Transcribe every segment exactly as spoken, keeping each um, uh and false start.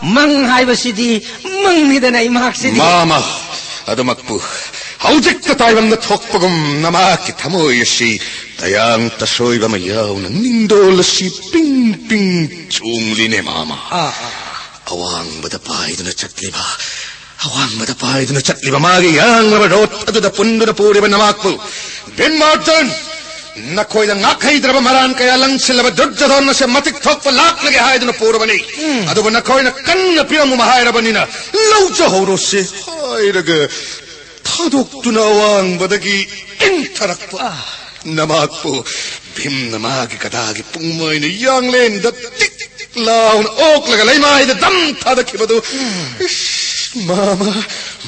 ꯃꯪ ꯍꯥꯏꯕꯁꯤꯗꯤ ꯃꯪꯅꯤꯗꯅ, ꯏꯃꯥꯛꯁꯤꯗꯤ꯫ ꯃꯥꯃ, ꯑꯗꯨꯃꯛꯄꯨ ꯍꯧꯖꯤꯛꯇ ꯇꯥꯏꯕꯪꯗ ꯊꯣꯛꯄꯒꯨꯝ ꯅꯃꯥꯛꯀꯤ ꯊꯃꯣꯏ ꯑꯁꯤ ꯇꯌꯥꯡ ꯇꯁꯣꯏꯕ ꯑꯃ ꯌꯥꯎꯅ ꯅꯤꯡꯗꯣꯜ ꯑꯁꯤ ꯄꯤꯡ ꯄꯤꯡ ꯆꯣꯡꯂꯤꯅꯦ, ꯃꯥꯃ꯫ ꯑꯥ, ꯑꯥ꯫ ꯑꯋꯥꯡꯕꯗ ꯄꯥꯏꯗꯨꯅ ꯆꯠꯂꯤꯕ, ꯑꯋꯥꯡꯕꯗ ꯄꯥꯏꯗꯨꯅ ꯆꯠꯂꯤꯕ ꯃꯥꯒꯤ ꯌꯥꯡꯂꯕ ꯔꯣꯠ ꯑꯗꯨꯗ ꯄꯨꯟꯗꯨꯅ ꯄꯨꯔꯤꯕ ꯅꯃꯥꯛꯄꯨ, ꯚꯤꯝ ꯑꯔꯖꯨꯟ, ꯅꯈꯣꯏꯗ ꯉꯥꯛꯍꯩꯗ꯭ꯔꯕ ꯃꯔꯥꯟ ꯀꯌꯥ ꯂꯪꯁꯤꯜꯂꯕ ꯗꯨꯔꯖꯣꯙꯟ ꯑꯁꯦ ꯃꯇꯤꯛ ꯊꯣꯛꯄ ꯂꯥꯛꯂꯒꯦ ꯍꯥꯏꯗꯨꯅ ꯄꯨꯔꯕꯅꯤ꯫ ꯎꯝ꯫ ꯑꯗꯨꯕꯨ ꯅꯈꯣꯏꯅ ꯀꯟꯅ ꯄꯤꯔꯝꯃꯨ ꯍꯥꯏꯔꯕꯅꯤꯅ ꯂꯧꯖꯍꯧꯔꯣꯁꯦ ꯍꯥꯏꯔꯒ ꯊꯥꯗꯣꯛꯇꯨꯅ ꯑꯋꯥꯡꯕꯗꯒꯤ ꯏꯟꯊꯔꯛꯄ ꯑꯥ꯫ ꯅꯃꯥꯛꯄꯨ ꯚꯤꯝꯅ ꯃꯥꯒꯤ ꯒꯗꯥꯒꯤ ꯄꯨꯡꯃꯣꯏꯅ ꯌꯥꯡꯂꯦꯟꯗ ꯇꯤꯛ ꯂꯥꯎꯅ ꯑꯣꯛꯂꯒ ꯂꯩꯃꯥꯏꯗ ꯗꯝ ꯊꯥꯗꯈꯤꯕꯗꯨ, ꯏꯁ, ꯃꯥꯃ,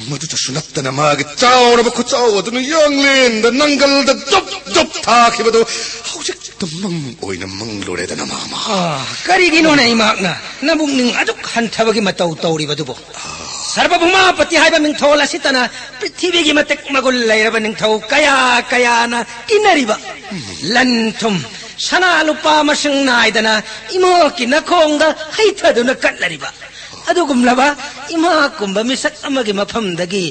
ꯃꯗꯨꯗꯁꯨ ꯅꯠꯇꯅ ꯃꯥꯒꯤ ꯆꯥꯎꯔꯕ ꯈꯨꯆꯥꯎ ꯑꯗꯨꯅ ꯌꯥꯡꯂꯦꯟꯗ ꯅꯪꯒꯜꯗ ꯖꯨꯞ ꯖꯨꯞ ꯊꯥꯈꯤꯕꯗꯨ ꯍꯧꯖꯤꯛꯇ ꯃꯪ ꯑꯣꯏꯅ ꯃꯪꯂꯨꯔꯦꯗꯅ, ꯃꯥꯃ꯫ ꯑꯥ, ꯀꯔꯤꯒꯤꯅꯣꯅꯦ ꯏꯃꯥꯛꯅ ꯅꯕꯨꯛꯅꯤꯡ ꯑꯗꯨꯛ ꯍꯟꯊꯕꯒꯤ ꯃꯇꯧ ꯇꯧꯔꯤꯕꯗꯨꯕꯨ? ꯁꯔꯕꯚꯨꯃꯥꯄꯇꯤ ꯍꯥꯏꯕ ꯃꯤꯡꯊꯣꯜ ꯑꯁꯤꯇꯅ ꯄ꯭ꯔꯤꯊꯤꯕꯤꯒꯤ ꯃꯇꯤꯛ ꯃꯒꯨꯟ ꯂꯩꯔꯕ ꯅꯤꯡꯊꯧ ꯀꯌꯥ ꯀꯌꯥꯅ ꯏꯟꯅꯔꯤꯕ ꯂꯟ ꯊꯨꯝ, ꯁꯅꯥ ꯂꯨꯄꯥ ꯃꯁꯤꯡ ꯅꯥꯏꯗꯅ ꯏꯃꯥꯀꯤ ꯅꯈꯣꯡꯗ ꯍꯩꯊꯗꯨꯅ ꯀꯠꯂꯔꯤꯕ ꯑꯗꯨꯒꯨꯝꯂꯕ ꯏꯃꯥ ꯀꯨꯝꯕ ꯃꯤꯁꯛ ꯑꯃꯒꯤ ꯃꯐꯝꯗꯒꯤ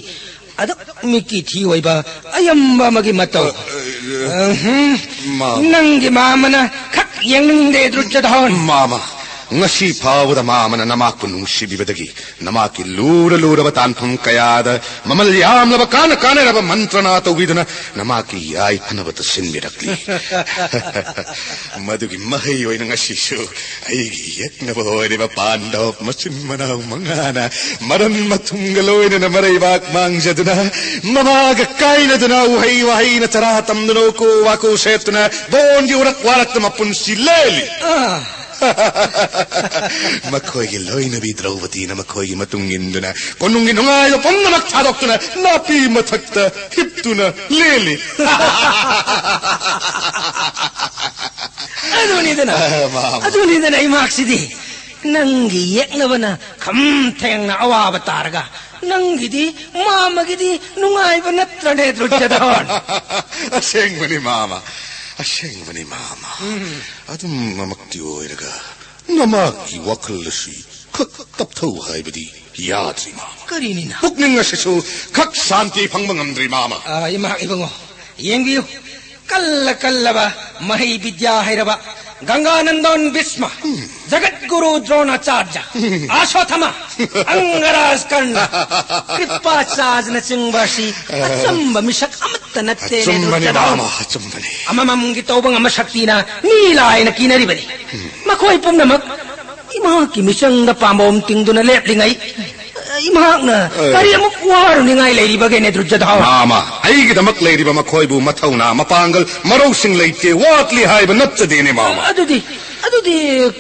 ꯑꯗꯨꯛ ꯃꯤꯀꯤ ꯊꯤ ꯑꯣꯏꯕ ꯑꯌꯥꯝꯕ ꯑꯃꯒꯤ ꯃꯇꯧ꯫ ꯑ, ꯑ, ꯑꯍꯝ꯫ ꯃꯥꯃ꯫ ꯅꯪꯒꯤ ꯃꯥꯃꯅ ꯈꯛ ꯌꯦꯡꯅꯤꯡꯗꯦ, ꯗꯨꯔꯖꯣꯙꯟ꯫ ꯃꯥꯃ, ꯉꯁꯤ ꯐꯥꯎꯕꯗ ꯃꯥꯃꯅ ꯅꯃꯥꯛꯄꯨ ꯅꯨꯡꯁꯤꯕꯤꯕꯗꯒꯤ ꯅꯃꯥꯛꯀꯤ ꯂꯨꯔ ꯂꯨꯔꯕ ꯇꯥꯟꯐꯝ ꯀꯌꯥꯗ ꯃꯃꯜ ꯌꯥꯝꯂꯕ ꯀꯥꯟꯅ ꯀꯥꯟꯅꯔꯕ ꯃꯟꯇ꯭ꯔꯅꯥ ꯇꯧꯕꯤꯗꯨꯅ ꯅꯃꯥꯛꯀꯤ ꯌꯥꯏꯐꯅꯕꯇ ꯁꯤꯟꯕꯤꯔꯛꯂꯤ꯫ ꯃꯗꯨꯒꯤ ꯃꯍꯩ ꯑꯣꯏꯅ ꯉꯁꯤꯁꯨ ꯑꯩꯒꯤ ꯌꯦꯛꯅꯕ ꯑꯣꯏꯔꯤꯕ ꯄꯥꯟꯗꯕ ꯃꯆꯤꯟ ꯃꯅꯥꯎ ꯃꯉꯥꯅ ꯃꯔꯟ ꯃꯊꯨꯝꯒ ꯂꯣꯏꯅꯅ ꯃꯔꯩꯕꯥꯛ ꯃꯥꯡꯖꯗꯨꯅ ꯃꯃꯥꯒ ꯀꯥꯏꯅꯗꯨꯅ ꯎꯍꯩ ꯋꯥꯍꯩꯅ ꯆꯔꯥ ꯇꯝꯗꯨꯅ ꯎꯀꯨ ꯋꯥꯀꯨ ꯁꯦꯠꯇꯨꯅ ꯕꯣꯟꯒꯤ ꯎꯔꯛ ꯋꯥꯔꯛꯇ ꯃꯄꯨꯟꯁꯤ ꯂꯦꯜꯂꯤ꯫ ꯑꯥ꯫ ꯃꯈꯣꯏꯒꯤ ꯂꯣꯏꯅꯕꯤ ꯗ꯭ꯔꯧꯄꯗꯤꯅ ꯃꯈꯣꯏꯒꯤ ꯃꯇꯨꯡ ꯏꯟꯗꯨꯅ ꯀꯣꯅꯨꯡꯒꯤ ꯅꯨꯡꯉꯥꯏꯕ ꯄꯨꯝꯅꯃꯛ ꯊꯥꯗꯣꯛꯇꯨꯅ ꯅꯥꯄꯤ ꯃꯊꯛꯇ ꯍꯤꯞꯇꯨꯅ ꯂꯦꯜꯂꯤ꯫ ꯑꯗꯨꯅꯤꯗꯅ, ꯑ, ꯃꯥ, ꯃꯥ꯫ ꯑꯗꯨꯅꯤꯗꯅ ꯏꯃꯥꯛꯁꯤꯗꯤ ꯅꯪꯒꯤ ꯌꯦꯛꯅꯕꯅ ꯈꯝ ꯊꯦꯡꯅ ꯑꯋꯥꯕ ꯇꯥꯔꯒ ꯅꯪꯒꯤꯗꯤ, ꯃꯥꯃꯒꯤꯗꯤ ꯅꯨꯡꯉꯥꯏꯕ ꯅꯠꯇ꯭ꯔꯅꯦ, ꯗꯨꯔꯖꯣꯙꯟ? ꯑꯁꯦꯡꯕꯅꯤ ꯃꯥꯃ, ꯑꯁꯦꯡꯕꯅꯤ ꯃꯥꯃ꯫ ꯎꯝ꯫ ꯑꯗꯨꯝ ꯑꯃꯛꯇꯤ ꯑꯣꯏꯔꯒ ꯅꯃꯥꯛꯀꯤ ꯋꯥꯈꯜ ꯑꯁꯤ ꯈꯛ ꯇꯞꯊꯧ ꯍꯥꯏꯕꯗꯤ ꯌꯥꯗ꯭ꯔꯤ, ꯃꯥꯃ꯫ ꯀꯔꯤꯅꯤꯅ? ꯄꯨꯛꯅꯤꯡ ꯑꯁꯤꯁꯨ ꯈꯛ ꯁꯥꯟꯇꯤ ꯐꯪꯕ ꯉꯝꯗ꯭ꯔꯤ, ꯃꯥꯃ꯫ ꯑ, ꯏꯃꯥ ꯏꯕꯨꯡꯉꯣ, ꯌꯦꯡꯕꯤꯌꯨ, ꯀꯜꯂ ꯀꯜꯂꯕ ꯃꯍꯩ ꯕꯤꯗ꯭ꯌꯥ ꯍꯩꯔꯕ ꯒꯪꯒꯥꯅꯟꯗꯣꯟ ꯚꯤꯁꯃ, ꯖꯒꯠ ꯒꯨꯔꯨ ꯗ꯭ꯔꯣꯅꯥꯆꯥꯔ꯭ꯌ, ꯑꯁꯣꯊꯃ, ꯑꯪꯒꯔꯥꯖ ꯀꯔꯅ, ꯀ꯭ꯔꯤꯄꯥꯆꯥꯔ꯭ꯌꯅ ꯆꯤꯡꯕ ꯑꯁꯤ ꯑꯆꯝꯕ ꯃꯤꯁꯛ ꯑꯃꯠꯇ ꯅꯠꯇꯦꯅꯦ, ꯑꯆꯨꯝꯕꯅꯤ, ꯗ꯭ꯔꯨꯖꯗꯥꯟ꯫ ꯃꯥꯃ, ꯑꯆꯨꯝꯕꯅꯤ꯫ ꯑꯃꯃꯝꯒꯤ ꯇꯧꯕ ꯉꯝꯕ ꯁꯛꯇꯤꯅ ꯃꯤ ꯂꯥꯏꯅ ꯀꯤꯅꯔꯤꯕꯅꯤ꯫ ꯃꯈꯣꯏ ꯄꯨꯝꯅꯃꯛ ꯏꯃꯥꯀꯤ ꯃꯤꯆꯪꯗ ꯄꯥꯝꯕꯣꯝ ꯇꯤꯡꯗꯨꯅ ꯂꯦꯞꯂꯤꯉꯩ, ꯏꯃꯥꯅ ꯀꯔꯤ ꯑꯃꯨꯛ ꯋꯥꯔꯨꯅꯤꯡꯉꯥꯏ ꯂꯩꯔꯤꯕꯒꯦꯅꯦ, ꯗ꯭ꯔꯨꯖꯗꯥꯟ? ꯃꯥꯃ, ꯑꯩꯒꯤꯗꯃꯛ ꯂꯩꯔꯤꯕ ꯃꯈꯣꯏꯕꯨ ꯃꯊꯧꯅꯥ, ꯃꯄꯥꯡꯒꯜ, ꯃꯔꯧꯁꯤꯡ ꯂꯩꯇꯦ, ꯋꯥꯠꯂꯤ ꯍꯥꯏꯕ ꯅꯠꯆꯗꯦꯅꯦ, ꯃꯥꯃ꯫ ꯑꯗꯨꯗꯤ, ꯑꯗꯨꯗꯤ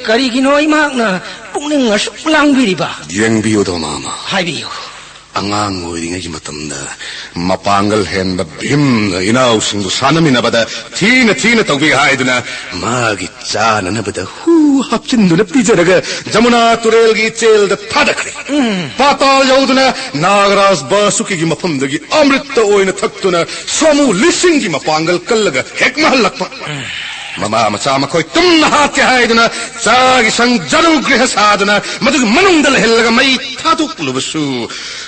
ꯀꯔꯤꯒꯤꯅꯣ ꯏꯃꯥꯅ ꯄꯨꯛꯅꯤꯡ ꯑꯁꯨꯛ ꯂꯥꯡꯕꯤꯔꯤꯕ? ꯌꯦꯡꯕꯤꯌꯨꯗꯣ, ꯃꯥꯃ꯫ ꯍꯥꯏꯕꯤꯌꯨ꯫ ꯑꯉꯥꯡ ꯑꯣꯏꯔꯤꯉꯩꯒꯤ ꯃꯇꯝꯗ ꯃꯄꯥꯡꯒꯜ ꯍꯦꯟꯕ ꯚꯤꯝꯅ ꯏꯅꯥꯎꯁꯤꯡꯕꯨ ꯁꯥꯟꯅꯃꯤꯟꯅꯕꯗ ꯊꯤꯅ ꯊꯤꯅ ꯇꯧꯕꯤ ꯍꯥꯏꯗꯨꯅ ꯃꯥꯒꯤ ꯆꯥꯅꯅꯕꯗ ꯍꯨ ꯍꯥꯞꯆꯤꯟꯗꯨꯅ ꯄꯤꯖꯔꯒ ꯖꯃꯨꯅꯥ ꯇꯨꯔꯦꯜꯒꯤ ꯏꯆꯦꯜꯗ ꯊꯥꯗꯈ꯭ꯔꯦ꯫ ꯄꯥꯇꯥꯜ ꯌꯧꯗꯨꯅ ꯅꯥꯒꯔꯥꯖ ꯕꯥꯁꯨꯀꯤꯒꯤ ꯃꯐꯝꯗꯒꯤ ꯑꯃ꯭ꯔꯤꯠꯇ ꯑꯣꯏꯅ ꯊꯛꯇꯨꯅ ꯁꯥꯃꯨ ꯂꯤꯁꯤꯡꯒꯤ ꯃꯄꯥꯡꯒꯜ ꯀꯜꯂꯒ ꯍꯦꯛ ꯃꯍꯜꯂꯛꯄ꯫ ꯃꯃꯥ ꯃꯆꯥ ꯃꯈꯣꯏ ꯇꯨꯝꯅ ꯍꯥꯠꯀꯦ ꯍꯥꯏꯗꯨꯅ ꯆꯥꯒꯤ ꯁꯪ ꯖꯔꯨ ꯒ꯭ꯔꯤꯍ ꯁꯥꯗꯨꯅ ꯃꯗꯨꯒꯤ ꯃꯅꯨꯡꯗ ꯂꯩꯍꯜꯂꯒ ꯃꯩ ꯊꯥꯗꯣꯛꯂꯨꯕꯁꯨ,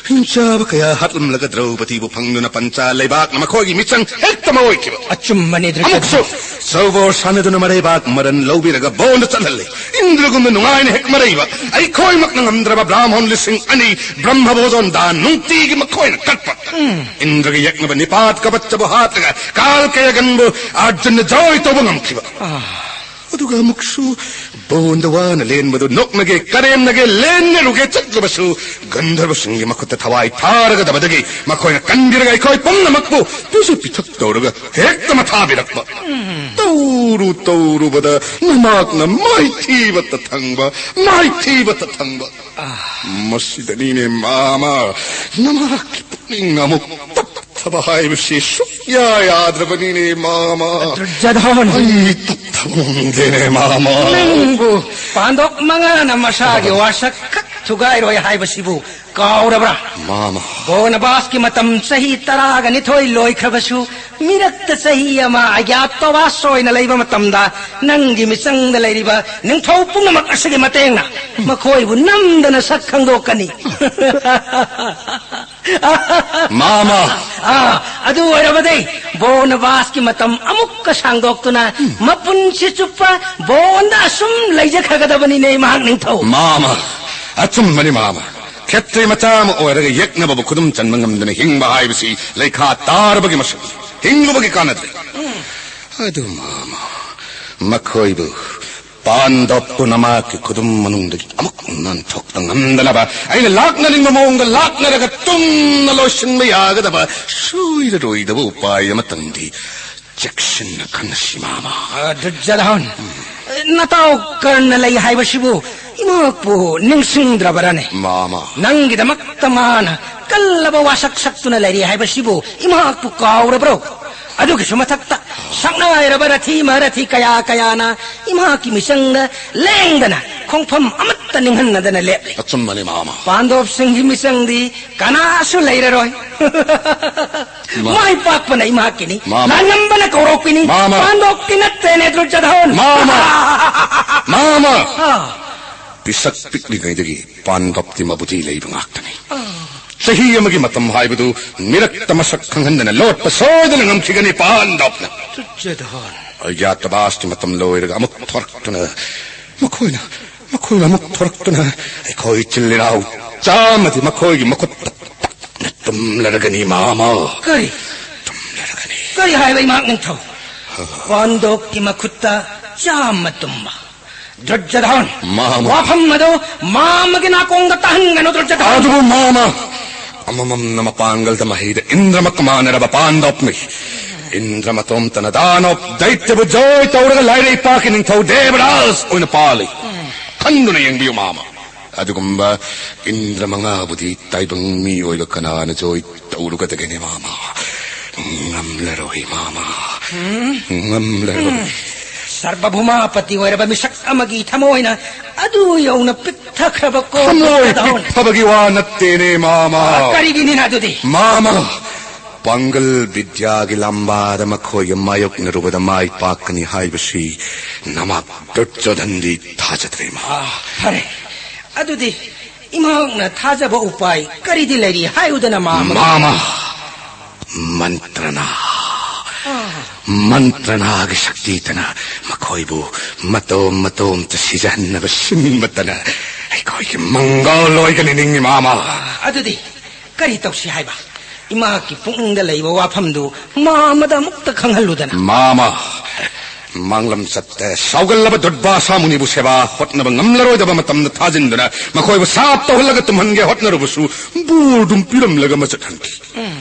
ꯍꯤꯡꯆꯥꯕ ꯀꯌꯥ ꯍꯥꯠꯂꯝꯂꯒ ꯗ꯭ꯔꯧꯄꯗꯤꯕꯨ ꯐꯪꯗꯨꯅ ꯄꯟꯆꯥ ꯂꯩꯕꯥꯛꯅ ꯃꯈꯣꯏꯒꯤ ꯃꯤꯆꯪ ꯍꯦꯛꯇ ꯃꯑꯣꯏꯈꯤꯕ꯫ ꯑꯆꯨꯝꯕꯅꯤ, ꯗ꯭ꯔꯨꯖꯗꯥꯟ꯫ ꯑꯃꯨꯛꯁꯨ ꯆꯧꯕꯣꯔ ꯁꯥꯟꯅꯗꯨꯅ ꯃꯔꯩꯕꯥꯛ ꯃꯔꯟ ꯂꯧꯕꯤꯔꯒ ꯕꯣꯟꯗ ꯆꯠꯍꯜꯂꯦ꯫ ꯏꯟꯗ꯭ꯔꯒꯨꯝꯅ ꯅꯨꯡꯉꯥꯏꯅ ꯍꯦꯛ ꯃꯔꯩꯕ ꯑꯩꯈꯣꯏꯃꯛꯅ ꯉꯝꯗ꯭ꯔꯕ ꯕ꯭ꯔꯥꯍꯃꯣꯟ ꯂꯤꯁꯤꯡ ꯑꯅꯤ ꯕ꯭ꯔꯍ꯭ꯃ ꯚꯣꯖꯣꯟ ꯗꯥꯟ ꯅꯨꯡꯇꯤꯒꯤ ꯃꯈꯣꯏꯅ ꯀꯠꯄ꯫ ꯏꯟꯗ꯭ꯔꯒꯤ ꯌꯦꯛꯅꯕ ꯅꯤꯄꯥꯠ ꯀꯕꯠꯆꯕꯨ ꯍꯥꯠꯂꯒ ꯀꯥꯜ ꯀꯌꯥꯒꯟꯕꯨ ꯑꯔꯖꯨꯟꯅ ꯖꯣꯏ ꯇꯧꯕ ꯉꯝꯈꯤꯕ꯫ ꯑꯗꯨꯒ ꯑꯃꯨꯛꯁꯨ ꯕꯣꯟꯗ ꯋꯥꯅ ꯂꯦꯟꯕꯗꯨ ꯅꯣꯛꯅꯒꯦ, ꯀꯔꯦꯝꯅꯒꯦ, ꯂꯦꯟꯅꯔꯨꯒꯦ ꯆꯠꯂꯕꯁꯨ ꯒꯟꯙꯔꯕꯁꯤꯡꯒꯤ ꯃꯈꯨꯠꯇ ꯊꯋꯥꯏ ꯊꯥꯔꯒꯗꯕꯗꯒꯤ ꯃꯈꯣꯏꯅ ꯀꯟꯕꯤꯔꯒ ꯑꯩꯈꯣꯏ ꯄꯨꯝꯅꯃꯛꯄꯨ ꯄꯤꯖ ꯄꯤꯊꯛ ꯇꯧꯔꯒ ꯍꯦꯛꯇ ꯃꯊꯥꯕꯤꯔꯛꯄ꯫ ꯇꯧꯔꯨ ꯇꯧꯔꯨꯕꯗ ꯅꯃꯥꯛꯅ ꯃꯥꯏꯊꯤꯕꯇ ꯊꯪꯕ, ꯃꯥꯏꯊꯤꯕꯇ ꯊꯪꯕ꯫ ꯃꯁꯤꯗꯅꯤꯅꯦ ꯃꯥꯃ, ꯅꯃꯥꯛꯀꯤ ꯄꯨꯛꯅꯤꯡ ꯑꯃꯨꯛ ꯇꯞꯊꯕ ꯍꯥꯏꯕꯁꯤ ꯁꯨꯛꯌꯥ ꯌꯥꯗ꯭ꯔꯕꯅꯤꯅꯦ ꯃꯥꯃ꯫ ꯗ꯭ꯔꯨꯖꯗꯥꯟ꯫ ꯑꯩ ꯇꯞꯊꯕ ꯉꯝꯗꯦꯅꯦ ꯃꯥꯃ꯫ ꯅꯪꯕꯨ ꯄꯥꯟꯗꯣꯛ ꯃꯉꯥꯅ ꯃꯁꯥꯒꯤ ꯋꯥꯁꯛ ꯈꯛ ꯊꯨꯒꯥꯏꯔꯣꯏ ꯍꯥꯏꯕꯁꯤꯕꯨ ꯀꯥꯎꯔꯕ꯭ꯔꯥ? ꯃꯥꯃ꯫ ꯕꯣꯅꯕꯥꯁꯀꯤ ꯃꯇꯝ ꯆꯍꯤ ꯇꯔꯥꯒ ꯅꯤꯊꯣꯏ ꯂꯣꯏꯈ꯭ꯔꯕꯁꯨ, ꯃꯤꯔꯛꯇ ꯆꯍꯤ ꯑꯃ ꯑꯒ꯭ꯌꯥꯇꯋꯥꯁ ꯑꯣꯏꯅ ꯂꯩꯕ ꯃꯇꯝꯗ, ꯅꯪꯒꯤ ꯃꯤꯆꯪꯗ ꯂꯩꯔꯤꯕ ꯅꯤꯡꯊꯧ ꯄꯨꯝꯅꯃꯛ ꯑꯁꯤꯒꯤ ꯃꯇꯦꯡꯅ ꯃꯈꯣꯏꯕꯨ ꯅꯝꯗꯅ ꯁꯛ ꯈꯪꯗꯣꯛꯀꯅꯤ꯫ ꯃꯥꯃ꯫ ꯑꯥ, ꯑꯗꯨ ꯑꯣꯏꯔꯕꯗꯤ ꯕꯣꯅꯕꯥꯁꯀꯤ ꯃꯇꯝ ꯑꯃꯨꯛꯀ ꯁꯥꯡꯗꯣꯛꯇꯨꯅ ꯃꯄꯨꯟꯁꯤ ꯆꯨꯞꯄ ꯕꯣꯟꯗ ꯑꯁꯨꯝ ꯂꯩꯖꯈ꯭ꯔꯒꯗꯕꯅꯤꯅꯦ, ꯃꯍꯥꯛ ꯅꯤꯡꯊꯧ꯫ ꯃꯥꯃ꯫ ꯑꯆꯨꯝꯕꯅꯤ ꯃꯥꯃ꯫ ꯈꯦꯇ꯭ꯔꯤ ꯃꯆꯥ ꯑꯃ ꯑꯣꯏꯔꯒ ꯌꯦꯛꯅꯕꯕꯨ ꯈꯨꯗꯨꯝ ꯆꯟꯕ ꯉꯝꯗꯅ ꯍꯤꯡꯕ ꯍꯥꯏꯕꯁꯤ ꯂꯩꯈꯥ ꯇꯥꯔꯕꯒꯤ ꯃꯁꯛꯅꯤ꯫ ꯍꯤꯡꯂꯨꯕꯒꯤ ꯀꯥꯟꯅꯗ꯭ꯔꯦ꯫ ꯑꯗꯨ ꯃꯥꯃ, ꯃꯈꯣꯏꯕꯨ ꯄꯥꯟꯗꯣꯞꯄꯨ ꯅꯃꯥꯛꯀꯤ ꯈꯨꯗꯨꯝ ꯃꯅꯨꯡꯗꯒꯤ ꯑꯃꯨꯛ ꯅꯥꯟꯊꯣꯛꯄ ꯉꯝꯗꯅꯕ ꯑꯩꯅ ꯂꯥꯛꯅꯅꯤꯡꯕ ꯃꯑꯣꯡꯗ ꯂꯥꯛꯅꯔꯒ ꯇꯨꯝꯅ ꯂꯣꯏꯁꯤꯟꯕ ꯌꯥꯒꯗꯕ ꯁꯣꯏꯔꯔꯣꯏꯗꯕ ꯎꯄꯥꯏ ꯑꯃꯇꯪꯗꯤ ꯆꯦꯛꯁꯤꯟꯅ ꯈꯟꯅꯁꯤ ꯃꯥꯃ꯫ ꯑ, ꯗꯨꯔꯖꯣꯙꯟ, ꯅꯇꯥꯎ ꯀꯔꯅ ꯂꯩ ꯍꯥꯏꯕꯁꯤꯕꯨ ꯏꯃꯥꯄꯨ ꯅꯤꯡꯁꯤꯡꯗ꯭ꯔꯕꯔꯅꯦ? ꯃꯥꯃ꯫ ꯅꯪꯒꯤꯗꯃꯛꯇ ꯃꯥꯅ ꯀꯜꯂꯕ ꯋꯥꯁꯛ ꯁꯛꯇꯨꯅ ꯂꯩꯔꯤ ꯍꯥꯏꯕꯁꯤꯕꯨ ꯏꯃꯥꯄꯨ ꯀꯥꯎꯔꯕ꯭ꯔꯣ? ꯑꯗꯨꯒꯤꯁꯨ ꯃꯊꯛꯇ ꯁꯛꯅꯥꯏꯔꯕ ꯔꯊꯤ ꯃꯍꯥꯔꯊꯤ ꯀꯌꯥ ꯀꯌꯥꯅ ꯏꯃꯥꯀꯤ ꯃꯤꯆꯪꯗ ꯂꯦꯡꯗꯅ ꯈꯣꯡꯐꯝ ꯑꯃꯠꯇ ꯅꯤꯡꯍꯟꯅꯗꯅ ꯂꯦꯞꯂꯤ꯫ ꯑꯆꯨꯝꯕꯅꯤ ꯃꯥꯃ꯫ ꯄꯥꯟꯗꯣꯞꯁꯤꯡꯒꯤ ꯃꯤꯆꯪꯗꯤ ꯀꯅꯥꯁꯨ ꯂꯩꯔꯔꯣꯏ꯫ ꯃꯥ- ꯃꯥꯏ ꯄꯥꯛꯄꯅ ꯏꯃꯥꯀꯤꯅꯤ꯫ ꯃꯥꯃ꯫ ꯂꯥꯟꯉꯝꯕꯅ ꯀꯧꯔꯣꯛꯄꯤꯅꯤ꯫ ꯃꯥꯃ꯫ ꯄꯥꯟꯗꯣꯞꯀꯤ ꯅꯠꯇꯦꯅꯦ, ꯗꯨꯔꯖꯣꯙꯟ꯫ ꯃꯥꯃ꯫ ꯃꯥꯃ꯫ ꯑꯥ꯫ ꯄꯤꯁꯛ ꯄꯤꯛꯂꯤꯉꯩꯗꯒꯤ ꯄꯥꯟꯗꯣꯞꯇꯤ ꯃꯕꯨꯗꯤ ꯂꯩꯕ ꯉꯥꯛꯇꯅꯤ꯫ ꯆꯍꯤ ꯑꯃꯒꯤ ꯃꯇꯝ ꯍꯥꯏꯕꯗꯨ ꯃꯤꯔꯛꯇ ꯃꯁꯛ ꯈꯪꯍꯟꯗꯅ ꯂꯣꯠꯄ ꯁꯣꯏꯗꯅ ꯉꯝꯈꯤꯒꯅꯤ ꯄꯥꯟꯗꯣꯞꯅ꯫ ꯗꯨꯔꯖꯣꯙꯟ꯫ ꯑꯒ꯭ꯌꯥꯇꯕꯥꯁꯀꯤ ꯃꯇꯝ ꯂꯣꯏꯔꯒ ꯑꯃꯨꯛ ꯊꯣꯔꯛꯇꯨꯅ ꯃꯈꯣꯏꯅ, ꯃꯈꯣꯏꯅ ꯑꯃꯨꯛ ꯊꯣꯔꯛꯇꯨꯅ ꯑꯩꯈꯣꯏ ꯏꯆꯤꯜ ꯏꯅꯥꯎ ꯆꯥꯝꯃꯗꯤ ꯃꯈꯣꯏꯒꯤ ꯃꯈꯨꯠꯇ ꯇꯨꯝꯂꯔꯒꯅꯤ ꯃꯥꯃ꯫ ꯀꯔꯤ? ꯇꯨꯝꯂꯔꯒꯅꯤ꯫ ꯀꯔꯤ ꯍꯥꯏꯕ ꯏꯃꯥ ꯅꯤꯡꯊꯧ? ꯄꯥꯟꯗꯣꯞꯀꯤ ꯃꯈꯨꯠꯇ ꯆꯥꯝꯃ ꯇꯨꯝꯕ꯫ ꯗꯨꯔꯖꯣꯙꯟ, ꯃꯥꯃ꯫ ꯋꯥꯐꯝ ꯑꯗꯨ ꯃꯥꯃꯒꯤ ꯅꯥꯀꯣꯡꯗ ꯇꯥꯍꯟꯒꯅꯨ, ꯗꯨꯔꯖꯣꯙꯟ꯫ ꯑꯗꯨꯕꯨ ꯃꯥꯃ, ꯑꯃꯃꯝꯅ ꯃꯄꯥꯡꯒꯜꯗ ꯃꯍꯩꯗ ꯏꯟꯗ꯭ꯔꯃꯛꯀ ꯃꯥꯟꯅꯔꯕ ꯄꯥꯟꯗꯣꯞꯅꯤ꯫ ꯏꯟꯗ꯭ꯔ ꯃꯇꯣꯝꯇꯅ ꯗꯥꯅꯣꯞ ꯗꯩꯇ꯭ꯌꯕꯨ ꯖꯣꯏ ꯇꯧꯔꯒ ꯂꯥꯏꯔꯩꯄꯥꯛꯀꯤ ꯅꯤꯡꯊꯧ ꯗꯦꯕꯔꯥꯖ ꯑꯣꯏꯅ ꯄꯥꯜꯂꯤ꯫ ꯈꯟꯗꯨꯅ ꯌꯦꯡꯕꯤꯌꯨ ꯃꯥꯃ꯫ ꯑꯗꯨꯒꯨꯝꯕ ꯏꯟꯗ꯭ꯔ ꯃꯉꯥꯕꯨꯗꯤ ꯇꯥꯏꯕꯪ ꯃꯤꯑꯣꯏꯕ ꯀꯅꯥꯅ ꯖꯣꯏ ꯇꯧꯔꯨꯒꯗꯒꯦꯅꯦ ꯃꯥꯃ? ꯉꯝꯂꯔꯣꯏ ꯃꯥꯃ꯫ ꯉꯝꯂꯔꯣꯏ꯫ ꯁꯔꯕꯚꯧꯃꯥꯄꯇꯤ ꯑꯣꯏꯔꯕ ꯃꯤꯁꯛ ꯑꯃꯒꯤ ꯊꯃꯣꯏꯅ ꯑꯗꯨ ꯌꯧꯅ ꯄꯤꯛꯊꯈ꯭ꯔꯕ ꯀꯣ ꯊꯃꯣꯏ ꯗꯨꯔꯖꯣꯙꯟ꯫ ꯄꯤꯛꯊꯕꯒꯤ ꯋꯥ ꯅꯠꯇꯦꯅꯦ, ꯃꯥꯃ꯫ ꯀꯔꯤꯒꯤꯅꯤꯅ ꯑꯗꯨꯗꯤ? ꯃꯥꯃ, ꯄꯥꯡꯒꯜ ꯕꯤꯗ꯭ꯌꯥꯒꯤ ꯂꯥꯝꯕꯥꯗ ꯃꯈꯣꯏꯒ ꯃꯥꯌꯣꯛꯅꯔꯨꯕꯗ ꯃꯥꯏ ꯄꯥꯛꯀꯅꯤ ꯍꯥꯏꯕꯁꯤ ꯅꯃꯥꯛ ꯗꯨꯔꯖꯣꯙꯟꯗꯤ ꯊꯥꯖꯗ꯭ꯔꯦ, ꯃꯥꯃ꯫ ꯑꯥ, ꯐꯔꯦ꯫ ꯑꯗꯨꯗꯤ ꯏꯃꯥꯛꯅ ꯊꯥꯖꯕ ꯎꯄꯥꯏ ꯀꯔꯤꯗꯤ ꯂꯩꯔꯤ ꯍꯥꯏꯌꯨꯗꯅ, ꯃꯥꯃ? ꯃꯥꯃ, ꯃꯟꯇ꯭ꯔꯅꯥ꯫ ꯃꯟꯇ꯭ꯔꯅꯥꯒꯤ ꯁꯛꯇꯤꯇꯅ ꯃꯈꯣꯏꯕꯨ ꯃꯇꯣꯝ ꯃꯇꯣꯝꯇ ꯁꯤꯖꯍꯟꯅꯕ ꯁꯤꯟꯕꯇꯅ ꯑꯩꯈꯣꯏꯒꯤ ꯃꯪꯒꯣꯜ ꯑꯣꯏꯒꯅꯤ ꯅꯤꯡꯏ, ꯃꯥꯃ꯫ ꯑꯗꯨꯗꯤ ꯀꯔꯤ ꯇꯧꯁꯤ ꯍꯥꯏꯕ? ꯏꯃꯥꯛꯀꯤ ꯄꯨꯛꯅꯤꯡꯗ ꯂꯩꯕ ꯋꯥꯐꯝꯗꯨ ꯃꯥꯃꯗ ꯑꯃꯨꯛꯇ ꯈꯪꯍꯜꯂꯨꯗꯅ꯫ ꯃꯥꯃ, ꯃꯥꯡꯂꯝꯆꯠꯇ ꯁꯥꯎꯒꯜꯂꯕ ꯗꯨꯔꯕꯥꯁꯥ ꯃꯨꯅꯤꯕꯨ ꯁꯦꯕꯥ ꯍꯣꯠꯅꯕ ꯉꯝꯂꯔꯣꯏꯗꯕ ꯃꯇꯝꯗ ꯊꯥꯖꯤꯟꯗꯨꯅ ꯃꯈꯣꯏꯕꯨ ꯁꯥꯞ ꯇꯧꯍꯜꯂꯒ ꯇꯨꯝꯍꯟꯒꯦ ꯍꯣꯠꯅꯔꯨꯕꯁꯨ ꯕꯣꯔꯗꯨꯝ ꯄꯤꯔꯝꯂꯒ ꯃꯆꯠ ꯍꯟꯈꯤ꯫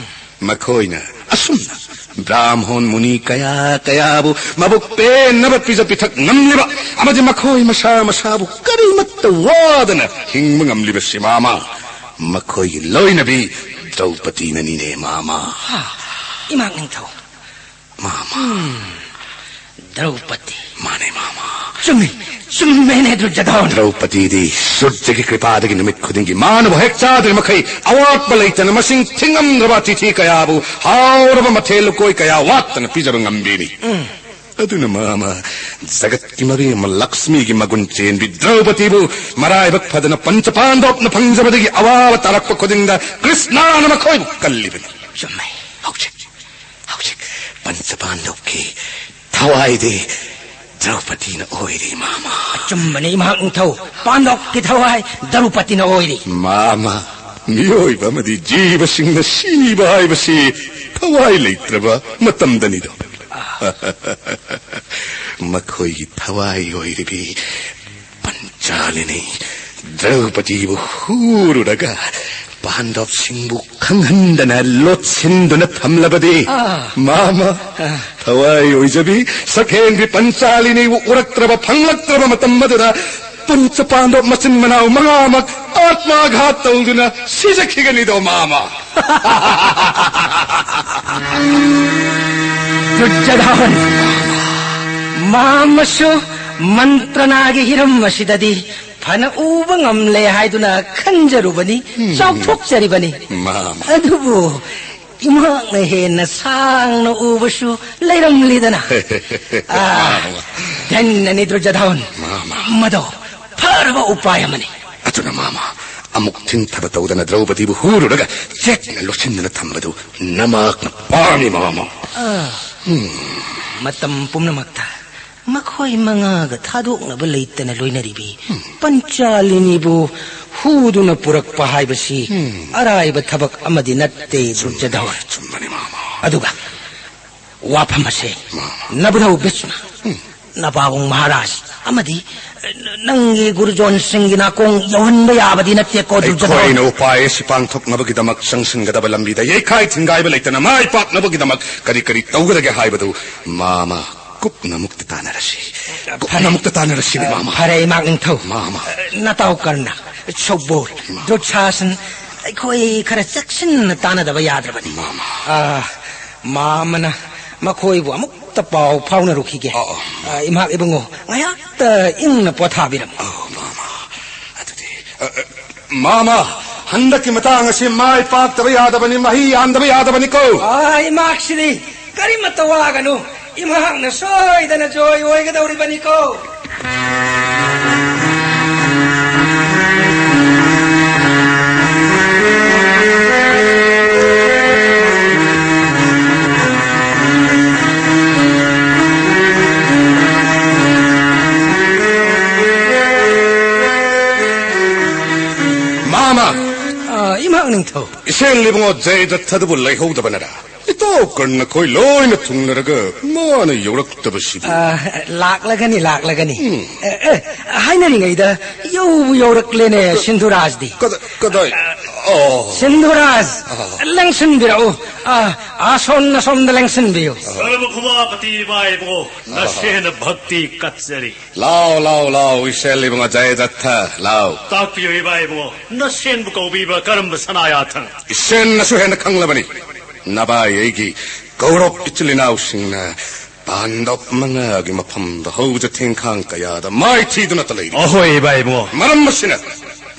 ꯃꯈꯣꯏꯅ ꯑꯁꯨꯝꯅ ꯕ꯭ꯔꯥꯝꯍꯣꯟ ꯃꯨꯅꯤ ꯀꯌꯥ ꯀꯌꯥꯕꯨ ꯃꯕꯨꯛ ꯄꯦꯟꯅꯕ ꯄꯤꯖ ꯄꯤꯊꯛ ꯉꯝꯂꯤꯕ ꯑꯃꯗꯤ ꯃꯈꯣꯏ ꯃꯁꯥ ꯃꯁꯥꯕꯨ ꯀꯔꯤꯃꯠꯇ ꯋꯥꯗꯅ ꯍꯤꯡꯕ ꯉꯝꯂꯤꯕꯁꯤ, ꯃꯥꯃ, ꯃꯈꯣꯏꯒꯤ ꯂꯣꯏꯅꯕꯤ ꯗ꯭ꯔꯧꯄꯗꯤꯅꯅꯤꯅꯦ, ꯃꯥꯃ꯫ ꯏꯃꯥꯛ ꯅꯤꯡꯊꯧ꯫ ꯃꯥꯃ꯫ ꯗ꯭ꯔꯧꯄꯗꯤ꯫ ꯃꯥꯅꯦ, ꯃꯥꯃ꯫ ꯆꯨꯝꯃꯤ, ꯆꯨꯝꯃꯦꯅꯦ ꯗꯨꯔꯖꯣꯙꯟ꯫ ꯗ꯭ꯔꯧꯄꯗꯤꯗꯤ ꯁꯨꯔꯖꯒꯤ ꯀ꯭ꯔꯤꯄꯥꯗꯒꯤ ꯅꯨꯃꯤꯠ ꯈꯨꯗꯤꯡꯒꯤ ꯃꯥꯅꯕꯨ ꯍꯦꯛ ꯆꯥꯗ꯭ꯔꯤ ꯃꯈꯩ ꯑꯋꯥꯠꯄ ꯂꯩꯇꯅ ꯃꯁꯤꯡ ꯊꯤꯉꯝꯗ꯭ꯔꯕ ꯑꯇꯤꯊꯤ ꯀꯌꯥꯕꯨ ꯍꯥꯎꯔꯕ ꯃꯊꯦꯜ ꯂꯨꯀꯣꯏ ꯀꯌꯥ ꯋꯥꯠꯇꯅ ꯄꯤꯖꯕ ꯉꯝꯕꯤꯅꯤ꯫ ꯑꯗꯨꯅ ꯃꯥꯃ, ꯖꯒꯠꯀꯤ ꯃꯕꯦꯝꯃ ꯂꯛꯁꯃꯤꯒꯤ ꯃꯒꯨꯟ ꯆꯦꯟꯕꯤ ꯗ꯭ꯔꯧꯄꯗꯤꯕꯨ ꯃꯔꯥꯏꯕꯛ ꯐꯗꯅ ꯄꯟꯆ ꯄꯥꯟꯗꯣꯞꯅ ꯐꯪꯖꯕꯗꯒꯤ ꯑꯋꯥꯕ ꯇꯥꯔꯛꯄ ꯈꯨꯗꯤꯡꯗ ꯀ꯭ꯔꯤꯁꯅꯅ ꯃꯈꯣꯏꯕꯨ ꯀꯜꯂꯤꯕꯅꯤ꯫ ꯆꯨꯝꯃꯦ꯫ ꯍꯧꯖꯤꯛ, ꯍꯧꯖꯤꯛ ꯄꯟꯆ ꯄꯥꯟꯗꯣꯞꯀꯤ ꯊꯋꯥꯏꯗꯤ ꯗ꯭ꯔꯧꯄꯗꯤꯅ ꯑꯣꯏꯔꯤ, ꯃꯥꯃ꯫ ꯑꯆꯨꯝꯕꯅꯤ ꯏꯃꯥꯛ ꯅꯤꯡꯊꯧ꯫ ꯄꯥꯟꯗꯣꯞꯀꯤ ꯊꯋꯥꯏ ꯗ꯭ꯔꯧꯄꯗꯤꯅ ꯑꯣꯏꯔꯤ꯫ ꯃꯥꯃ, ꯃꯤꯑꯣꯏꯕ ꯑꯃꯗꯤ ꯖꯤꯕꯁꯤꯡꯅ ꯁꯤꯕ ꯍꯥꯏꯕꯁꯤ ꯊꯋꯥꯏ ꯂꯩꯇ꯭ꯔꯕ ꯃꯇꯝꯗꯅꯤꯗꯣ꯫ ꯃꯈꯣꯏꯒꯤ ꯊꯋꯥꯏ ꯑꯣꯏꯔꯤꯕꯤ ꯄꯟꯆꯥꯂꯤꯅꯤ ꯗ꯭ꯔꯧꯄꯗꯤꯕꯨ ꯍꯨꯔꯨꯔꯒ ꯄꯥꯟꯗꯣꯞꯁꯤꯡꯕꯨ ꯈꯪꯍꯟꯗꯅ ꯂꯣꯠꯁꯤꯟꯗꯨꯅ ꯊꯝꯂꯕꯗꯤ, ꯑꯥ꯫ ꯃꯥꯃ, ꯊꯋꯥꯏ ꯑꯣꯏꯖꯕꯤ ꯁꯛꯍꯦꯟꯕꯤ ꯄꯟꯆꯥꯂꯤꯅꯤꯕꯨ ꯎꯔꯛꯇ꯭ꯔꯕ ꯐꯪꯂꯛꯇ꯭ꯔꯕ ꯃꯇꯝ ꯑꯗꯨꯗ ꯄꯟꯆ ꯄꯥꯟꯗꯣꯞ ꯃꯆꯤꯟ ꯃꯅꯥꯎ ꯃꯉꯥꯃꯛ ꯑꯥꯠꯃꯥꯘꯥꯠ ꯇꯧꯗꯨꯅ ꯁꯤꯖꯈꯤꯒꯅꯤꯗꯣ, ꯃꯥꯃ꯫ ꯗꯨꯔꯖꯣꯙꯟ꯫ ꯄꯥꯝꯃꯁꯨ ꯃꯟꯇ꯭ꯔꯅꯥꯒꯤ ꯍꯤꯔꯝ ꯑꯁꯤꯗꯗꯤ ꯐꯅ ꯎꯕ ꯉꯝꯂꯦ ꯍꯥꯏꯗꯨꯅ ꯈꯟꯖꯔꯨꯕꯅꯤ, ꯎꯝ꯫ ꯆꯥꯎꯊꯣꯛꯆꯔꯤꯕꯅꯤ꯫ ꯃꯥꯃ꯫ ꯑꯗꯨꯕꯨ ꯏꯃꯥꯛꯅ ꯍꯦꯟꯅ ꯁꯥꯡꯅ ꯎꯕꯁꯨ ꯂꯩꯔꯝꯂꯤꯗꯅ꯫ ꯑꯥ, ꯃꯥꯃ꯫ ꯙꯟꯌꯅꯤ ꯗꯨꯔꯖꯣꯙꯟ꯫ ꯃꯥꯃ꯫ ꯃꯗꯣ ꯐꯔꯕ ꯎꯄꯥꯏ ꯑꯃꯅꯤ꯫ ꯑꯗꯨꯅ ꯃꯥꯃ, ꯑꯃꯨꯛ ꯊꯤꯟꯊꯕ ꯇꯧꯗꯅ ꯗ꯭ꯔꯧꯄꯗꯤꯕꯨ ꯍꯨꯔꯨꯔꯒ ꯆꯦꯠꯅ ꯂꯣꯠꯁꯤꯟꯗꯨꯅ ꯊꯝꯕꯗꯨ ꯅꯃꯥꯛꯅ ꯄꯥꯝꯃꯤ ꯃꯥꯃ꯫ ꯑꯥ, ꯃꯇꯝ ꯄꯨꯝꯅꯃꯛꯇ ꯃꯈꯣꯏ ꯃꯉꯥꯒ ꯊꯥꯗꯣꯛꯅꯕ ꯂꯩꯇꯅ ꯂꯣꯏꯅꯔꯤꯕꯤ ꯄꯟꯆꯥꯂꯤꯅꯤꯕꯨ ꯍꯨꯗꯨꯅ ꯄꯨꯔꯛꯄ ꯍꯥꯏꯕꯁꯤ ꯎꯝ꯫ ꯑꯔꯥꯏꯕ ꯊꯕꯛ ꯑꯃꯗꯤ ꯅꯠꯇꯦ, ꯗꯨꯔꯖꯣꯙꯟ꯫ ꯆꯨꯝꯕꯅꯤ, ꯃꯥꯃ꯫ ꯑꯗꯨꯒ ꯋꯥꯐꯝ ꯑꯁꯦ ꯃꯥꯃ꯫ ꯅꯕꯙꯧ ꯚꯤꯁꯃ, ꯎꯝ꯫ ꯅꯄꯥꯕꯨꯡ ꯃꯍꯥꯔꯥꯖ ꯑꯃꯗꯤ ꯅꯪꯒꯤ ꯒꯨꯔꯨꯖꯣꯟꯁꯤꯡꯒꯤ ꯅꯥꯀꯣꯡ ꯌꯧꯍꯟꯕ ꯌꯥꯕꯗꯤ ꯅꯠꯇꯦꯀꯣ, ꯗꯨꯔꯖꯣꯙꯟ꯫ ꯑꯩꯈꯣꯏꯅ ꯎꯄꯥꯏ ꯑꯁꯤ ꯄꯥꯡꯊꯣꯛꯅꯕꯒꯤꯗꯃꯛ ꯆꯪꯁꯤꯟꯒꯗꯕ ꯂꯝꯕꯤꯗ ꯌꯩꯈꯥꯏ ꯊꯤꯡꯒꯥꯏꯕ ꯂꯩꯇꯅ ꯃꯥꯏ ꯄꯥꯛꯅꯕꯒꯤꯗꯃꯛ ꯀꯔꯤ ꯀꯔꯤ ꯇꯧꯒꯗꯒꯦ ꯍꯥꯏꯕꯗꯨ ꯃꯥꯃ ꯀꯨꯞꯅ ꯑꯃꯨꯛꯇ ꯇꯥꯟꯅꯔꯁꯤ꯫ ꯀꯨꯞꯅ ꯐꯔꯦ꯫ ꯑꯃꯨꯛꯇ ꯇꯥꯟꯅꯔꯁꯤ, ꯃꯥꯃ꯫ ꯐꯔꯦ, ꯏꯃꯥꯛ ꯅꯤꯡꯊꯧ꯫ ꯃꯥꯃ꯫ ꯅꯇꯥꯎ ꯀꯔꯅ, ꯁꯧꯕꯣꯔ, ꯃꯥꯃ꯫ ꯗꯨꯠꯁꯥꯁꯟ, ꯑꯩꯈꯣꯏ ꯈꯔ ꯆꯦꯛꯁꯤꯟꯅ ꯇꯥꯟꯅꯗꯕ ꯌꯥꯗ꯭ꯔꯕꯅꯤ꯫ ꯃꯥꯃ꯫ ꯑꯥ, ꯃꯥꯃꯅ ꯃꯈꯣꯏꯕꯨ ꯑꯃꯨꯛꯇ ꯄꯥꯎ ꯐꯥꯎꯅꯔꯨꯈꯤꯒꯦ꯫ ꯑꯣ, ꯑꯣ꯫ ꯑꯥ, ꯏꯃꯥꯛ ꯏꯕꯨꯡꯉꯣ, ꯉꯥꯏꯍꯥꯛꯇ ꯏꯪꯅ ꯄꯣꯊꯥꯕꯤꯔꯝꯃꯨ꯫ ꯑꯣ, ꯃꯥꯃ꯫ ꯑꯗꯨꯗꯤ, ꯑ, ꯑ, ꯃꯥꯃ, ꯍꯟꯗꯛꯀꯤ ꯃꯇꯥꯡ ꯑꯁꯤ ꯃꯥꯏ ꯄꯥꯛꯇꯕ ꯌꯥꯗꯕꯅꯤ, ꯃꯍꯤ ꯌꯥꯟꯗꯕ ꯌꯥꯗꯕꯅꯤꯀꯣ꯫ ꯑꯥ, ꯏꯃꯥꯛꯁꯤꯗꯤ ꯀꯔꯤꯃꯠꯇ ꯋꯥꯒꯅꯨ, ꯏꯃꯥꯛꯅ ꯁꯣꯏꯗꯅ ꯖꯣꯏ ꯑꯣꯏꯒꯗꯧꯔꯤꯕꯅꯤꯀꯣ꯫ ꯃꯥꯃ! ꯑꯥ, ꯏꯃꯥꯛ ꯅꯤꯡꯊꯧ꯫ ꯏꯁꯦꯟ ꯏꯕꯨꯡꯉꯣ ꯖꯌꯗ꯭ꯔꯊꯗꯨꯕꯨ ꯂꯩꯍꯧꯗꯕꯅꯔꯥ? ꯏꯇꯥꯎ ꯀꯔꯅ ꯈꯣꯏ ꯂꯣꯏꯅ ꯊꯨꯡꯂꯔꯒ ꯃꯥꯅ ꯌꯧꯔꯛꯇꯕꯁꯤꯕꯨ꯫ ꯑꯥ, ꯂꯥꯛꯂꯒꯅꯤ, ꯂꯥꯛꯂꯒꯅꯤ꯫ ꯎꯝ꯫ ꯑꯦ, ꯑꯦ, ꯍꯥꯏꯅꯔꯤꯉꯩꯗ ꯌꯧꯕꯨ ꯌꯧꯔꯛꯂꯦꯅꯦ, ꯁꯤꯟꯙꯨꯔꯥꯖꯗꯤ꯫ ꯀꯗꯥ-, ꯀꯗꯥꯏ? ꯑꯣ꯫ ꯁꯤꯟꯙꯨꯔꯥꯖ, ꯑꯥ꯫ ꯂꯦꯡꯁꯤꯟꯕꯤꯔꯛꯎ꯫ ꯑꯥ, ꯑꯁꯣꯝ ꯅꯁꯣꯝꯗ ꯂꯦꯡꯁꯤꯟꯕꯤꯌꯨ꯫ ꯁꯔꯕꯈꯨꯃꯥꯄꯇꯤ ꯏꯃꯥ ꯏꯕꯨꯡꯉꯣ, ꯑꯥ꯫ ꯅꯁꯦꯟꯅ ꯚꯛꯇꯤ ꯀꯠꯆꯔꯤ꯫ ꯂꯥꯎ, ꯂꯥꯎ, ꯂꯥꯎ, ꯏꯁꯦꯜ ꯏꯕꯨꯡꯉꯣ ꯖꯌꯗ꯭ꯔꯊ, ꯂꯥꯎ꯫ ꯇꯥꯛꯄꯤꯌꯨ ꯏꯃꯥ ꯏꯕꯨꯡꯉꯣ, ꯅꯁꯦꯟꯕꯨ ꯀꯧꯕꯤꯕ ꯀꯔꯝꯕ ꯁꯅꯥ ꯌꯥꯊꯪ? ꯏꯁꯦꯟꯅꯁꯨ ꯍꯦꯟꯅ ꯈꯪꯂꯕꯅꯤ꯫ ꯅꯚꯥꯏ ꯑꯩꯒꯤ ꯀꯧꯔꯕ ꯏꯆꯤꯜ ꯏꯅꯥꯎꯁꯤꯡꯅ ꯄꯥꯟꯗꯕ ꯃꯉꯥꯒꯤ ꯃꯐꯝꯗ ꯍꯧꯖ ꯊꯦꯡꯈꯥꯡ ꯀꯌꯥꯗ ꯃꯥꯏꯊꯤꯗꯨꯅꯇ ꯂꯩꯔꯤ꯫ ꯑꯍꯣꯏ, ꯏꯕꯥ ꯏꯕꯨꯡꯉꯣ꯫ ꯃꯔꯝ ꯑꯁꯤꯅ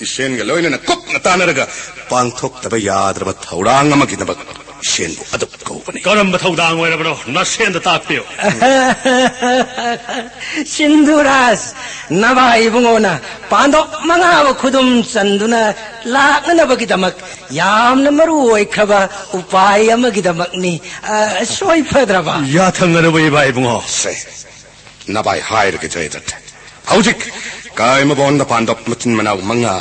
ꯏꯁꯦꯟꯒ ꯂꯣꯏꯅꯅ ꯀꯨꯞꯅ ꯇꯥꯟꯅꯔꯒ ꯄꯥꯡꯊꯣꯛꯇꯕ ꯌꯥꯗ꯭ꯔꯕ ꯊꯧꯔꯥꯡ ꯑꯃꯒꯤꯗꯃꯛ ꯏꯁꯦꯟꯕꯨ ꯑꯗꯨꯛ ꯀꯧꯕꯅꯤ꯫ ꯀꯔꯝꯕ ꯊꯧꯗꯥꯡ ꯑꯣꯏꯔꯕꯅꯣ? ꯅꯁꯦꯟꯗ ꯇꯥꯛꯄꯤꯌꯨ꯫ ꯁꯤꯟꯙꯨꯔꯥꯖ, ꯅꯚꯥꯏ ꯏꯕꯨꯡꯉꯣꯅ ꯄꯥꯟꯗꯣꯞ ꯃꯉꯥꯕꯨ ꯈꯨꯗꯨꯝ ꯆꯟꯗꯨꯅ ꯂꯥꯛꯅꯅꯕꯒꯤꯗꯃꯛ ꯌꯥꯝꯅ ꯃꯔꯨ ꯑꯣꯏꯈ꯭ꯔꯕ ꯎꯄꯥꯏ ꯑꯃꯒꯤꯗꯃꯛꯅꯤ꯫ ꯑ, ꯁꯣꯏꯐꯗ꯭ꯔꯕ꯫ ꯌꯥꯊꯪꯅꯔꯕ ꯏꯕꯥ ꯏꯕꯨꯡꯉꯣ꯫ ꯁꯦ, ꯅꯚꯥꯏ ꯍꯥꯏꯔꯒꯦ, ꯖꯌꯗ꯭ꯔꯊ꯫ ꯍꯧꯖꯤꯛ ꯀꯥꯏꯃꯕꯣꯟꯗ ꯄꯥꯟꯗꯕ ꯃꯆꯤꯟ ꯃꯅꯥꯎ ꯃꯉꯥ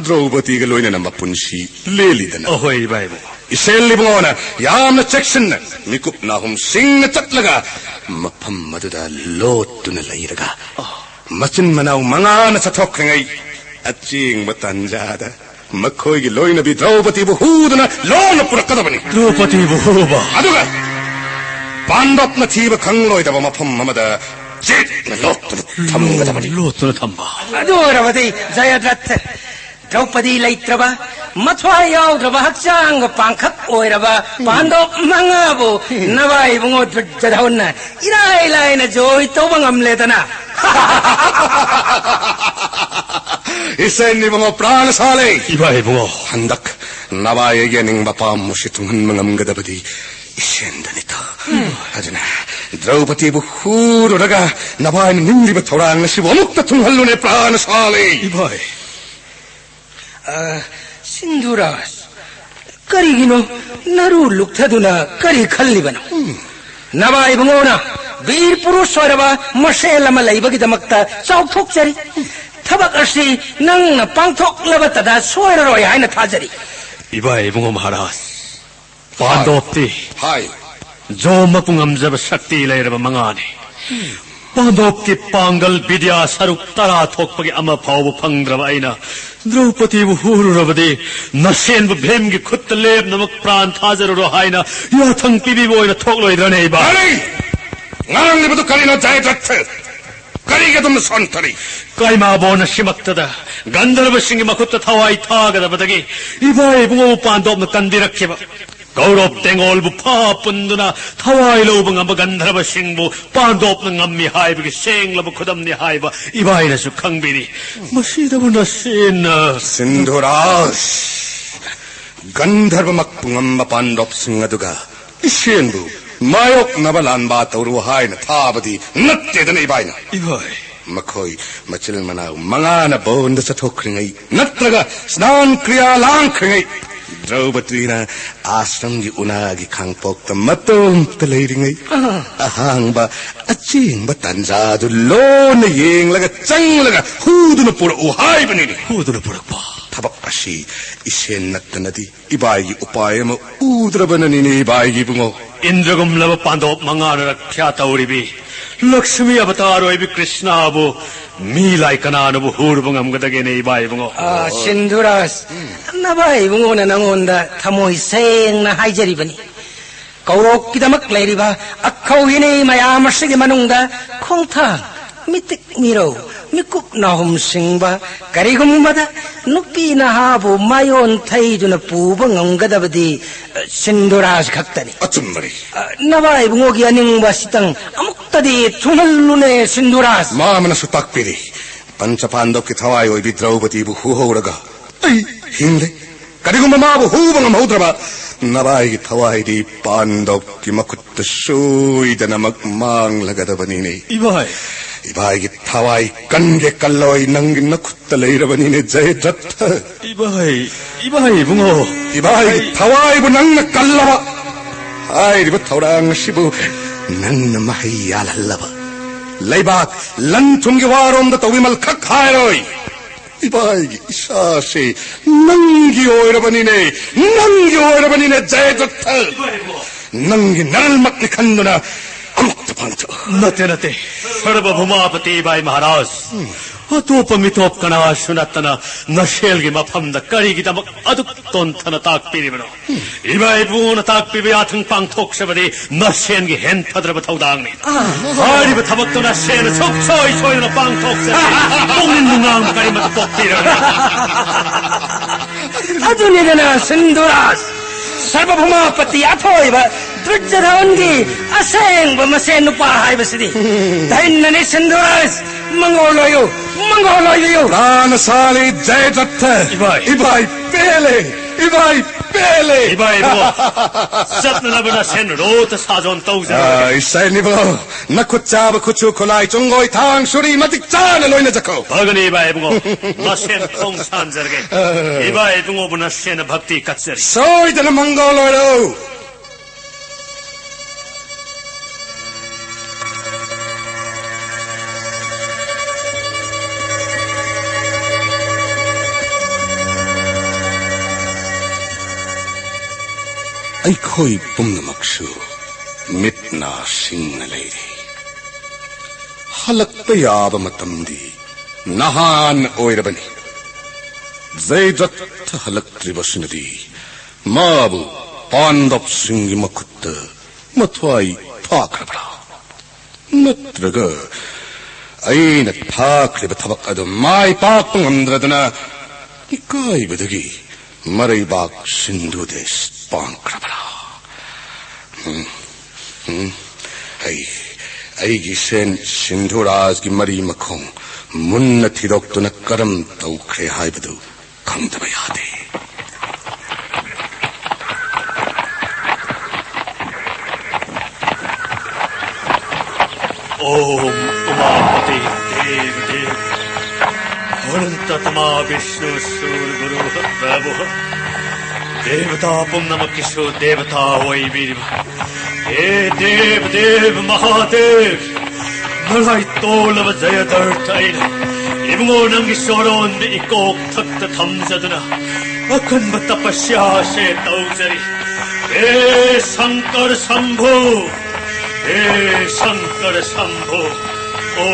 ꯗ꯭ꯔꯧꯄꯗꯤꯒ ꯂꯣꯏꯅꯅ ꯃꯄꯨꯟꯁꯤ ꯂꯦꯜꯂꯤꯗꯅ꯫ ꯑꯍꯣꯏ, ꯏꯕꯥ ꯏꯕꯨꯡꯉꯣ꯫ ꯏꯁꯦꯟ ꯏꯕꯨꯡꯉꯣꯅ ꯌꯥꯝꯅ ꯆꯦꯛꯁꯤꯟꯅ ꯃꯤꯀꯨꯞ ꯅꯥꯍꯨꯝ ꯁꯤꯡꯅ ꯆꯠꯂꯒ ꯃꯐꯝ ꯑꯗꯨꯗ ꯂꯣꯠꯇꯨꯅ ꯂꯩꯔꯒ ꯃꯆꯤꯟ ꯃꯅꯥꯎ ꯃꯉꯥꯅ ꯆꯠꯊꯣꯛꯈ꯭ꯔꯤꯉꯩ ꯑꯆꯦꯡꯕ ꯇꯥꯟꯖꯥꯗ ꯃꯈꯣꯏꯒꯤ ꯂꯣꯏꯅꯕꯤ ꯗ꯭ꯔꯧꯄꯗꯤꯕꯨ ꯍꯨꯗꯨꯅ ꯂꯣꯟꯅ ꯄꯨꯔꯛꯀꯗꯕꯅꯤ꯫ ꯗ꯭ꯔꯧꯄꯗꯤꯕꯨ ꯍꯨꯕ? ꯑꯗꯨꯒ ꯄꯥꯟꯗꯕꯅ ꯊꯤꯕ ꯈꯪꯂꯣꯏꯗꯕ ꯃꯐꯝ ꯑꯃꯗ ꯆꯦꯠꯅ ꯂꯣꯠꯇꯨꯅ ꯊꯝꯒꯗꯕꯅꯤ꯫ ꯂꯣꯠꯇꯨꯅ ꯊꯝꯕ꯫ ꯑꯗꯨ ꯑꯣꯏꯔꯕꯗꯤ ꯖꯌꯗ꯭ꯔꯊ, ꯗ꯭ꯔꯧꯄꯗꯤ ꯂꯩꯇ꯭ꯔꯕ, ꯃꯊ꯭ꯋꯥꯏ ꯌꯥꯎꯗ꯭ꯔꯕ ꯍꯛꯆꯥꯡꯒ ꯄꯥꯡꯈꯛ ꯑꯣꯏꯔꯕ ꯄꯥꯟꯗꯣꯞ ꯃꯉꯥꯕꯨ ꯅꯚꯥꯏ ꯏꯕꯨꯡꯉꯣ ꯗꯨꯔꯖꯙꯣꯟꯅ ꯏꯔꯥꯏ ꯂꯥꯏꯅ ꯖꯣꯏ ꯇꯧꯕ ꯉꯝꯂꯦꯗꯅ꯫ ꯏꯁꯦꯟ ꯏꯕꯨꯡꯉꯣ ꯄ꯭ꯔꯥꯟ ꯁꯥꯂꯦ꯫ ꯏꯕꯥ ꯏꯕꯨꯡꯉꯣ꯫ ꯍꯟꯗꯛ ꯅꯚꯥꯏ ꯑꯩꯒꯤ ꯑꯅꯤꯡꯕ ꯑꯄꯥꯝꯕꯁꯤ ꯊꯨꯡꯍꯟꯕ ꯉꯝꯒꯗꯕꯗꯤ ꯏꯁꯦꯟꯗꯅꯤꯇꯣ꯫ ꯑꯗꯨꯅ ꯗ꯭ꯔꯧꯄꯗꯤꯕꯨ ꯍꯨꯔꯨꯔꯒ ꯅꯚꯥꯏꯅ ꯅꯤꯡꯂꯤꯕ ꯊꯧꯔꯥꯡ ꯑꯁꯤꯕꯨ ꯑꯃꯨꯛꯇ ꯊꯨꯡꯍꯜꯂꯨꯅꯦ ꯄ꯭ꯔꯥꯟ ꯁꯥꯂꯦ꯫ ꯏꯕꯥꯏ꯫ ꯑ, ꯁꯤꯟꯙꯨꯔꯥꯖ, ꯀꯔꯤꯒꯤꯅꯣ ꯅꯔꯨ ꯂꯨꯛꯊꯗꯨꯅ ꯀꯔꯤ ꯈꯜꯂꯤꯕꯅꯣ? ꯅꯚꯥꯏ ꯏꯕꯨꯡꯉꯣꯅ ꯕꯤꯔ ꯄꯨꯔꯨꯁ ꯑꯣꯏꯔꯕ ꯃꯁꯦꯜ ꯑꯃ ꯂꯩꯕꯒꯤꯗꯃꯛꯇ ꯆꯥꯎꯊꯣꯛꯆꯔꯤ꯫ ꯊꯕꯛ ꯑꯁꯤ ꯅꯪꯅ ꯄꯥꯡꯊꯣꯛꯂꯕꯇꯗ ꯁꯣꯏꯔꯔꯣꯏ ꯍꯥꯏꯅ ꯊꯥꯖꯔꯤ꯫ ꯏꯕꯥꯏ ꯏꯕꯨꯡꯉꯣ ꯃꯍꯥꯔꯥꯖ, ꯄꯥꯟꯗꯣꯞꯇꯤ ꯍꯥꯏ꯫ ꯖꯣꯝꯃꯛꯄꯨ ꯉꯝꯖꯕ ꯁꯛꯇꯤ ꯂꯩꯔꯕ ꯃꯉꯥꯅꯤ꯫ ꯄꯥꯟꯗꯣꯞꯀꯤ ꯄꯥꯡꯒꯜ ꯕꯤꯗ꯭ꯌꯥ ꯁꯔꯨꯛ ꯇꯔꯥ ꯊꯣꯛꯄꯒꯤ ꯑꯃ ꯐꯥꯎꯕ ꯐꯪꯗ꯭ꯔꯕ ꯑꯩꯅ ꯗ꯭ꯔꯧꯄꯗꯤꯕꯨ ꯍꯨꯔꯨꯔꯕꯗꯤ ꯅꯁꯦꯟꯕ ꯚꯤꯝꯒꯤ ꯈꯨꯠꯇ ꯂꯦꯞꯅꯃꯛ ꯄ꯭ꯔꯥꯟ ꯊꯥꯖꯔꯨꯔꯣ ꯍꯥꯏꯅ ꯌꯥꯊꯪ ꯄꯤꯕꯤꯕ ꯑꯣꯏꯅ ꯊꯣꯛꯂꯣꯏꯗ꯭ꯔꯅꯦ ꯏꯕꯥ? ꯀꯔꯤ? ꯉꯥꯡꯂꯤꯕꯗꯨ ꯀꯔꯤꯅꯣ ꯖꯌꯗ꯭ꯔꯊ? ꯀꯔꯤꯒꯤ ꯑꯗꯨꯝꯅ ꯁꯣꯟꯊꯔꯤ? ꯀꯥꯏꯃꯥꯕꯣꯟ ꯑꯁꯤꯃꯛꯇꯗ ꯒꯟꯙꯔꯕꯁꯤꯡꯒꯤ ꯃꯈꯨꯠꯇ ꯊꯋꯥꯏ ꯊꯥꯒꯗꯕꯗꯒꯤ ꯏꯕꯥ ꯏꯕꯨꯡꯉꯣꯕꯨ ꯄꯥꯟꯗꯣꯞꯅ ꯀꯟꯕꯤꯔꯛꯈꯤꯕ꯫ ꯀꯧꯔꯕ ꯇꯦꯡꯒꯣꯜꯕꯨ ꯐꯥ ꯄꯨꯟꯗꯨꯅ ꯊꯋꯥꯏ ꯂꯧꯕ ꯉꯝꯕ ꯒꯟꯙꯔꯕꯁꯤꯡꯕꯨ ꯄꯥꯟꯗꯣꯞꯅ ꯉꯝꯃꯤ ꯍꯥꯏꯕꯒꯤ ꯁꯦꯡꯂꯕ ꯈꯨꯗꯝꯅꯤ ꯍꯥꯏꯕ ꯏꯕꯥꯏꯅꯁꯨ ꯈꯪꯕꯤꯔꯤ꯫ ꯃꯁꯤꯗꯕꯨ ꯅꯁꯦꯟꯅ ꯁꯤꯟꯙꯨꯔꯥꯖ, ꯒꯟꯙꯔꯕꯃꯛꯄꯨ ꯉꯝꯕ ꯄꯥꯟꯗꯣꯞꯁꯤꯡ ꯑꯗꯨꯒ ꯏꯁꯦꯟꯕꯨ ꯃꯥꯌꯣꯛꯅꯕ ꯂꯥꯟꯕ ꯇꯧꯔꯨ ꯍꯥꯏꯅ ꯊꯥꯕꯗꯤ ꯅꯠꯇꯦꯗꯅ ꯏꯕꯥꯏꯅ꯫ ꯏꯕꯥꯏ꯫ ꯃꯈꯣꯏ ꯃꯆꯤꯜ ꯃꯅꯥꯎ ꯃꯉꯥꯅ ꯕꯣꯟꯗ ꯆꯠꯊꯣꯛꯈ꯭ꯔꯤꯉꯩ ꯅꯠꯇ꯭ꯔꯒ ꯁ꯭ꯅꯥꯟ ꯀ꯭ꯔꯤꯌꯥ ꯂꯥꯡꯈ꯭ꯔꯤꯉꯩ ꯗ꯭ꯔꯧꯄꯗꯤꯅ ꯑꯥꯁ꯭ꯔꯝꯒꯤ ꯎꯅꯥꯒꯤ ꯈꯥꯡꯄꯣꯛꯇ ꯃꯇꯣꯝꯇ ꯂꯩꯔꯤꯉꯩ ꯑꯍꯥꯡꯕ ꯑꯆꯦꯡꯕ ꯇꯥꯟꯖꯥꯗꯨ ꯂꯣꯟꯅ ꯌꯦꯡꯂꯒ ꯆꯪꯂꯒ ꯍꯨꯗꯨꯅ ꯄꯨꯔꯛꯎ ꯍꯥꯏꯕꯅꯤꯅꯦ꯫ ꯍꯨꯗꯨꯅ ꯄꯨꯔꯛꯄ꯫ ꯊꯕꯛ ꯑꯁꯤ ꯏꯁꯦꯟ ꯅꯠꯇꯅꯗꯤ ꯏꯕꯥꯏꯒꯤ ꯎꯄꯥꯏ ꯑꯃ ꯎꯗ꯭ꯔꯕꯅꯅꯤꯅꯦ ꯏꯕꯥꯏꯒꯤ ꯏꯕꯨꯡꯉꯣ꯫ ꯏꯟꯗ꯭ꯔꯒꯨꯝꯂꯕ ꯄꯥꯟꯗꯣꯞ ꯃꯉꯥꯅ ꯔꯛꯈ꯭ꯌꯥ ꯇꯧꯔꯤꯕꯤ ꯂꯛꯁꯃꯤ ꯑꯕꯇꯥꯔ ꯑꯣꯏꯕꯤ ꯀ꯭ꯔꯤꯁꯅꯥꯕꯨ ꯃꯤ ꯂꯥꯏ ꯀꯅꯥꯅꯕꯨ ꯍꯨꯔꯨꯕ ꯉꯝꯒꯗꯒꯦꯅꯦ ꯏꯕꯥꯏ ꯏꯕꯨꯡꯉꯣ? ꯑꯥ, ꯁꯤꯟꯙꯨꯔꯥꯖ, ꯅꯕꯥꯏ ꯏꯕꯨꯡꯉꯣꯅ ꯅꯪꯉꯣꯟꯗ ꯊꯃꯣꯏ ꯁꯦꯡꯅ ꯍꯥꯏꯖꯔꯤꯕꯅꯤ꯫ ꯀꯧꯔꯣꯛꯀꯤꯗꯃꯛ ꯂꯩꯔꯤꯕ ꯑꯈꯧ ꯍꯤꯅꯤ ꯃꯌꯥꯝ ꯑꯁꯤꯒꯤ ꯃꯅꯨꯡꯗ ꯈꯣꯡꯊꯥꯡ, ꯃꯤꯇꯤꯛ ꯃꯤꯔꯧ, ꯃꯤꯀꯨꯞ ꯅꯥꯍꯨꯝ ꯁꯤꯡꯕ ꯀꯔꯤꯒꯨꯝꯕꯗ ꯅꯨꯄꯤ ꯅꯍꯥꯕꯨ ꯃꯥꯌꯣꯟ ꯊꯩꯗꯨꯅ ꯄꯨꯕ ꯉꯝꯒꯗꯕꯗꯤ, ꯑ, ꯁꯤꯟꯙꯨꯔꯥꯖ ꯈꯛꯇꯅꯤ꯫ ꯑꯆꯨꯝꯕꯅꯤ꯫ ꯑ, ꯅꯕꯥꯏ ꯏꯕꯨꯡꯉꯣꯒꯤ ꯑꯅꯤꯡꯕ ꯑꯁꯤꯇꯪ ꯑꯃꯨꯛꯇꯗꯤ ꯊꯨꯡꯍꯜꯂꯨꯅꯦ ꯁꯤꯟꯙꯨꯔꯥꯖ꯫ ꯃꯥꯃꯅꯁꯨ ꯇꯥꯛꯄꯤꯔꯤ꯫ ꯄꯟꯆ ꯄꯥꯟꯗꯕꯀꯤ ꯊꯋꯥꯏ ꯑꯣꯏꯕꯤ ꯗ꯭ꯔꯧꯄꯗꯤꯕꯨ ꯍꯨꯍꯧꯔꯒ ꯑꯩ ꯍꯤꯡꯂꯦ꯫ ꯀꯔꯤꯒꯨꯝꯕ ꯃꯥꯕꯨ ꯍꯨꯕ ꯉꯝꯍꯧꯗ꯭ꯔꯕ, ꯅꯕꯥꯏꯒꯤ ꯊꯋꯥꯏꯗꯤ ꯄꯥꯟꯗꯣꯞꯀꯤ ꯃꯈꯨꯠꯇ ꯁꯣꯏꯗꯅꯃꯛ ꯃꯥꯡꯂꯒꯗꯕꯅꯤꯅꯦ꯫ ꯏꯕꯥꯏ! ꯏꯕꯥꯏꯒꯤ ꯊꯋꯥꯏ ꯀꯟꯒꯦ ꯀꯜꯂꯣꯏ ꯅꯪꯒꯤ ꯅꯈꯨꯠꯇ ꯂꯩꯔꯕꯅꯤꯅꯦ, ꯖꯌꯗ꯭ꯔꯊ꯫ ꯏꯕꯥꯏ! ꯏꯕꯥꯏ ꯏꯕꯨꯡꯉꯣ! ꯏꯕꯥꯏꯒꯤ ꯊꯋꯥꯏꯕꯨ ꯅꯪꯅ ꯀꯜꯂꯕ, ꯍꯥꯏꯔꯤꯕ ꯊꯧꯔꯥꯡ ꯑꯁꯤꯕꯨ ꯅꯪꯅ ꯃꯍꯩ ꯌꯥꯜꯍꯜꯂꯕ, ꯂꯩꯕꯥꯛ ꯂꯟ ꯊꯨꯝꯒꯤ ꯋꯥꯔꯣꯝꯗ ꯇꯧꯕꯤꯃꯜ ꯈꯛ ꯍꯥꯏꯔꯣꯏ꯫ ꯏꯕꯥꯏꯒꯤ ꯏꯁꯥꯁꯦ ꯅꯪꯒꯤ ꯑꯣꯏꯔꯕꯅꯤꯅꯦ, ꯅꯪꯒꯤ ꯑꯣꯏꯔꯕꯅꯤꯅꯦ, ꯖꯌꯗ꯭ꯔꯊ꯫ ꯅꯪꯒꯤ ꯅꯔꯜꯃꯛꯅꯤ ꯈꯟꯗꯨꯅ ꯑꯃꯨꯛꯇ ꯄꯥꯡꯊꯣꯛꯎ꯫ ꯅꯠꯇꯦ, ꯅꯠꯇꯦ, ꯁꯔꯕꯚꯧꯃꯥꯄꯇꯤ ꯏꯕꯥꯏ ꯃꯍꯥꯔꯥꯖ꯫ ꯑꯇꯣꯞꯄ ꯃꯤꯇꯣꯞ ꯀꯅꯥꯁꯨ ꯅꯠꯇꯅ ꯅꯁꯦꯜꯒꯤ ꯃꯐꯝꯗ ꯀꯔꯤꯒꯤꯗꯃꯛ ꯑꯗꯨꯛ ꯇꯣꯟꯊꯅ ꯇꯥꯛꯄꯤꯔꯤꯕꯅꯣ? ꯏꯕꯥꯏ ꯏꯕꯨꯡꯉꯣꯅ ꯇꯥꯛꯄꯤꯕ ꯌꯥꯊꯪ ꯄꯥꯡꯊꯣꯛꯆꯕꯗꯤ ꯅꯁꯦꯟꯒꯤ ꯍꯦꯟ ꯐꯗ꯭ꯔꯕ ꯊꯧꯗꯥꯡꯅꯤ꯫ ꯍꯥꯏꯔꯤꯕ ꯊꯕꯛꯇꯨ ꯅꯁꯦꯟꯅ ꯁꯨꯛꯁꯣꯏ ꯁꯣꯏꯗꯅ ꯄꯥꯡꯊꯣꯛꯆꯕꯗꯤ ꯄꯨꯛꯅꯤꯡ ꯅꯨꯡꯉꯥꯡꯕ ꯀꯔꯤꯃꯠꯇ ꯄꯣꯛꯄꯤꯔꯕꯅꯤ꯫ ꯑꯗꯨꯅꯤꯗꯅ ꯁꯤꯟꯙꯨꯔꯥꯖ, ꯁꯔꯕꯚꯧꯃꯄꯇꯤ ꯑꯊꯣꯏꯕ ꯗꯨꯔꯖꯣꯙꯟꯒꯤ ꯑꯁꯦꯡꯕ ꯃꯁꯦꯟ ꯅꯨꯄꯥ ꯍꯥꯏꯕꯁꯤꯗꯤ ꯙꯩꯅꯅꯤ꯫ ꯁꯤꯟꯙꯨꯔꯥꯖ, ꯃꯉꯣꯟ ꯂꯣꯏꯌꯨ, ꯃꯉꯣꯟ ꯂꯣꯏꯕꯤꯌꯨ꯫ ꯄ꯭ꯔꯥꯅꯁꯥꯂꯤ ꯖꯌꯗ꯭ꯔꯠꯊ꯫ ꯏꯕꯥꯏ꯫ ꯏꯕꯥꯏ ꯄꯦꯜꯂꯦ, ꯏꯕꯥꯏ ꯄꯦꯜꯂꯦ꯫ ꯏꯕꯥꯏ ꯏꯕꯨꯡꯉꯣ, ꯆꯠꯅꯅꯕ ꯅꯁꯦꯟ ꯔꯣꯠꯇ ꯁꯥꯖꯣꯟ ꯇꯧꯖꯔꯣ꯫ ꯑ, ꯏꯁꯩꯅꯤꯕꯣ, ꯅꯈꯨꯠ ꯆꯥꯕ ꯈꯨꯠꯁꯨ ꯈꯨꯠꯂꯥꯏ ꯆꯨꯡꯒꯣꯏ ꯊꯥꯡ ꯁꯨꯔꯤ ꯃꯇꯤꯛ ꯆꯥꯅ ꯂꯣꯏꯅꯖꯈꯣ꯫ ꯐꯒꯅꯤ ꯏꯕꯥꯏ ꯏꯕꯨꯡꯉꯣ, ꯅꯁꯦꯟ ꯈꯣꯡ ꯁꯥꯟꯖꯔꯒꯦ꯫ ꯏꯕꯥꯏ ꯏꯕꯨꯡꯉꯣꯕꯨ ꯅꯁꯦꯟꯅ ꯚꯛꯇꯤ ꯀꯠꯆꯔꯤ꯫ ꯁꯣꯏꯗꯅ ꯃꯪꯒꯣꯜ ꯑꯣꯏꯔꯣ꯫ ꯑꯩꯈꯣꯏ ꯄꯨꯝꯅꯃꯛꯁꯨ ꯃꯤꯠ ꯅꯥ ꯁꯤꯡꯅ ꯂꯩꯔꯦ꯫ ꯍꯜꯂꯛꯄ ꯌꯥꯕ ꯃꯇꯝꯗꯤ ꯅꯍꯥꯟ ꯑꯣꯏꯔꯕꯅꯤ꯫ ꯖꯩꯗ꯭ꯔꯠ ꯍꯜꯂꯛꯇ꯭ꯔꯤꯕꯁꯤꯅꯗꯤ ꯃꯥꯕꯨ ꯄꯥꯟꯗꯕꯁꯤꯡꯒꯤ ꯃꯈꯨꯠꯇ ꯃꯊ꯭ꯋꯥꯏ ꯐꯥꯈ꯭ꯔꯕ꯭ꯔꯥ? ꯅꯠꯇ꯭ꯔꯒ ꯑꯩꯅ ꯊꯥꯈ꯭ꯔꯤꯕ ꯊꯕꯛ ꯑꯗꯨ ꯃꯥꯏ ꯄꯥꯛꯄ ꯉꯝꯗ꯭ꯔꯗꯅ ꯏꯀꯥꯏꯕꯗꯒꯤ ꯃꯔꯩꯕꯥꯛ ꯁꯤꯟꯙꯨ ꯗꯦꯁ ꯄꯥꯡꯈ꯭ꯔꯕ꯭ꯔꯥ? ꯎꯝ, ꯎꯝ, ꯑꯩ, ꯑꯩꯒꯤ ꯁꯦꯟ ꯁꯤꯟꯙꯨꯔꯥꯖꯒꯤ ꯃꯔꯤ ꯃꯈꯣꯡ ꯃꯨꯟꯅ ꯊꯤꯗꯣꯛꯇꯨꯅ ꯀꯔꯝ ꯇꯧꯈ꯭ꯔꯦ ꯍꯥꯏꯕꯗꯨ ꯈꯪꯗꯕ ꯌꯥꯗꯦ꯫ ॐ उमापति देव देव अनंत तमा विष्णु सूर गुरु प्रभु देवता पुण्यम किशोर देवता वै वीर हे देव देव महादेव ꯅꯔꯥꯏ ꯇꯣꯜꯂꯕ ꯖꯌꯗ꯭ꯔꯠꯊ ꯑꯩꯅ ꯏꯕꯨꯡꯉꯣ ꯅꯪꯒꯤ ꯁꯣꯔꯣꯟꯗ ꯏꯀꯣꯛ ꯊꯛꯇ ꯊꯝꯖꯗꯨꯅ ꯑꯀꯟꯕ ꯇꯄꯁ꯭ꯌꯥꯁꯦ ꯇꯧꯖꯔꯤ꯫ ꯍꯦ ꯁꯪꯀꯔ ꯁꯝꯚꯨ, ꯍꯦ ꯁꯪꯀꯔ ꯁꯝꯚꯨ, ॐ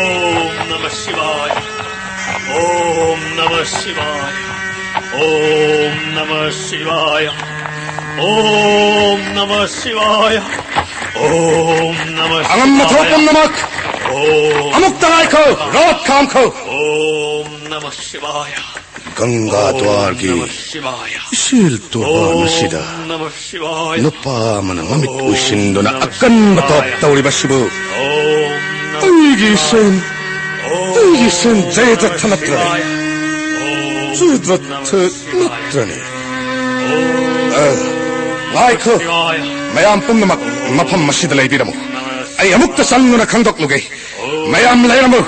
नमः शिवाय, ॐ नमः शिवाय, ॐ नमः शिवाय, ॐ नमः शिवाय, ॐ नमः ꯑꯉꯝ ꯑꯊꯧ शिवाय, ꯄꯨꯝꯅꯃꯛ ॐ ꯑꯃꯨꯛꯇ ꯉꯥꯏꯈꯣ, ꯔꯣꯠ ꯈꯥꯝꯈꯣ꯫ ॐ नमः शिवाय। ꯒꯪꯒꯥ ꯗ꯭ꯋꯥꯔꯒꯤ ꯏꯁꯤꯜ ꯇꯣꯔꯕꯥꯟ ꯑꯁꯤꯗ ꯅꯨꯄꯥ ꯑꯃꯅ ꯃꯃꯤꯠ ꯎꯏꯁꯤꯟꯗꯨꯅ ꯑꯀꯟꯕ ꯊꯕꯛ ꯇꯧꯔꯤꯕꯁꯤꯕꯨ ꯑꯩꯒꯤ ꯏꯁꯦꯟ, ꯑꯩꯒꯤ ꯏꯁꯦꯟ ꯖꯌꯗ꯭ꯔꯊ ꯅꯠꯇ꯭ꯔꯅꯦ? ꯖꯌꯗ꯭ꯔꯊ ꯅꯠꯇ꯭ꯔꯅꯦ? ꯑ, ꯉꯥꯏꯈꯣ꯫ ꯃꯌꯥꯝ ꯄꯨꯝꯅꯃꯛ ꯃꯐꯝ ꯑꯁꯤꯗ ꯂꯩꯕꯤꯔꯝꯃꯨ꯫ ꯑꯩ ꯑꯃꯨꯛꯇ ꯆꯪꯗꯨꯅ ꯈꯪꯗꯣꯛꯂꯨꯒꯦ꯫ ꯃꯌꯥꯝ ꯂꯩꯔꯝꯃꯨ꯫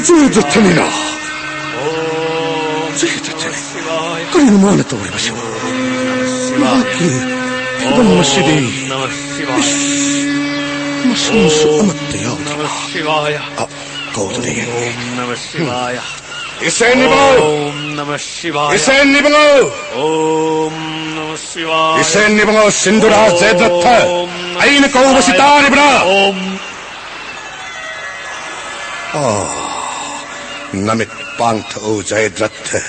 ꯖꯌꯗ꯭ꯔꯊꯅꯤꯅ꯫ ꯖꯌꯗ꯭ꯔꯊꯅꯤ꯫ ꯀꯔꯤꯅꯣ ꯃꯥꯅ ꯇꯧꯔꯤꯕꯁꯤꯕꯨ? ꯃꯍꯥꯛꯀꯤ ꯐꯤꯕꯝ ꯑꯁꯤꯗꯤ꯫ ꯏꯁ, ꯃꯁꯝꯁꯨ ꯑꯃꯠꯇ ꯌꯥꯎꯗ꯭ꯔꯕ꯫ ꯑ, ꯀꯧꯗꯨꯅ ꯌꯦꯡꯒꯦ꯫ ꯏꯁꯦꯟ ꯏꯕꯨꯡꯉꯣ! ꯏꯁꯦꯟ ꯏꯕꯨꯡꯉꯣ! ꯏꯁꯦꯟ ꯏꯕꯨꯡꯉꯣ ꯁꯤꯟꯗꯨꯔꯥ ꯖꯦꯗ꯭ꯔꯊ! ꯑꯩꯅ ꯀꯧꯕꯁꯤ ꯇꯥꯔꯤꯕ꯭ꯔꯥ? ꯑꯣ, ꯅꯃꯤꯠ ꯄꯥꯡꯊꯣꯛꯎ, ꯖꯌꯗ꯭ꯔꯊ꯫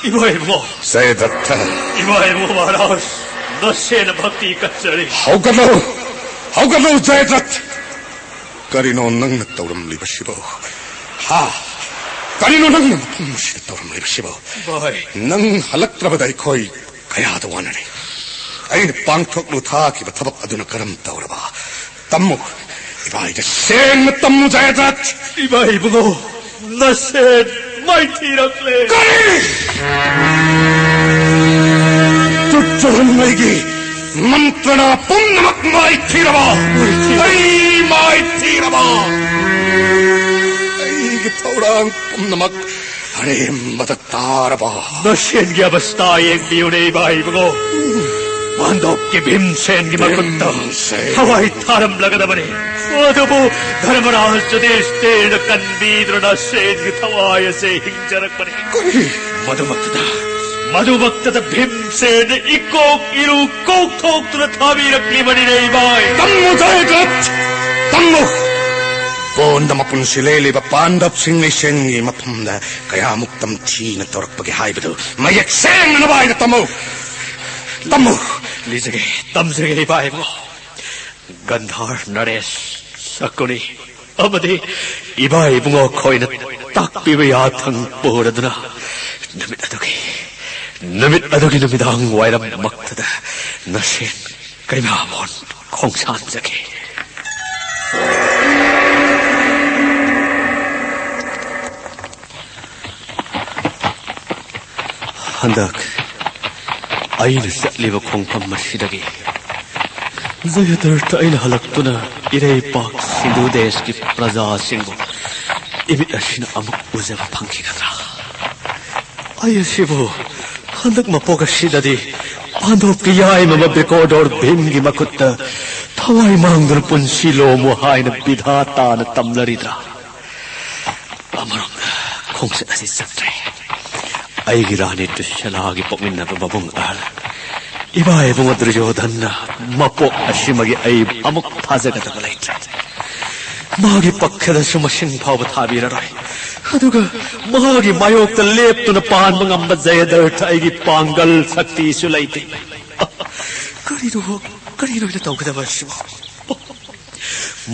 ꯏꯃꯥ ꯏꯕꯨꯡꯉꯣ! ꯖꯌꯗ꯭ꯔꯊ! ꯏꯃꯥ ꯏꯕꯨꯡꯉꯣ ꯃꯍꯥꯔꯥꯖ, ꯅꯁꯦꯟꯅ ꯚꯛꯇꯤ ꯀꯠꯆꯔꯤ꯫ ꯍꯧꯒꯠꯂꯨ! ꯍꯧꯒꯠꯂꯨ, ꯖꯌꯗ꯭ꯔꯊ! ꯀꯔꯤꯅꯣ ꯅꯪꯅ ꯇꯧꯔꯝꯂꯤꯕꯁꯤꯕꯨ? ꯍꯥ? ꯀꯔꯤꯅꯣ ꯅꯪꯅ ꯃꯐꯝ ꯑꯁꯤꯗ ꯇꯧꯔꯝꯂꯤꯕꯁꯤꯕꯨ? ꯚꯥꯏ꯫ ꯅꯪ ꯍꯜꯂꯛꯇ꯭ꯔꯕꯗ ꯑꯩꯈꯣꯏ ꯀꯌꯥꯗ ꯋꯥꯅꯔꯦ꯫ ꯑꯩꯅ ꯄꯥꯡꯊꯣꯛꯂꯨ ꯊꯥꯈꯤꯕ ꯊꯕꯛ ꯑꯗꯨꯅ ꯀꯔꯝ ꯇꯧꯔꯕ? ꯇꯝꯃꯨ꯫ ꯏꯕꯥꯏꯗ ꯁꯦꯡꯅ ꯇꯝꯃꯨ, ꯖꯌꯗ꯭ꯔꯊ꯫ ꯏꯕꯥꯏ ꯏꯕꯨꯡꯉꯣ, ꯅꯁꯦꯟ ꯃꯥꯏꯊꯤꯔꯛꯂꯦ꯫ ꯀꯔꯤ? ꯇꯨꯠꯆꯍꯟꯕꯒꯤ ꯃꯟꯇ꯭ꯔꯅ ꯄꯨꯝꯅꯃꯛ ꯃꯥꯏꯊꯤꯔꯕ? ꯃꯥꯏꯊꯤꯔꯦ꯫ ꯑꯩ ꯃꯥꯏꯊꯤꯔꯕ? ꯑꯩꯒꯤ ꯊꯧꯔꯥꯡ ꯄꯨꯝꯅꯃꯛ ꯑꯔꯦꯝꯕꯗ ꯇꯥꯔꯕ? ꯅꯁꯦꯟꯒꯤ ꯑꯕꯁꯇꯥ ꯌꯦꯡꯕꯤꯌꯨꯅꯦ, ꯏꯕꯥꯏ ꯏꯕꯨꯡꯉꯣ꯫ ꯄꯥꯟꯗꯣꯞꯀꯤ ꯚꯤꯝꯁꯦꯟꯒꯤ ꯃꯈꯨꯠꯇ ꯚꯤꯝꯁꯦꯟ꯫ ꯊꯋꯥꯏ ꯊꯥꯔꯝꯂꯒꯗꯕꯅꯤ꯫ ꯑꯗꯨꯕꯨ ꯙꯔꯃꯔꯥꯖ ꯌꯨꯙꯤꯁꯇꯤꯔꯅ ꯀꯟꯕꯤꯗꯨꯅ ꯅꯁꯦꯟꯒꯤ ꯊꯋꯥꯏ ꯑꯁꯦ ꯍꯤꯡꯖꯔꯛꯄꯅꯤ꯫ ꯀꯔꯤ? ꯃꯗꯨꯃꯛꯇꯗ, ꯃꯗꯨꯃꯛꯇꯗ ꯚꯤꯝꯁꯦꯟꯅ ꯏꯀꯣꯛ ꯏꯔꯨ ꯀꯣꯛꯊꯣꯛꯇꯨꯅ ꯊꯥꯕꯤꯔꯛꯂꯤꯕꯅꯤꯅꯦ, ꯏꯕꯥꯏ꯫ ꯇꯝꯃꯨ, ꯖꯌꯗ꯭ꯔꯊ! ꯇꯝꯃꯨ! ꯀꯣꯟꯗ ꯃꯄꯨꯟꯁꯤ ꯂꯦꯜꯂꯤꯕ ꯄꯥꯟꯗꯕꯁꯤꯡ ꯂꯤꯁꯦꯟꯒꯤ ꯃꯐꯝꯗ ꯀꯌꯥꯃꯨꯛ ꯇꯝꯊꯤꯅ ꯇꯧꯔꯛꯄꯒꯦ ꯍꯥꯏꯕꯗꯨ ꯃꯌꯦꯛ ꯁꯦꯡꯅ ꯅꯕꯥꯏꯅ ꯇꯝꯃꯨ꯫ ꯇꯝꯃꯨ꯫ ꯂꯤꯖꯒꯦ, ꯇꯝꯖꯒꯦ, ꯏꯕꯥꯏ ꯏꯕꯨꯡꯉꯣ꯫ ꯒꯟꯙꯥꯔ ꯅꯔꯦꯁ ꯁꯀꯨꯅꯤ ꯑꯃꯗꯤ ꯏꯕꯥ ꯏꯕꯨꯡꯉꯣ ꯈꯣꯏꯅ ꯇꯥꯛꯄꯤꯕ ꯌꯥꯊꯪ ꯄꯨꯔꯗꯨꯅ ꯅꯨꯃꯤꯠ ꯑꯗꯨꯒꯤ, ꯅꯨꯃꯤꯠ ꯑꯗꯨꯒꯤ ꯅꯨꯃꯤꯗꯥꯡ ꯋꯥꯏꯔꯝꯃꯛꯇꯗ ꯅꯁꯦꯟ ꯀꯩꯃꯥꯕꯣꯟ ꯈꯣꯡꯁꯥꯟꯖꯈꯤ꯫ ꯍꯟꯗꯛ ꯑꯩꯅ ꯆꯠꯂꯤꯕ ꯈꯣꯡꯐꯝ ꯑꯁꯤꯗꯒꯤ ꯖꯌꯗꯔꯊ ꯑꯩꯅ ꯍꯜꯂꯛꯇꯨꯅ ꯏꯔꯩꯄꯥꯛ ꯁꯤꯟꯙꯨ ꯗꯦꯁꯀꯤ ꯄ꯭ꯔꯖꯥꯁꯤꯡꯕꯨ ꯏꯃꯤꯠ ꯑꯁꯤꯅ ꯑꯃꯨꯛ ꯎꯖꯕ ꯐꯪꯈꯤꯒꯗ꯭ꯔꯥ? ꯑꯩ ꯑꯁꯤꯕꯨ ꯍꯟꯗꯛ ꯃꯄꯣꯛ ꯑꯁꯤꯗꯗꯤ ꯄꯥꯟꯗꯣꯞꯀꯤ ꯌꯥꯏꯃ ꯕꯤꯀꯣꯔꯗꯣꯔ ꯚꯤꯝꯒꯤ ꯃꯈꯨꯠꯇ ꯊꯋꯥꯏ ꯃꯥꯡꯗꯨꯅ ꯄꯨꯟꯁꯤ ꯂꯣꯝꯃꯨ ꯍꯥꯏꯅ ꯕꯤꯙꯥꯇꯥꯅ ꯇꯝꯂꯔꯤꯗ꯭ꯔꯥ? ꯑꯃꯔꯣꯝꯗ ꯈꯣꯡꯆꯠ ꯑꯁꯤ ꯆꯠꯇ꯭ꯔꯦ꯫ ꯑꯩꯒꯤ ꯔꯥꯅꯤ ꯗꯨꯁ꯭ꯌꯂꯥꯒꯤ ꯄꯣꯛꯃꯤꯟꯅꯕ ꯃꯕꯨꯡ ꯑꯍꯜ ꯏꯕꯥ ꯏꯕꯨꯡ ꯗꯨꯔꯌꯣꯙꯟꯅ ꯃꯄꯣꯛ ꯑꯁꯤꯃꯒꯤ ꯑꯩ ꯑꯃꯨꯛ ꯊꯥꯖꯒꯗꯕ ꯂꯩꯇ꯭ꯔꯦ꯫ ꯃꯥꯒꯤ ꯄꯛꯈꯗꯁꯨ ꯃꯁꯤꯡ ꯐꯥꯎꯕ ꯊꯥꯕꯤꯔꯔꯣꯏ꯫ ꯑꯗꯨꯒ ꯃꯥꯒꯤ ꯃꯥꯌꯣꯛꯇ ꯂꯦꯞꯇꯨꯅ ꯄꯥꯟꯕ ꯉꯝꯕ ꯖꯌꯗꯔꯊ ꯑꯩꯒꯤ ꯄꯥꯡꯒꯜ ꯁꯛꯇꯤꯁꯨ ꯂꯩꯇꯦ꯫ ꯀꯔꯤꯅꯣ, ꯀꯔꯤꯅꯣ ꯑꯩꯅ ꯇꯧꯒꯗꯕ ꯑꯁꯤꯕꯣ?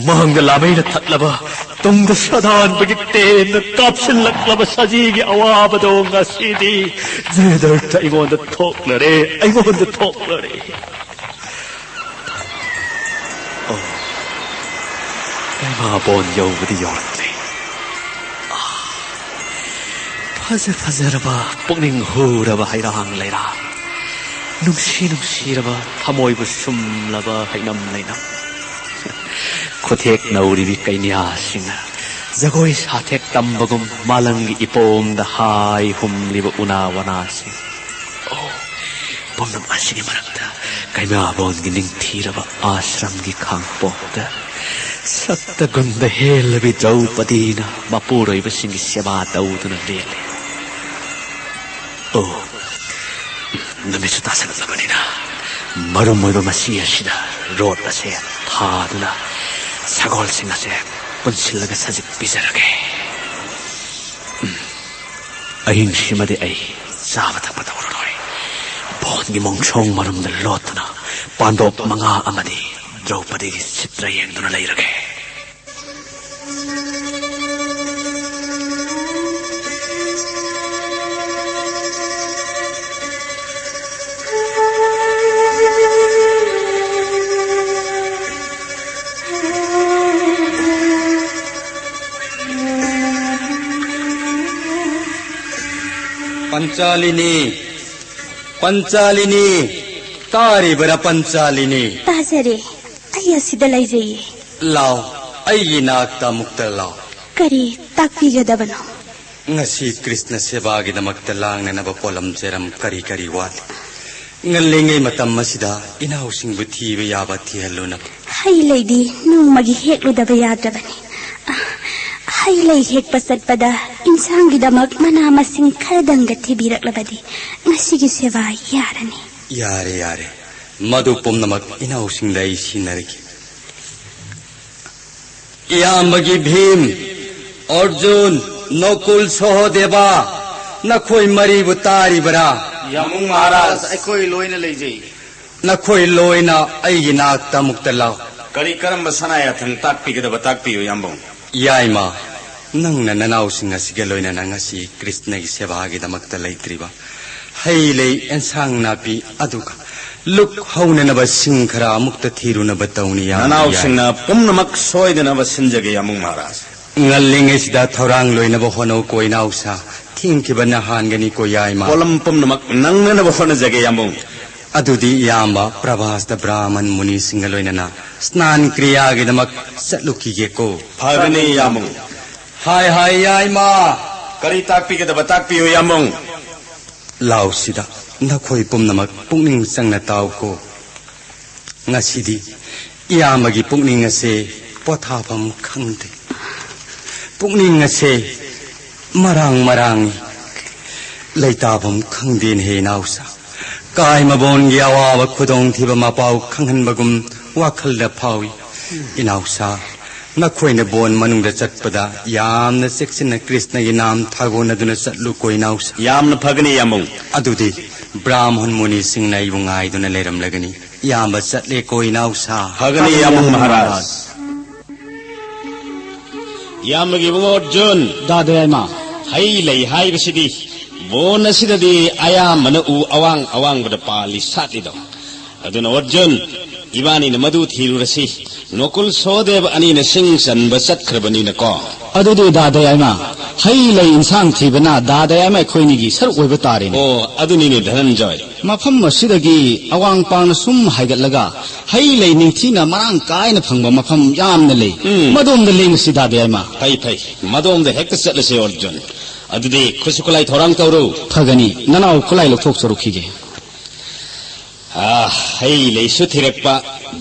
ꯃꯥꯡꯗ ꯂꯥꯃꯩꯅ ꯊꯠꯂꯕ, ꯇꯨꯡꯗ ꯁꯥꯗꯥꯟꯕꯒꯤ ꯇꯦꯟꯅ ꯀꯥꯞꯁꯤꯜꯂꯛꯂꯕ ꯁꯖꯤꯒꯤ ꯑꯋꯥꯕꯗꯣ ꯉꯁꯤꯗꯤ ꯖꯌꯗꯔꯊ ꯑꯩꯉꯣꯟꯗ ꯊꯣꯛꯂꯔꯦ, ꯑꯩꯉꯣꯟꯗ ꯊꯣꯛꯂꯔꯦ꯫ ꯑꯣ, ꯀꯩꯃꯥꯕꯣꯟ ꯌꯧꯕꯗꯤ ꯌꯧꯔꯛꯂꯦ꯫ ꯑꯥ, ꯐꯖ ꯐꯖꯔꯕ, ꯄꯨꯛꯅꯤꯡ ꯍꯨꯔꯕ ꯍꯩꯔꯥꯡ ꯂꯩꯔꯥꯡ, ꯅꯨꯡꯁꯤ ꯅꯨꯡꯁꯤꯔꯕ, ꯊꯃꯣꯏꯕꯨ ꯁꯨꯝꯂꯕ ꯍꯩꯅꯝ ꯂꯩꯅꯝ꯫ ꯈꯨꯊꯦꯛ ꯅꯧꯔꯤꯕꯤ ꯀꯩꯅ꯭ꯌꯥꯁꯤꯡꯅ ꯖꯒꯣꯏ ꯁꯥꯊꯦꯛ ꯇꯝꯕꯒꯨꯝ ꯃꯥꯂꯪꯒꯤ ꯏꯄꯣꯝꯗ ꯍꯥꯏ ꯍꯨꯝꯂꯤꯕ ꯎꯅꯥ ꯋꯥꯅꯥꯁꯤꯡ꯫ ꯑꯣ, ꯄꯨꯝꯅꯃꯛ ꯑꯁꯤꯒꯤ ꯃꯔꯛꯇ ꯀꯩꯃꯥꯕꯣꯟꯒꯤ ꯅꯤꯡꯊꯤꯔꯕ ꯑꯥꯁ꯭ꯔꯝꯒꯤ ꯈꯥꯡꯄꯣꯛꯇ ꯁꯛꯇ ꯒꯨꯟꯗ ꯍꯦꯜꯂꯕꯤ ꯗ꯭ꯔꯧꯄꯗꯤꯅ ꯃꯄꯨꯔꯣꯏꯕꯁꯤꯡꯒꯤ ꯁꯦꯕꯥ ꯇꯧꯗꯨꯅ ꯂꯦꯜꯂꯤ꯫ ꯑꯣ, ꯅꯨꯃꯤꯠꯁꯨ ꯇꯥꯁꯜꯂꯛꯂꯕꯅꯤꯅ ꯃꯔꯨꯝ ꯑꯣꯏꯕ ꯃꯁꯤ ꯑꯁꯤꯗ ꯔꯣꯠ ꯑꯁꯦ ꯊꯥꯗꯨꯅ ꯁꯒꯣꯜꯁꯤꯡ ꯑꯁꯦ ꯄꯨꯟꯁꯤꯜꯂꯒ ꯁꯖꯤꯛ ꯄꯤꯖꯔꯒꯦ꯫ ꯎꯝ, ꯑꯍꯤꯡꯁꯤꯃꯗꯤ ꯑꯩ ꯆꯥꯕ ꯊꯛꯄ ꯇꯧꯔꯔꯣꯏ꯫ ꯕꯣꯟꯒꯤ ꯃꯣꯡꯁꯣꯡ ꯃꯔꯨꯝꯗ ꯂꯣꯠꯇꯨꯅ ꯄꯥꯟꯗꯣꯞ ꯃꯉꯥ ꯑꯃꯗꯤ ꯗ꯭ꯔꯧꯄꯗꯤꯒꯤ ꯆꯤꯇ꯭ꯔ ꯌꯦꯡꯗꯨꯅ ꯂꯩꯔꯒꯦ꯫ ꯄꯟꯆꯥꯂꯤꯅꯤ, ꯄꯟꯆꯥꯂꯤꯅꯤ, ꯇꯥꯔꯤꯕꯔꯥ ꯄꯟꯆꯥꯂꯤꯅꯤ? ꯇꯥꯖꯔꯦ, ꯑꯩ ꯑꯁꯤꯗ ꯂꯩꯖꯩꯌꯦ꯫ ꯂꯥꯎ, ꯑꯩꯒꯤ ꯅꯥꯛꯇ ꯑꯃꯨꯛꯇ ꯂꯥꯎ꯫ ꯀꯔꯤ ꯇꯥꯛꯄꯤꯒꯗꯕꯅꯣ? ꯉꯁꯤ ꯀ꯭ꯔꯤꯁꯅ ꯁꯦꯕꯥꯒꯤꯗꯃꯛꯇ ꯂꯥꯡꯅꯅꯕ ꯄꯣꯠꯂꯝ ꯆꯦꯔꯝ ꯀꯔꯤ ꯀꯔꯤ ꯋꯥꯠꯂꯤ? ꯉꯜꯂꯤꯉꯩ ꯃꯇꯝ ꯑꯁꯤꯗ ꯏꯅꯥꯎꯁꯤꯡꯕꯨ ꯊꯤꯕ ꯌꯥꯕ ꯊꯤꯍꯜꯂꯨꯅꯕ꯫ ꯍꯩ ꯂꯩꯗꯤ ꯅꯣꯡꯃꯒꯤ ꯍꯦꯛꯂꯨꯗꯕ ꯌꯥꯗ꯭ꯔꯕꯅꯤ꯫ ꯑ, ꯍꯩ ꯂꯩ ꯍꯦꯛꯄ ꯆꯠꯄꯗ ꯏꯟꯁꯥꯡꯒꯤꯗꯃꯛ ꯃꯅꯥ ꯃꯁꯤꯡ ꯈꯔꯗꯪꯒ ꯊꯤꯕꯤꯔꯛꯂꯕꯗꯤ ꯉꯁꯤꯒꯤ ꯁꯦꯕꯥ ꯌꯥꯔꯅꯤ꯫ ꯌꯥꯔꯦ, ꯌꯥꯔꯦ꯫ ꯃꯗꯨ ꯄꯨꯝꯅꯃꯛ ꯏꯅꯥꯎꯁꯤꯡꯗ ꯑꯩ ꯁꯤꯟꯅꯔꯒꯦ꯫ ꯏꯌꯥꯝꯕꯒꯤ ꯚꯤꯝ, ꯑꯔꯖꯨꯟ, ꯅꯀꯨꯜ, ꯁꯍꯣꯗꯦꯕ, ꯅꯈꯣꯏ ꯃꯔꯤꯕꯨ ꯇꯥꯔꯤꯕꯔꯥ? ꯌꯥꯃꯨꯡ ꯃꯍꯥꯔꯥꯖ, ꯑꯩꯈꯣꯏ ꯂꯣꯏꯅ ꯂꯩꯖꯩ꯫ ꯅꯈꯣꯏ ꯂꯣꯏꯅ ꯑꯩꯒꯤ ꯅꯥꯛꯇ ꯑꯃꯨꯛꯇ ꯂꯥꯛꯎ꯫ ꯀꯔꯤ ꯀꯔꯝꯕ ꯁꯅꯥ ꯌꯥꯊꯪ ꯇꯥꯛꯄꯤꯒꯗꯕ ꯇꯥꯛꯄꯤꯌꯨ, ꯌꯥꯝꯕꯨꯡ꯫ ꯌꯥꯏꯃ, ꯅꯪꯅ ꯅꯅꯥꯎꯁꯤꯡ ꯑꯁꯤꯒ ꯂꯣꯏꯅꯅ ꯉꯁꯤ ꯀ꯭ꯔꯤꯁꯅꯒꯤ ꯁꯦꯕꯥꯒꯤꯗꯃꯛꯇ ꯂꯩꯇ꯭ꯔꯤꯕ ꯍꯩ ꯂꯩ, ꯑꯦꯟꯁꯥꯡ ꯅꯥꯄꯤ, ꯑꯗꯨꯒ ꯂꯨꯛ ꯍꯧꯅꯅꯕ ꯁꯤꯡ ꯈꯔ ꯑꯃꯨꯛꯇ ꯊꯤꯔꯨꯅꯕ ꯇꯧꯅꯤ, ꯌꯥꯝ ꯅꯅꯥꯎꯁꯤꯡꯅ ꯄꯨꯝꯅꯃꯛ ꯁꯣꯏꯗꯅꯕ ꯁꯤꯟꯖꯒꯦ, ꯌꯥꯃꯨꯡ ꯃꯍꯥꯔꯥꯖ꯫ ꯉꯜꯂꯤꯉꯩꯁꯤꯗ ꯊꯧꯔꯥꯡ ꯂꯣꯏꯅꯕ ꯍꯣꯠꯅꯧ, ꯀꯣ ꯏꯅꯥꯎꯁꯥ꯫ ꯊꯦꯡꯈꯤꯕꯅ ꯍꯥꯟꯒꯅꯤ, ꯀꯣ ꯌꯥꯏꯃ꯫ ꯄꯣꯠꯂꯝ ꯄꯨꯝꯅꯃꯛ ꯅꯪꯅꯅꯕ ꯍꯣꯠꯅꯖꯒꯦ, ꯌꯥꯃꯨꯡ꯫ ꯑꯗꯨꯗꯤ ꯏꯌꯥꯝꯕ ꯄ꯭ꯔꯚꯥꯁꯇ ꯕ꯭ꯔꯥꯍꯃꯟ ꯃꯨꯅꯤꯁꯤꯡꯒ ꯂꯣꯏꯅꯅ ꯁ꯭ꯅꯥꯟ ꯀ꯭ꯔꯤꯌꯥꯒꯤꯗꯃꯛ ꯆꯠꯂꯨꯈꯤꯒꯦꯀꯣ꯫ ꯐꯒꯅꯤ, ꯌꯥꯃꯨꯡ꯫ ꯍꯥꯏ ꯍꯥꯏ, ꯌꯥꯏꯃ꯫ ꯀꯔꯤ ꯇꯥꯛꯄꯤꯒꯗꯕ ꯇꯥꯛꯄꯤꯌꯨ, ꯌꯥꯃꯨꯡ꯫ ꯂꯥꯎꯁꯤꯗ, ꯅꯈꯣꯏ ꯄꯨꯝꯅꯃꯛ ꯄꯨꯛꯅꯤꯡ ꯆꯪꯅ ꯇꯥꯎꯀꯣ꯫ ꯉꯁꯤꯗꯤ ꯏꯌꯥꯝꯕꯒꯤ ꯄꯨꯛꯅꯤꯡ ꯑꯁꯦ ꯄꯣꯊꯥꯐꯝ ꯈꯪꯗꯦ꯫ ꯄꯨꯛꯅꯤꯡ ꯑꯁꯦ ꯃꯔꯥꯡ ꯃꯔꯥꯡꯏ꯫ ꯂꯩꯇꯥꯐꯝ ꯈꯪꯗꯦꯅꯦꯍꯦ, ꯏꯅꯥꯎꯁꯥ꯫ ꯀꯥꯏ ꯃꯕꯣꯟꯒꯤ ꯑꯋꯥꯕ ꯈꯨꯗꯣꯡꯊꯤꯕ ꯃꯄꯥꯎ ꯈꯪꯍꯟꯕꯒꯨꯝ ꯋꯥꯈꯜꯗ ꯐꯥꯎꯏ꯫ ꯏꯅꯥꯎꯁꯥ, ꯅꯈꯣꯏꯅ ꯕꯣꯟ ꯃꯅꯨꯡꯗ ꯆꯠꯄꯗ ꯌꯥꯝꯅ ꯆꯦꯛꯁꯤꯟꯅ ꯀ꯭ꯔꯤꯁꯅꯒꯤ ꯅꯥꯝ ꯊꯥꯒꯣꯟꯅꯗꯨꯅ ꯆꯠꯂꯨꯀꯣ, ꯏꯅꯥꯎꯁꯥ꯫ ꯌꯥꯝꯅ ꯐꯒꯅꯤ, ꯌꯥꯝꯕꯨꯡ꯫ ꯑꯗꯨꯗꯤ ꯕ꯭ꯔꯥꯍꯃꯟ ꯃꯨꯅꯤꯁꯤꯡꯅ ꯑꯩꯕꯨ ꯉꯥꯏꯗꯨꯅ ꯂꯩꯔꯝꯂꯒꯅꯤ꯫ ꯏꯌꯥꯝꯕ ꯆꯠꯂꯦꯀꯣ ꯏꯅꯥꯎꯁꯥ꯫ ꯐꯒꯅꯤ, ꯌꯥꯝꯕꯨꯡ ꯃꯍꯥꯔꯥꯖ꯫ ꯏꯌꯥꯝꯕꯒꯤ ꯏꯕꯨꯡꯉꯣ ꯑꯔꯖꯨꯟ, ꯗꯥꯗꯥ ꯌꯥꯏꯃ꯫ ꯍꯩ ꯂꯩ ꯍꯥꯏꯕꯁꯤꯗꯤ ꯕꯣꯟ ꯑꯁꯤꯗꯗꯤ ꯑꯌꯥꯝꯕꯅ ꯎ ꯑꯋꯥꯡ ꯑꯋꯥꯡꯕꯗ ꯄꯥꯜꯂꯤ ꯁꯥꯠꯂꯤꯗꯣ꯫ ꯑꯗꯨꯅ ꯑꯔꯖꯨꯟ, ꯏꯕꯥꯅꯤꯅ ꯃꯗꯨ ꯊꯤꯔꯨꯔꯁꯤ꯫ ꯅꯣꯀꯨꯜ ꯁꯣꯍꯗꯦꯕ ꯑꯅꯤꯅ ꯁꯤꯡ ꯆꯟꯕ ꯆꯠꯈ꯭ꯔꯕꯅꯤꯅꯀꯣ꯫ ꯑꯗꯨꯗꯤ ꯗꯥꯗꯥ ꯌꯥꯏꯃ, ꯍꯩ ꯂꯩ ꯏꯟꯁꯥꯡ ꯊꯤꯕꯅ ꯗꯥꯗꯥ ꯌꯥꯏꯃ ꯑꯩꯈꯣꯏꯅꯤꯒꯤ ꯁꯔꯨꯛ ꯑꯣꯏꯕ ꯇꯥꯔꯦꯅꯦ꯫ ꯑꯣ, ꯑꯗꯨꯅꯤꯅꯦ ꯙꯅꯟꯖꯣꯏ꯫ ꯃꯐꯝ ꯑꯁꯤꯗꯒꯤ ꯑꯋꯥꯡ ꯄꯥꯡꯅ ꯁꯨꯝ ꯍꯥꯏꯒꯠꯂꯒ ꯍꯩ ꯂꯩ ꯅꯤꯡꯊꯤꯅ ꯃꯔꯥꯡ ꯀꯥꯏꯅ ꯐꯪꯕ ꯃꯐꯝ ꯌꯥꯝꯅ ꯂꯩ꯫ ꯎꯝ꯫ ꯃꯗꯣꯝꯗ ꯂꯦꯡꯉꯁꯤ ꯗꯥꯗꯥ ꯌꯥꯏꯃ꯫ ꯐꯩ, ꯐꯩ꯫ ꯃꯗꯣꯝꯗ ꯍꯦꯛꯇ ꯆꯠꯂꯁꯤ ꯑꯔꯖꯨꯟ꯫ ꯑꯗꯨꯗꯤ ꯈꯨꯠꯁꯨ ꯈꯨꯠꯂꯥꯏ ꯊꯧꯔꯥꯡ ꯇꯧꯔꯨ꯫ ꯐꯒꯅꯤ, ꯅꯅꯥꯎ ꯈꯨꯠꯂꯥꯏ ꯂꯧꯊꯣꯛꯆꯔꯨꯈꯤꯒꯦ꯫ ꯑꯥ, ꯍꯩ ꯂꯩꯁꯨ ꯊꯤꯔꯛꯄ,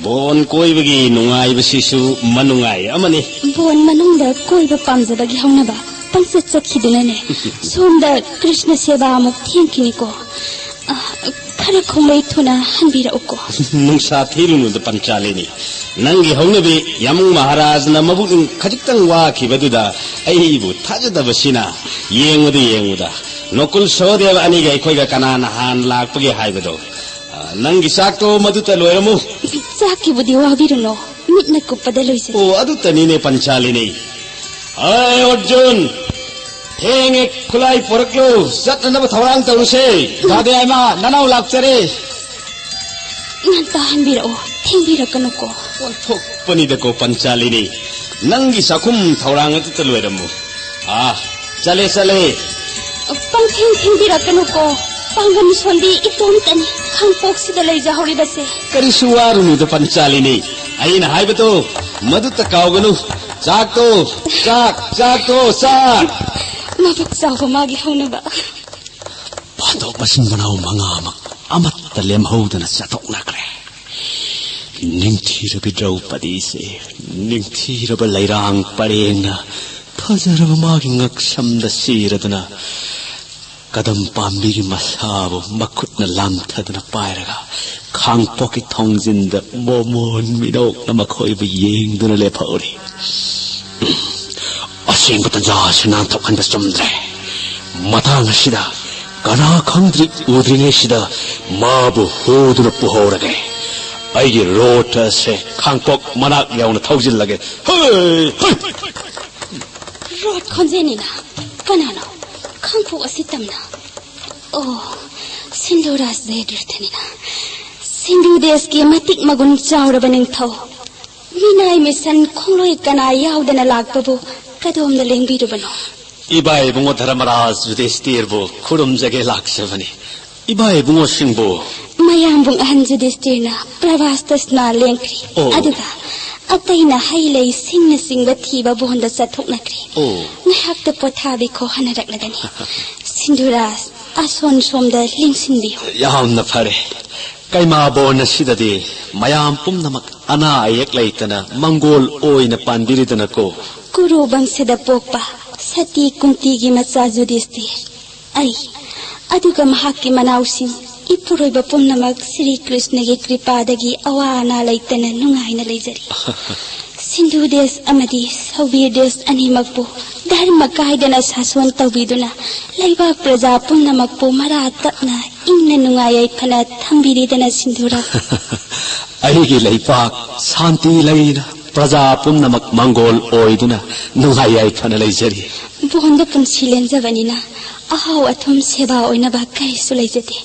ꯕꯣꯟ ꯀꯣꯏꯕꯒꯤ ꯅꯨꯡꯉꯥꯏꯕꯁꯤꯁꯨ ꯃꯅꯨꯡꯉꯥꯏ ꯑꯃꯅꯤ꯫ ꯕꯣꯟ ꯃꯅꯨꯡꯗ ꯀꯣꯏꯕ ꯄꯥꯝꯖꯕꯒꯤ ꯍꯧꯅꯕ ꯄꯪꯆꯠ ꯆꯠꯈꯤꯗꯨꯅꯅꯦ꯫ ꯁꯣꯝꯗ ꯀ꯭ꯔꯤꯁꯅ ꯁꯦꯕꯥ ꯑꯃꯨꯛ ꯊꯦꯡꯈꯤꯅꯤꯀꯣ꯫ ꯑ, ꯈꯔ ꯈꯣꯡꯂꯩ ꯊꯨꯅ ꯍꯟꯕꯤꯔꯛꯎꯀꯣ꯫ ꯅꯨꯡꯁꯥ ꯊꯤꯔꯨꯅꯨꯗ ꯄꯟꯆꯥꯂꯤꯅꯤ꯫ ꯅꯪꯒꯤ ꯍꯧꯅꯕꯤ ꯌꯥꯃꯨꯡ ꯃꯍꯥꯔꯥꯖꯅ ꯃꯕꯨꯛꯅꯤꯡ ꯈꯖꯤꯛꯇꯪ ꯋꯥꯈꯤꯕꯗꯨꯗ ꯑꯩꯕꯨ ꯊꯥꯖꯗꯕꯁꯤꯅ꯫ ꯌꯦꯡꯉꯨꯗ, ꯌꯦꯡꯉꯨꯗ꯫ ꯅꯣꯀꯨꯜ ꯁꯍꯗꯦꯕ ꯑꯅꯤꯒ ꯑꯩꯈꯣꯏꯒ ꯀꯅꯥꯅ ꯍꯥꯟꯅ ꯂꯥꯛꯄꯒꯦ ꯍꯥꯏꯕꯗꯣ꯫ ꯑ, ꯅꯪꯒꯤ ꯆꯥꯛꯇꯣ ꯃꯗꯨꯇ ꯂꯣꯏꯔꯝꯃꯨ꯫ ꯆꯥꯛꯀꯤꯕꯨꯗꯤ ꯋꯥꯕꯤꯔꯨꯅꯣ, ꯃꯤꯠꯅ ꯀꯨꯞꯄꯗ ꯂꯣꯏꯖꯩ꯫ ꯑꯣ, ꯑꯗꯨꯇꯅꯤꯅꯦ ꯄꯟꯆꯥꯂꯤꯅꯤ꯫ ꯑꯦ ꯑꯔꯖꯨꯟ, ꯊꯦꯡꯉꯦ, ꯈꯨꯠꯂꯥꯏ ꯄꯣꯔꯛꯂꯨ, ꯆꯠꯅꯅꯕ ꯊꯧꯔꯥꯡ ꯇꯧꯔꯨꯁꯦ꯫ ꯗꯥꯗꯥ ꯌꯥꯏꯃ, ꯅꯅꯥꯎ ꯂꯥꯛꯆꯔꯦ꯫ ꯉꯟꯇꯥ ꯍꯟꯕꯤꯔꯛꯑꯣ, ꯊꯦꯡꯕꯤꯔꯛꯀꯅꯨꯀꯣ꯫ ꯑꯣꯟꯊꯣꯛꯄꯅꯤꯗꯀꯣ ꯄꯟꯆꯥꯂꯤꯅꯤ, ꯅꯪꯒꯤ ꯆꯥꯛꯈꯨꯝ ꯊꯧꯔꯥꯡ ꯑꯗꯨꯇ ꯂꯣꯏꯔꯝꯃꯨ꯫ ꯑꯥ, ꯆꯠꯂꯦ, ꯆꯠꯂꯦ꯫ ꯄꯪꯊꯦꯡ ꯊꯦꯡꯕꯤꯔꯛꯀꯅꯨꯀꯣ꯫ ꯄꯥꯡꯒꯟ ꯁꯣꯟꯕꯤ ꯏꯇꯣꯝꯇꯅꯤ ꯈꯥꯡꯄꯣꯛꯁꯤꯗ ꯂꯩꯖꯍꯧꯔꯤꯕꯁꯦ꯫ ꯀꯔꯤꯁꯨ ꯋꯥꯔꯨꯅꯨꯗ ꯄꯟꯆꯥꯂꯤꯅꯤ꯫ ꯑꯩꯅ ꯍꯥꯏꯕꯗꯣ ꯃꯗꯨꯇ ꯀꯥꯎꯒꯅꯨ꯫ ꯆꯥꯛꯇꯣ, ꯆꯥꯛ, ꯆꯥꯛꯇꯣ, ꯆꯥꯛ꯫ ꯃꯕꯨꯛ ꯆꯥꯎꯕ ꯃꯥꯒꯤ ꯍꯧꯅꯕ꯫ ꯄꯥꯟꯊꯣꯛ ꯃꯆꯤꯟ ꯃꯅꯥꯎ ꯃꯉꯥꯃꯛ ꯑꯃꯠꯇ ꯂꯦꯝꯍꯧꯗꯅ ꯆꯠꯊꯣꯛꯅꯈ꯭ꯔꯦ꯫ ꯅꯤꯡꯊꯤꯔꯕꯤ ꯗ꯭ꯔꯧꯄꯗꯤꯁꯦ ꯅꯤꯡꯊꯤꯔꯕ ꯂꯩꯔꯥꯡ ꯄꯔꯦꯡꯅ ꯐꯖꯔꯕ ꯃꯥꯒꯤ ꯉꯛꯁꯝꯗ ꯁꯤꯔꯗꯨꯅ ꯀꯗꯝ ꯄꯥꯝꯕꯤꯒꯤ ꯃꯁꯥꯕꯨ ꯃꯈꯨꯠꯅ ꯂꯥꯝꯊꯗꯨꯅ ꯄꯥꯏꯔꯒ ꯈꯥꯡꯄꯣꯛꯀꯤ ꯊꯣꯡꯖꯤꯟꯗ ꯃꯣꯃꯣꯟ ꯃꯤꯅꯣꯛꯅ ꯃꯈꯣꯏꯕꯨ ꯌꯦꯡꯗꯨꯅ ꯂꯦꯞꯍꯧꯔꯤ꯫ ꯑꯁꯦꯡꯕ ꯇꯟꯖꯥ ꯑꯁꯤ ꯅꯥꯟꯊꯣꯛꯍꯟꯕ ꯆꯨꯝꯗ꯭ꯔꯦ꯫ ꯃꯇꯥꯡ ꯑꯁꯤꯗ ꯀꯅꯥ ꯈꯪꯗ꯭ꯔꯤ ꯎꯗ꯭ꯔꯤꯉꯩꯁꯤꯗ ꯃꯥꯕꯨ ꯍꯨꯗꯨꯅ ꯄꯨꯍꯧꯔꯒꯦ꯫ ꯑꯩꯒꯤ ꯔꯣꯠ ꯑꯁꯦ ꯈꯥꯡꯄꯣꯛ ꯃꯅꯥꯛ ꯌꯧꯅ ꯊꯧꯖꯤꯜꯂꯒꯦ꯫ ꯍꯩ, ꯍꯩ! ꯔꯣꯠ ꯈꯣꯟꯖꯦꯜꯅꯤꯅ꯫ ꯀꯅꯥꯅꯣ? ꯈꯥꯡꯄꯣꯛ ꯑꯁꯤ ꯇꯝꯅ꯫ ꯑꯣ, ꯁꯤꯟꯙꯨꯔꯥꯖ ꯖꯌꯗ꯭ꯔꯊꯅꯤꯅ꯫ ꯁꯤꯟꯙꯨ ꯗꯦꯁꯀꯤ ꯃꯇꯤꯛ ꯃꯒꯨꯟ ꯆꯥꯎꯔꯕ ꯅꯤꯡꯊꯧ꯫ ꯃꯤꯅꯥꯏ ꯃꯤꯁꯟ ꯈꯣꯡꯂꯣꯏ ꯀꯅꯥ ꯌꯥꯎꯗꯅ ꯂꯥꯛꯄꯕꯨ ꯀꯗꯣꯝꯗ ꯂꯦꯡꯕꯤꯔꯨꯕꯅꯣ? ꯏꯕꯥ ꯏꯕꯨꯡꯉꯣ ꯙꯔꯃꯔꯥꯖ ꯌꯨꯙꯤꯁꯇꯤꯔꯕꯨ ꯈꯨꯔꯨꯝꯖꯒꯦ ꯂꯥꯛꯆꯕꯅꯤ꯫ ꯏꯕꯥ ꯏꯕꯨꯡꯉꯣꯁꯤꯡꯕꯨ꯫ ꯃꯌꯥꯝꯕꯨꯡ ꯑꯍꯟ ꯌꯨꯙꯤꯁꯇꯤꯔꯅ ꯄ꯭ꯔꯚꯥꯁꯇ ꯁ꯭ꯅꯥ ꯂꯦꯡꯈ꯭ꯔꯤ꯫ ꯑꯣ꯫ ꯑꯗꯨꯒ ꯑꯇꯩꯅ ꯍꯩ ꯂꯩ ꯁꯤꯡꯅꯆꯤꯡꯕ ꯊꯤꯕ ꯕꯣꯟꯗ ꯆꯠꯊꯣꯛꯅꯈ꯭ꯔꯤ꯫ ꯑꯣ꯫ ꯉꯥꯏꯍꯥꯛꯇ ꯄꯣꯊꯥꯕꯤꯈꯣ ꯍꯥꯏꯅꯔꯛꯂꯒꯅꯤ꯫ ꯁꯤꯟꯙꯨꯔꯥꯖ, ꯑꯁꯣꯟ ꯁꯣꯝꯗ ꯂꯦꯡꯁꯤꯟꯕꯤꯌꯨ꯫ ꯌꯥꯝꯅ ꯐꯔꯦ꯫ ꯀꯩꯃꯥꯕꯣꯟ ꯑꯁꯤꯗꯗꯤ ꯃꯌꯥꯝ ꯄꯨꯝꯅꯃꯛ ꯑꯅꯥ ꯑꯌꯦꯛ ꯂꯩꯇꯅ ꯃꯪꯒꯣꯜ ꯑꯣꯏꯅ ꯄꯥꯟꯕꯤꯔꯤꯗꯅꯀꯣ꯫ ꯀꯨꯔꯨ ꯕꯪꯁꯗ ꯄꯣꯛꯄ ꯁꯇꯤ ꯀꯨꯟꯇꯤꯒꯤ ꯃꯆꯥ ꯌꯨꯙꯤꯁꯇꯤꯔ꯫ ꯑꯩ, ꯑꯗꯨꯒ ꯃꯍꯥꯛꯀꯤ ꯃꯅꯥꯎꯁꯤꯡ, ꯏꯄꯨꯔꯣꯏꯕ ꯄꯨꯝꯅꯃꯛ ꯁ꯭ꯔꯤ ꯀ꯭ꯔꯤꯁꯅꯒꯤ ꯀ꯭ꯔꯤꯄꯥꯗꯒꯤ ꯑꯋꯥ ꯑꯅꯥ ꯂꯩꯇꯅ ꯅꯨꯡꯉꯥꯏꯅ ꯂꯩꯖꯔꯤ꯫ ꯁꯤꯟꯙꯨ ꯗꯦꯁ ꯑꯃꯗꯤ ꯁꯧꯕꯤꯔ ꯗꯦꯁ ꯑꯅꯤꯃꯛꯄꯨ ꯙꯔꯃ ꯀꯥꯏꯗꯅ ꯁꯥꯁꯣꯟ ꯇꯧꯕꯤꯗꯨꯅ ꯂꯩꯕꯥꯛ ꯄ꯭ꯔꯖꯥ ꯄꯨꯝꯅꯃꯛꯄꯨ ꯃꯔꯥ ꯇꯞꯅ ꯏꯪꯅ ꯅꯨꯡꯉꯥꯏ ꯌꯥꯏꯐꯅ ꯊꯝꯕꯤꯔꯤꯗꯅ ꯁꯤꯟꯙꯨꯔꯥꯖ꯫ ꯑꯩꯒꯤ ꯂꯩꯄꯥꯛ ꯁꯥꯟꯇꯤ ꯂꯩꯅ ꯄ꯭ꯔꯖꯥ ꯄꯨꯝꯅꯃꯛ ꯃꯪꯒꯣꯜ ꯑꯣꯏꯗꯨꯅ ꯅꯨꯡꯉꯥꯏ ꯌꯥꯏꯐꯅ ꯂꯩꯖꯔꯤ꯫ ꯕꯣꯟꯗ ꯄꯨꯟꯁꯤ ꯂꯦꯟꯖꯕꯅꯤꯅ ꯑꯍꯥꯎ ꯑꯊꯨꯝ ꯁꯦꯕꯥ ꯑꯣꯏꯅꯕ ꯀꯔꯤꯁꯨ ꯂꯩꯖꯗꯦ꯫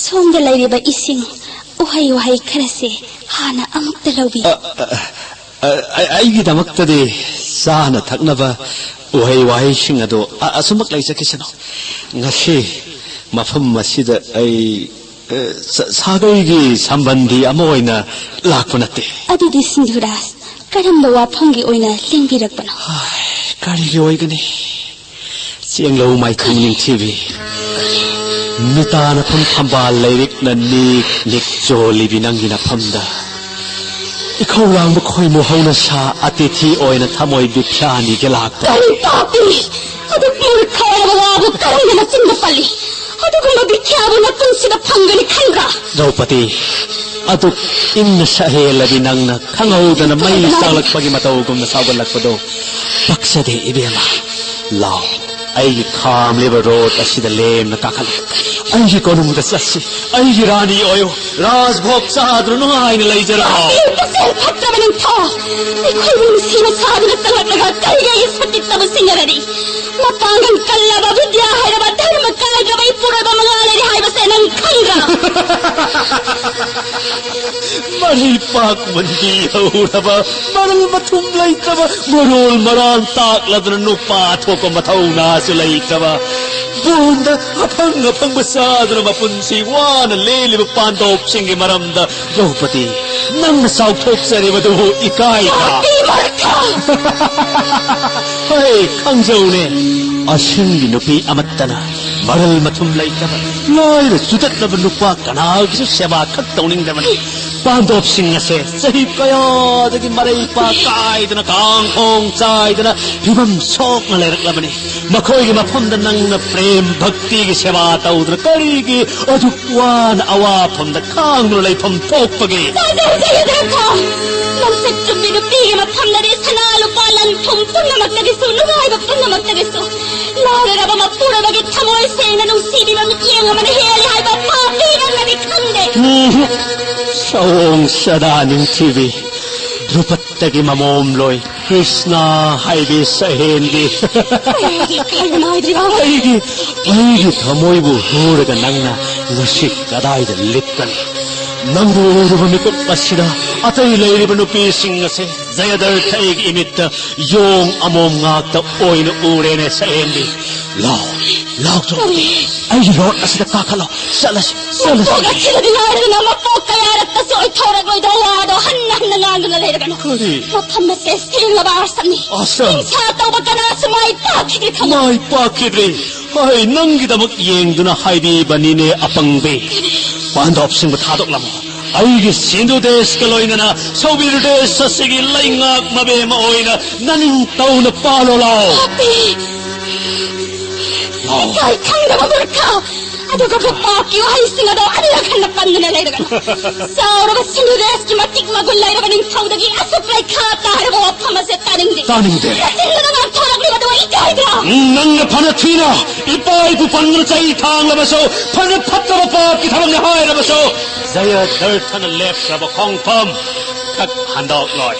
ꯁꯣꯝꯗ ꯂꯩꯔꯤꯕ ꯏꯁꯤꯡ, ꯎꯍꯩ ꯋꯥꯍꯩ ꯈꯔꯁꯦ ꯍꯥꯟꯅ ꯑꯃꯨꯛꯇ ꯂꯧꯕꯤꯌꯨ꯫ ꯑ, ꯑ, ꯑ, ꯑ, ꯑꯩꯒꯤꯗꯃꯛꯇꯗꯤ ꯆꯥꯅ ꯊꯛꯅꯕ ꯎꯍꯩ ꯋꯥꯍꯩꯁꯤꯡ ꯑꯗꯨ ꯑ-, ꯑꯁꯨꯃꯛ ꯂꯩꯖꯈꯤꯁꯅꯨ꯫ ꯉꯁꯤ ꯃꯐꯝ ꯑꯁꯤꯗ ꯑꯩ, ꯑ, ꯁ-, ꯁꯥꯒꯩꯒꯤ ꯁꯝꯕꯟꯗꯤ ꯑꯃ ꯑꯣꯏꯅ ꯂꯥꯛꯄ ꯅꯠꯇꯦ꯫ ꯑꯗꯨꯗꯤ ꯁꯤꯟꯙꯨꯔꯥꯖ, ꯀꯔꯝꯕ ꯋꯥꯐꯝꯒꯤ ꯑꯣꯏꯅ ꯂꯦꯡꯕꯤꯔꯛꯄꯅꯣ? ꯍꯥꯏ, ꯀꯔꯤꯒꯤ ꯑꯣꯏꯒꯅꯤ? ꯆꯦꯡꯂꯧ ꯃꯥꯏꯊꯣꯡ ꯅꯤꯡꯊꯤꯕꯤ, ꯃꯤꯇꯥꯅꯐꯝ ꯊꯝꯕꯥꯜ ꯂꯩꯔꯤꯛꯅ ꯅꯤꯛ ꯅꯤꯛ ꯆꯣꯜꯂꯤꯕꯤ ꯅꯪꯒꯤ ꯅꯐꯝꯗ ꯏꯈꯧ ꯂꯥꯡꯕ ꯈꯣꯏꯃꯨ ꯍꯧꯅ ꯁꯥ ꯑꯇꯤꯊꯤ ꯑꯣꯏꯅ ꯊꯃꯣꯏ ꯕꯤꯈ꯭ꯌꯥꯅꯤꯒ ꯂꯥꯛꯄ꯫ ꯀꯔꯤ ꯄꯥꯄꯤ! ꯑꯗꯨꯛ ꯃꯨꯔꯈ ꯑꯣꯏꯔꯕ ꯋꯥꯕꯨ ꯀꯔꯝꯅ ꯅꯆꯤꯟꯗ ꯄꯜꯂꯤ? ꯑꯗꯨꯒꯨꯝꯕ ꯕꯤꯈ꯭ꯌꯥꯕꯨ ꯅꯄꯨꯟꯁꯤꯗ ꯐꯪꯒꯅꯤ ꯈꯟꯕ꯭ꯔꯥ? ꯗ꯭ꯔꯧꯄꯗꯤ, ꯑꯗꯨꯛ ꯏꯪꯅ ꯁꯛꯍꯦꯜꯂꯗꯤ ꯅꯪꯅ ꯈꯪꯍꯧꯗꯅ ꯃꯩ ꯆꯥꯛꯂꯛꯄꯒꯤ ꯃꯇꯧꯒꯨꯝꯅ ꯁꯥꯎꯒꯠꯂꯛꯄꯗꯣ ꯄꯛꯆꯗꯦ ꯏꯕꯦꯝꯃ꯫ ꯂꯥꯎ, ꯑꯩꯒꯤ ꯈꯥꯝꯂꯤꯕ ꯔꯣꯠ ꯑꯁꯤꯗ ꯂꯦꯝꯅ ꯀꯥꯈꯠꯂꯨ꯫ ꯑꯩꯒꯤ ꯀꯣꯅꯨꯡꯗ ꯆꯠꯁꯤ꯫ ꯑꯩꯒꯤ ꯔꯥꯅꯤ ꯑꯣꯏꯌꯨ꯫ ꯔꯥꯖꯚꯣꯒ ꯆꯥꯗꯨꯅ ꯅꯨꯡꯉꯥꯏꯅ ꯂꯩꯖꯔꯣ꯫ ꯄꯨꯛꯆꯦꯜ ꯐꯠꯇ꯭ꯔꯕ ꯅꯤꯡꯊꯧ! ꯑꯩꯈꯣꯏꯕꯨ ꯅꯨꯡꯁꯤꯅ ꯁꯥꯗꯨꯅ ꯆꯪꯂꯛꯂꯒ ꯀꯔꯤꯒꯤ ꯑꯩꯒꯤ ꯁꯇꯤꯠꯇꯕꯨ ꯁꯤꯡꯅꯔꯔꯤ? ꯃꯄꯥꯡꯒꯜ ꯀꯜꯂꯕ, ꯕꯤꯗ꯭ꯌꯥ ꯍꯩꯔꯕ, ꯙꯔꯃ ꯀꯥꯏꯗ꯭ꯔꯕ ꯏꯄꯨꯔꯣꯏꯕ ꯃꯉꯥ ꯂꯩꯔꯤ ꯍꯥꯏꯕꯁꯦ ꯅꯪ ꯈꯪꯗ꯭ꯔꯥ? ꯃꯔꯩ ꯄꯥꯛꯃꯟꯕꯤ ꯍꯧꯔꯕ, ꯃꯔꯜ ꯃꯊꯨꯝ ꯂꯩꯇ꯭ꯔꯕ, ꯃꯔꯣꯜ ꯃꯔꯥꯡ ꯇꯥꯛꯂꯗꯨꯅ ꯅꯨꯄꯥ ꯊꯣꯛꯄ ꯃꯊꯧꯅꯥꯁꯨ ꯂꯩꯇ꯭ꯔꯕ, ꯕꯣꯟꯗ ꯑꯐꯪ ꯑꯐꯪꯕ ꯆꯥꯗꯨꯅ ꯃꯄꯨꯟꯁꯤ ꯋꯥꯅ ꯂꯦꯜꯂꯤꯕ ꯄꯥꯟꯗꯣꯞꯁꯤꯡꯒꯤ ꯃꯔꯝꯗ ꯗ꯭ꯔꯧꯄꯗꯤ, ꯅꯪꯅ ꯆꯥꯎꯊꯣꯛꯆꯔꯤꯕꯗꯨꯕꯨ ꯏꯀꯥꯏꯗ꯭ꯔꯥ? ꯄꯥꯄꯤ ꯃꯨꯔꯈ! ꯍꯩ, ꯈꯪꯖꯧꯅꯦ, ꯑꯁꯤꯡꯒꯤ ꯅꯨꯄꯤ ꯑꯃꯠꯇꯅ ꯃꯔꯜ ꯃꯊꯨꯝ ꯂꯩꯇꯕ, ꯂꯥꯏꯔ ꯆꯨꯗꯠꯂꯕ ꯅꯨꯄꯥ ꯀꯅꯥꯒꯤꯁꯨ ꯁꯦꯕꯥ ꯈꯛ ꯇꯧꯅꯤꯡꯗꯕꯅꯤ꯫ ꯄꯥꯟꯗꯣꯞꯁꯤꯡ ꯑꯁꯦ ꯆꯍꯤ ꯀꯌꯥꯗꯒꯤ ꯃꯔꯩ ꯄꯥꯛ ꯀꯥꯏꯗꯅ, ꯀꯥꯡꯈꯣꯡ ꯆꯥꯏꯗꯅ, ꯐꯤꯕꯝ ꯁꯣꯛꯅ ꯂꯩꯔꯛꯂꯕꯅꯤ꯫ ꯃꯈꯣꯏꯒꯤ ꯃꯐꯝꯗ ꯅꯪꯅ ꯄ꯭ꯔꯦꯝ ꯚꯛꯇꯤꯒꯤ ꯁꯦꯕꯥ ꯇꯧꯗꯨꯅ ꯀꯔꯤꯒꯤ ꯑꯗꯨꯛ ꯋꯥꯅ ꯑꯋꯥꯐꯝꯗ ꯈꯥꯡꯗꯨꯅ ꯂꯩꯐꯝ ꯊꯣꯛꯄꯒꯦ? ꯇꯥꯖꯧ ꯖꯌꯗ꯭ꯔꯊ! ꯂꯝꯆꯠ ꯆꯨꯝꯕꯤ ꯅꯨꯄꯤꯒꯤ ꯃꯐꯝꯗꯗꯤ ꯁꯅꯥ ꯂꯨꯄꯥ ꯂꯟ ꯊꯨꯝ ꯄꯨꯝꯅꯃꯛꯇꯒꯤꯁꯨ, ꯅꯨꯡꯉꯥꯏꯕ ꯄꯨꯝꯅꯃꯛꯇꯒꯤꯁꯨ ꯂꯥꯏꯔꯔꯕ ꯃꯄꯨꯔꯣꯏꯕꯒꯤ ꯊꯃꯣꯏ ꯁꯦꯡꯅ ꯅꯨꯡꯁꯤꯕꯤꯕ ꯃꯤꯠꯌꯦꯡ ꯑꯃꯅ ꯍꯦꯜꯂꯤ ꯍꯥꯏꯕ ꯄꯥꯄꯤ ꯅꯪꯅꯗꯤ ꯈꯪꯗꯦ꯫ ꯎꯝ, ꯁꯑꯣꯡ ꯁꯥꯗꯥ ꯅꯤꯡꯊꯤꯕꯤ, ꯙ꯭ꯔꯨꯄꯗꯒꯤ ꯃꯃꯣꯝꯂꯣꯏ ꯀ꯭ꯔꯤꯁꯅ ꯍꯥꯏꯕꯤ ꯁꯛꯍꯦꯟꯕꯤ꯫ ꯑꯩꯒꯤ ꯀꯩꯅꯣ ꯍꯥꯏꯗ꯭ꯔꯤꯕ? ꯑꯩꯒꯤ, ꯑꯩꯒꯤ ꯊꯃꯣꯏꯕꯨ ꯍꯨꯔꯒ ꯅꯪꯅ ꯉꯁꯤ ꯀꯗꯥꯏꯗ ꯂꯤꯠꯀꯅꯤ? ꯅꯪꯕꯨ ꯎꯔꯨꯕ ꯃꯤꯀꯨꯞ ꯑꯁꯤꯗ ꯑꯇꯩ ꯂꯩꯔꯤꯕ ꯅꯨꯄꯤꯁꯤꯡ ꯑꯁꯦ ꯖꯌꯗ꯭ꯔꯊ ꯑꯩꯒꯤ ꯏꯃꯤꯠꯇ ꯌꯣꯡ ꯑꯃꯣꯝ ꯉꯥꯛꯇ ꯑꯣꯏꯅ ꯎꯔꯦꯅꯦ ꯁꯛꯍꯦꯟꯕꯤ꯫ ꯂꯥꯎ, ꯂꯥꯎ, ꯆꯣ꯫ ꯀꯔꯤ? ꯑꯩꯒꯤ ꯔꯣꯠ ꯑꯁꯤꯗ ꯀꯥꯈꯠꯂꯣ꯫ ꯆꯠꯂꯁꯤ, ꯆꯠꯂꯁꯤ꯫ ꯃꯄꯣꯛ ꯑꯁꯤꯗꯗꯤ ꯂꯥꯏꯔꯗꯅ ꯃꯄꯣꯛ ꯀꯌꯥꯔꯛꯇꯁꯨ ꯑꯣꯏꯊꯣꯔꯛꯂꯣꯏꯗ ꯋꯥꯗꯣ ꯍꯟꯅ ꯍꯟꯅ ꯉꯥꯡꯗꯨꯅ ꯂꯩꯔꯒꯅꯨ꯫ ꯀꯔꯤ? ꯃꯐꯝ ꯑꯁꯦ ꯁꯦꯡꯂꯕ ꯑꯥꯁ꯭ꯔꯝꯅꯤ꯫ ꯑꯥꯁ꯭ꯔꯝ? ꯍꯤꯡꯁꯥ ꯇꯧꯕ ꯀꯅꯥꯁꯨ ꯃꯥꯏ ꯄꯥꯛꯈꯤꯗ꯭ꯔꯤ ꯈꯪꯉꯨ꯫ ꯃꯥꯏ ꯄꯥꯛꯈꯤꯗ꯭ꯔꯤ꯫ ꯍꯣꯏ, ꯅꯪꯒꯤꯗꯃꯛ ꯌꯦꯡꯗꯨꯅ ꯍꯥꯏꯕꯤꯕꯅꯤꯅꯦ ꯑꯄꯪꯕꯤ꯫ ꯄꯥꯟꯗꯣꯞꯁꯤꯡꯕꯨ ꯊꯥꯗꯣꯛꯂꯝꯃꯣ꯫ ꯑꯩꯒꯤ ꯁꯤꯟꯙꯨ ꯗꯦꯁꯀ ꯂꯣꯏꯅꯅ ꯁꯧꯕꯤꯔ ꯗꯦꯁ ꯑꯁꯤꯒꯤ ꯂꯩꯉꯥꯛ ꯃꯕꯦꯝꯃ ꯑꯣꯏꯅ ꯅꯅꯤꯡ ꯇꯧꯅ ꯄꯥꯜꯂꯣ ꯂꯥꯎ꯫ ꯄꯥꯄꯤ! ꯂꯥꯎ꯫ ꯏꯀꯥꯏ ꯈꯪꯗꯕ ꯃꯨꯔꯈ! ꯑꯗꯨꯒ ꯄꯥꯞꯀꯤ ꯋꯥꯍꯩꯁꯤꯡ ꯑꯗꯣ ꯑꯅꯤꯔꯛ ꯍꯟꯅ ꯄꯟꯗꯨꯅ ꯂꯩꯔꯒꯅꯨ꯫ ꯆꯥꯎꯔꯕ ꯁꯤꯟꯙꯨ ꯗꯦꯁꯀꯤ ꯃꯇꯤꯛ ꯃꯒꯨꯟ ꯂꯩꯔꯕ ꯅꯤꯡꯊꯧꯗꯒꯤ ꯑꯁꯨꯛ ꯂꯩꯈꯥ ꯇꯥꯔꯕ ꯋꯥꯐꯝ ꯑꯁꯦ ꯇꯥꯅꯤꯡꯗꯦ꯫ ꯇꯥꯅꯤꯡꯗꯦ꯫ ꯅꯆꯤꯟꯗꯨꯅ ꯉꯥꯡꯊꯣꯔꯛꯂꯤꯕꯗꯨ ꯏꯀꯥꯏ ꯅꯪꯅ ꯐꯅ ꯊꯤꯅ ꯏꯄꯥ ꯏꯄꯨ ꯄꯟꯗꯨꯅ ꯆꯩ ꯊꯥꯡꯂꯕꯁꯨ, ꯐꯅ ꯐꯠꯇꯕ ꯄꯥꯞꯀꯤ ꯊꯕꯛꯅꯤ ꯍꯥꯏꯔꯕꯁꯨ, ꯖꯌꯗꯔꯊꯅ ꯂꯦꯞꯈ꯭ꯔꯕ ꯈꯣꯡꯐꯝ ꯈꯛ ꯍꯟꯗꯣꯛꯂꯣꯏ꯫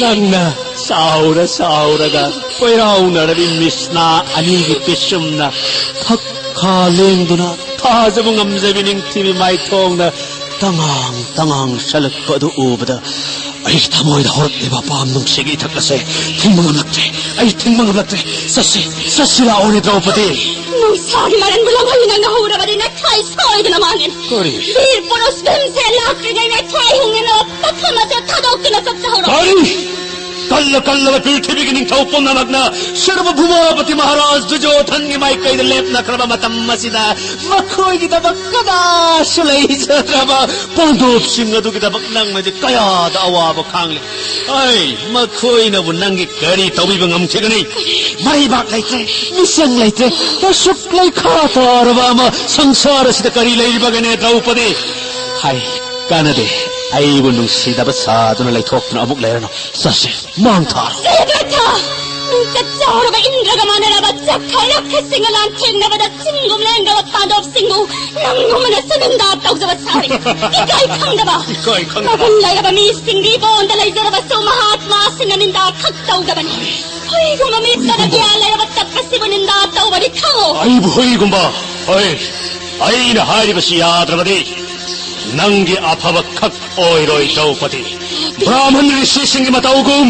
ꯅꯪꯅ ꯆꯥꯎꯔ ꯆꯥꯎꯔꯒ ꯀꯣꯏꯔꯥꯎꯅꯔꯕꯤ ꯃꯤꯁꯅꯥ ꯑꯅꯤꯒꯤ ꯄꯤꯁꯨꯝꯅ ꯐꯛ ꯈꯥ ꯂꯦꯡꯗꯨꯅ ꯊꯥꯖꯕ ꯉꯝꯖꯕꯤ ꯅꯤꯡꯊꯤꯕꯤ ꯃꯥꯏꯊꯣꯡꯅ ꯇꯉꯥꯡ ꯇꯉꯥꯡ ꯁꯜꯂꯛꯄ ꯑꯗꯨ ꯎꯕꯗ, ꯑꯩꯒꯤ ꯊꯃꯣꯏꯗ ꯍꯧꯔꯛꯂꯤꯕ ꯑꯄꯥꯝ ꯅꯨꯡꯁꯤꯒꯤ ꯏꯊꯛ ꯑꯁꯦ ꯊꯤꯡꯕ ꯉꯝꯂꯛꯇ꯭ꯔꯦ꯫ ꯑꯩ ꯊꯤꯡꯕ ꯉꯝꯂꯛꯇ꯭ꯔꯦ꯫ ꯆꯠꯁꯤ, ꯆꯠꯁꯤ ꯂꯥꯛꯑꯣꯅꯦ ꯗ꯭ꯔꯧꯄꯗꯤ꯫ ꯅꯨꯡꯁꯥꯒꯤ ꯃꯔꯟꯕꯨ ꯂꯝꯍꯜꯂꯨ, ꯅꯪꯅ ꯍꯧꯔꯕꯗꯤ ꯅꯊ꯭ꯋꯥꯏ ꯁꯣꯏꯗꯅ ꯃꯥꯡꯒꯅꯤ꯫ ꯀꯔꯤ? ꯕꯤꯔ ꯄꯨꯔꯨꯁ ꯚꯤꯝꯁꯦꯟ ꯂꯥꯛꯇ꯭ꯔꯤꯉꯩ ꯅꯊ꯭ꯋꯥꯏ ꯍꯤꯡꯅꯅꯕ ꯄꯊꯝ ꯑꯁꯦ ꯊꯥꯗꯣꯛꯇꯨꯅ ꯆꯠꯆꯍꯧꯔꯣ꯫ ꯀꯔꯤ? ꯀꯜꯂ ꯀꯜꯂꯕ ꯄ꯭ꯔꯤꯊꯤꯕꯤꯒꯤ ꯅꯤꯡꯊꯧ ꯄꯨꯝꯅꯃꯛꯅ ꯁꯨꯔꯕ ꯚꯨꯃꯥꯄꯇꯤ ꯃꯍꯥꯔꯥꯖ ꯗꯨꯖꯣꯙꯟꯒꯤ ꯃꯥꯏꯀꯩꯗ ꯂꯦꯞꯅꯈ꯭ꯔꯕ ꯃꯇꯝ ꯑꯁꯤꯗ, ꯃꯈꯣꯏꯒꯤꯗꯃꯛ ꯀꯅꯥꯁꯨ ꯂꯩꯖꯗ꯭ꯔꯕ ꯄꯥꯟꯗꯣꯞꯁꯤꯡ ꯑꯗꯨꯒꯤꯗꯃꯛ ꯅꯪꯅꯗꯤ ꯀꯌꯥꯗ ꯑꯋꯥꯕ ꯈꯥꯡꯂꯤ꯫ ꯑꯩ ꯃꯈꯣꯏꯅꯕꯨ ꯅꯪꯒꯤ ꯀꯔꯤ ꯇꯧꯕꯤꯕ ꯉꯝꯈꯤꯒꯅꯤ? ꯃꯔꯩꯕꯥꯛ ꯂꯩꯇ꯭ꯔꯦ, ꯃꯤꯆꯪ ꯂꯩꯇ꯭ꯔꯦ, ꯄꯁꯨꯛ ꯂꯩꯈꯥ ꯇꯥꯔꯕ ꯑꯃ ꯁꯪꯁꯥꯔ ꯑꯁꯤꯗ ꯀꯔꯤ ꯂꯩꯔꯤꯕꯒꯦꯅꯦ ꯗ꯭ꯔꯧꯄꯗꯤ? ꯍꯥꯏ, ꯀꯥꯟꯅꯗꯦ꯫ ꯑꯩꯕꯨ ꯅꯨꯡꯁꯤꯗꯕ ꯁꯥꯗꯨꯅ ꯂꯩꯊꯣꯛꯇꯨꯅ ꯑꯃꯨꯛ ꯂꯩꯔꯅꯨ꯫ ꯆꯠꯁꯤ, ꯃꯥꯡ ꯊꯥꯔꯣ꯫ ꯖꯌꯗ꯭ꯔꯊ! ꯃꯤꯡꯆꯠ ꯆꯥꯎꯔꯕ ꯏꯟꯗ꯭ꯔꯒ ꯃꯥꯟꯅꯔꯕ ꯆꯛꯈꯥꯏ ꯔꯥꯈꯁꯁꯤꯡꯒ ꯂꯥꯟꯊꯦꯡꯅꯕꯗ ꯆꯤꯡꯒꯨꯝ ꯂꯦꯡꯗꯕ ꯄꯥꯟꯗꯣꯞꯁꯤꯡꯕꯨ ꯅꯪꯒꯨꯝꯕꯅꯁꯨ ꯅꯤꯟꯗꯥ ꯇꯧꯖꯕ ꯁꯥꯔꯤ꯫ ꯏꯀꯥꯏ ꯈꯪꯗꯕ꯫ ꯏꯀꯥꯏ ꯈꯪꯗꯕ꯫ ꯃꯒꯨꯟ ꯂꯩꯔꯕ ꯃꯤꯁꯤꯡꯗꯤ ꯏꯕꯣꯟꯗ ꯂꯩꯖꯔꯕꯁꯨ ꯃꯍꯥꯠꯃꯥꯁꯤꯡꯅ ꯅꯤꯟꯗꯥ ꯈꯛ ꯇꯧꯗꯕꯅꯤ꯫ ꯍꯨꯏꯒꯨꯝꯕ ꯃꯤꯠꯇꯅ ꯒ꯭ꯌꯥꯟ ꯂꯩꯔꯕ ꯆꯛ ꯑꯁꯤꯕꯨ ꯅꯤꯟꯗꯥ ꯇꯧꯕꯅꯤ ꯈꯪꯉꯨ꯫ ꯑꯩꯕꯨ ꯍꯨꯏꯒꯨꯝꯕ? ꯍꯣꯏ, ꯑꯩꯅ ꯍꯥꯏꯔꯤꯕꯁꯤ ꯌꯥꯗ꯭ꯔꯕꯗꯤ ꯅꯪꯒꯤ ꯑꯐꯕ ꯈꯛ ꯑꯣꯏꯔꯣꯏ ꯗ꯭ꯔꯧꯄꯗꯤ꯫ ꯕ꯭ꯔꯥꯍꯃꯟ ꯔꯤꯁꯤꯁꯤꯡꯒꯤ ꯃꯇꯧꯒꯨꯝ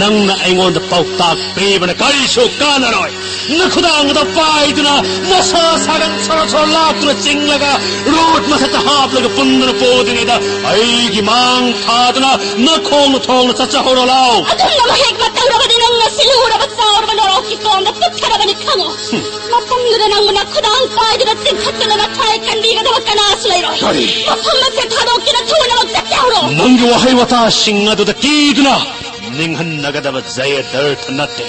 ꯅꯪꯅ ꯑꯩꯉꯣꯟꯗ ꯄꯥꯎꯇꯥꯛ ꯄꯤꯕꯅ ꯀꯔꯤꯁꯨ ꯀꯥꯟꯅꯔꯣꯏ꯫ ꯅꯈꯨꯗꯥꯡꯗ ꯄꯥꯏꯗꯨꯅ ꯅꯁꯥ ꯁꯥꯒꯟ ꯁꯣꯔ ꯁꯣꯔ ꯂꯥꯛꯇꯨꯅ ꯆꯤꯡꯂꯒ ꯔꯣꯠ ꯃꯊꯛꯇ ꯍꯥꯞꯂꯒ ꯄꯨꯟꯗꯨꯅ ꯄꯣꯗ꯭ꯔꯤꯉꯩꯗ ꯑꯩꯒꯤ ꯃꯥꯡ ꯊꯥꯗꯨꯅ ꯅꯈꯣꯡꯅ ꯊꯣꯡꯅ ꯆꯠꯆꯍꯧꯔꯣ ꯂꯥꯎ꯫ ꯑꯗꯨꯝꯅ ꯃꯍꯦꯛ ꯃꯇꯧꯔꯕꯗꯤ ꯅꯪ ꯉꯁꯤ ꯂꯨꯔꯕ ꯆꯥꯎꯔꯕ ꯅꯣꯔꯣꯛꯀꯤ ꯀꯣꯝꯗ ꯄꯨꯊꯔꯕꯅꯤ ꯈꯪꯉꯨ꯫ ꯃꯇꯝꯗꯨꯗ ꯅꯪꯕꯨ ꯅꯈꯨꯗꯥꯡ ꯄꯥꯏꯗꯨꯅ ꯆꯤꯡꯈꯠꯇꯨꯅ ꯅꯊ꯭ꯋꯥꯏ ꯀꯟꯕꯤꯒꯗꯕ ꯀꯅꯥꯁꯨ ꯂꯩꯔꯣꯏ꯫ ꯀꯔꯤ? ꯃꯐꯝ ꯑꯁꯦ ꯊꯥꯗꯣꯛꯇꯨꯅ ꯊꯨꯅꯃꯛ ꯆꯠꯆꯍꯧꯔꯣ꯫ ꯅꯪꯒꯤ ꯋꯥꯍꯩ ꯋꯥꯇꯥꯁꯤꯡ ꯑꯗꯨꯗ ꯀꯤꯗꯨꯅ ꯅꯤꯡꯍꯟꯅꯒꯗꯕ ꯖꯌꯗꯔꯊ ꯅꯠꯇꯦ꯫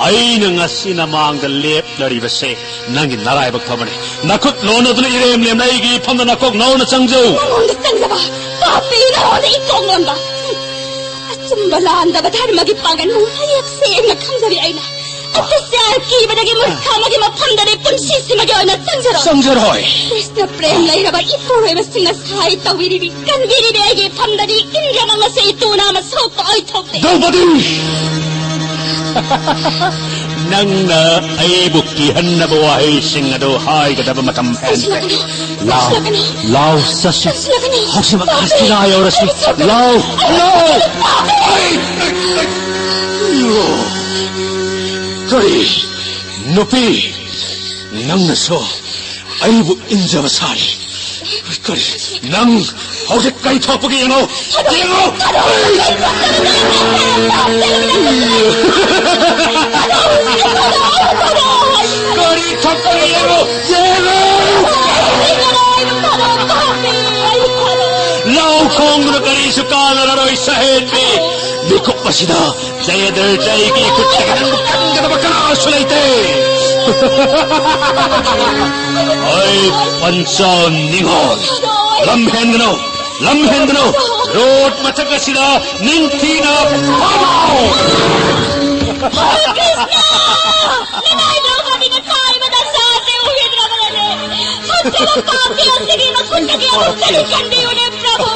ꯑꯩꯅ ꯉꯁꯤ ꯅꯃꯥꯡꯗ ꯂꯦꯞꯂꯔꯤꯕꯁꯦ ꯅꯪꯒꯤ ꯅꯔꯥꯏꯕꯛ ꯐꯕꯅꯤ꯫ ꯅꯈꯨꯠ ꯂꯣꯟꯅꯗꯨꯅ ꯏꯔꯦꯝ ꯂꯦꯝꯅ ꯑꯩꯒꯤ ꯏꯐꯝꯗ ꯅꯀꯣꯛ ꯅꯧꯅ ꯆꯪꯖꯧ꯫ ꯅꯉꯣꯟꯗ ꯆꯪꯖꯕ ꯄꯥꯄꯤ, ꯅꯉꯣꯟꯗ ꯏꯀꯣꯛ ꯂꯣꯟꯕ꯫ ꯑꯆꯨꯝꯕ ꯂꯥꯟꯗꯕ ꯙꯔꯃꯒꯤ ꯄꯥꯡꯒꯜꯕꯨ ꯃꯌꯦꯛ ꯁꯦꯡꯅ ꯈꯪꯖꯔꯤ ꯑꯩꯅ꯫ ꯑꯇꯤꯌꯥ ꯑꯀꯤꯕꯗꯒꯤ ꯃꯨꯔꯈ ꯑꯃꯒꯤ ꯃꯐꯝꯗꯗꯤ ꯄꯨꯟꯁꯤꯁꯤꯃꯒꯤ ꯑꯣꯏꯅ ꯆꯪꯖꯔꯣꯏ꯫ ꯆꯪꯖꯔꯣꯏ꯫ ꯀ꯭ꯔꯤꯁꯅ ꯄ꯭ꯔꯦꯝ ꯂꯩꯔꯕ ꯏꯄꯨꯔꯣꯏꯕꯁꯤꯡꯅ ꯁꯍꯥꯏ ꯇꯧꯕꯤꯔꯤꯕꯤ, ꯀꯟꯕꯤꯔꯤꯕꯤ ꯑꯩꯒꯤ ꯏꯐꯝꯗꯗꯤ ꯏꯟꯗ꯭ꯔꯃꯪ ꯑꯁꯤ ꯏꯇꯨ ꯅꯥꯝ ꯑꯁꯣꯛꯄ ꯑꯣꯏꯊꯣꯛꯂꯦ꯫ ꯗ꯭ꯔꯧꯄꯗꯤ! ꯅꯪꯅ ꯑꯩꯕꯨ ꯀꯤꯍꯟꯅꯕ ꯋꯥꯍꯩꯁꯤꯡ ꯑꯗꯨ ꯍꯥꯏꯒꯗꯕ ꯃꯇꯝ ꯍꯦꯟꯈ꯭ꯔꯦ꯫ ꯂꯥꯎ, ꯂꯥꯎ, ꯆꯠꯁꯤ꯫ ꯍꯧꯖꯤꯛꯃꯛ ꯍꯁꯇꯤꯅꯥ ꯌꯧꯔꯁꯤ꯫ ꯂꯥꯎ, ꯂꯥꯎ! ꯑꯩ, ꯑꯩ, ꯑꯩ, ꯀꯔꯤ? ꯅꯨꯄꯤ, ꯅꯪꯅꯁꯨ ꯑꯩꯕꯨ ꯏꯟꯖꯕ ꯁꯥꯔꯤ꯫ ꯀꯔꯤ? ꯅꯪ ꯍꯧꯖꯤꯛ ꯀꯔꯤ ꯊꯣꯛꯄꯒꯦ ꯌꯦꯡꯉꯣ! ꯌꯦꯡꯉꯣ! ꯀꯔꯤ ꯊꯣꯛꯄꯒꯦ ꯌꯦꯡꯉꯣ! ꯌꯦꯡꯉꯣ! ꯂꯥꯎ ꯈꯣꯡꯗꯨꯅ ꯀꯔꯤꯁꯨ ꯀꯥꯟꯅꯔꯔꯣꯏ, ꯁꯍꯦꯟꯕꯤ! ꯃꯤꯀꯨꯞ ꯑꯁꯤꯗ ꯖꯌꯗ꯭ꯔꯊꯒꯤ ꯈꯨꯠꯇꯒꯤ ꯅꯪꯕꯨ ꯀꯟꯒꯗꯕ ꯀꯅꯥꯁꯨ ꯂꯩꯇꯦ꯫ ꯑꯩ ꯄꯟꯆ ꯅꯤꯡꯉꯣꯜ, ꯂꯝ ꯍꯦꯟꯒꯅꯨ, ꯂꯝ ꯍꯦꯟꯒꯅꯨ꯫ ꯔꯣꯠ ꯃꯊꯛ ꯑꯁꯤꯗ ꯅꯤꯡꯊꯤꯅ ꯐꯝꯃꯨ꯫ ꯀ꯭ꯔꯤꯁꯅ! ꯅꯅꯥꯏ ꯗ꯭ꯔꯧꯄꯗꯤꯅ ꯈꯥꯏꯕ ꯗꯁꯥꯁꯦ ꯎꯈꯤꯗ꯭ꯔꯕꯅꯦ꯫ ꯐꯠꯇꯕ ꯄꯥꯞꯄꯤ ꯑꯁꯤꯒꯤ ꯃꯈꯨꯠꯇꯒꯤ ꯑꯃꯨꯛꯇꯗꯤ ꯀꯟꯕꯤꯌꯨꯅꯦ, ꯄ꯭ꯔꯚꯨ꯫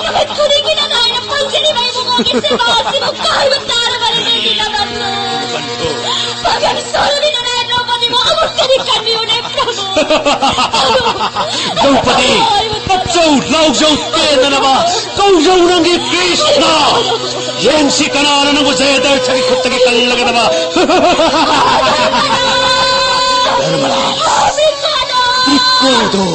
ꯅꯨꯃꯤꯠ ꯈꯨꯗꯤꯡꯒꯤ ꯅꯅꯥꯏꯅ ꯄꯨꯟꯁꯤꯜꯂꯤꯕ ꯏꯕꯨꯡꯉꯣꯒꯤ ꯁꯦꯕꯥ ꯑꯁꯤꯕꯨ ꯀꯥꯏꯕ ꯇꯥꯔꯕꯅꯦ, ꯗꯦꯕꯤ ꯅꯅꯥꯏꯅ꯫ ꯄꯥꯡꯒꯜ ꯁꯣꯜꯂꯕꯤ ꯅꯅꯥꯏ ꯗ꯭ꯔꯧꯄꯗꯤꯕꯨ ꯑꯃꯨꯛꯇꯗꯤ ꯀꯟꯕꯤꯌꯨꯅꯦ, ꯄ꯭ꯔꯚꯨ꯫ ꯗ꯭ꯔꯧꯄꯗꯤ, ꯀꯞꯆꯧ, ꯂꯥꯎꯖꯧ, ꯄꯦꯟꯗꯅꯕ ꯀꯧꯖꯧ ꯅꯪꯒꯤ ꯀ꯭ꯔꯤꯁꯅ꯫ ꯌꯦꯡꯁꯤ ꯀꯅꯥꯅ ꯅꯪꯕꯨ ꯖꯌꯗ꯭ꯔꯊꯒꯤ ꯈꯨꯠꯇꯒꯤ ꯀꯜꯂꯒꯗꯕ꯫ ꯙꯔꯃꯔꯥꯖ, ꯄꯤꯛꯄꯗꯣ꯫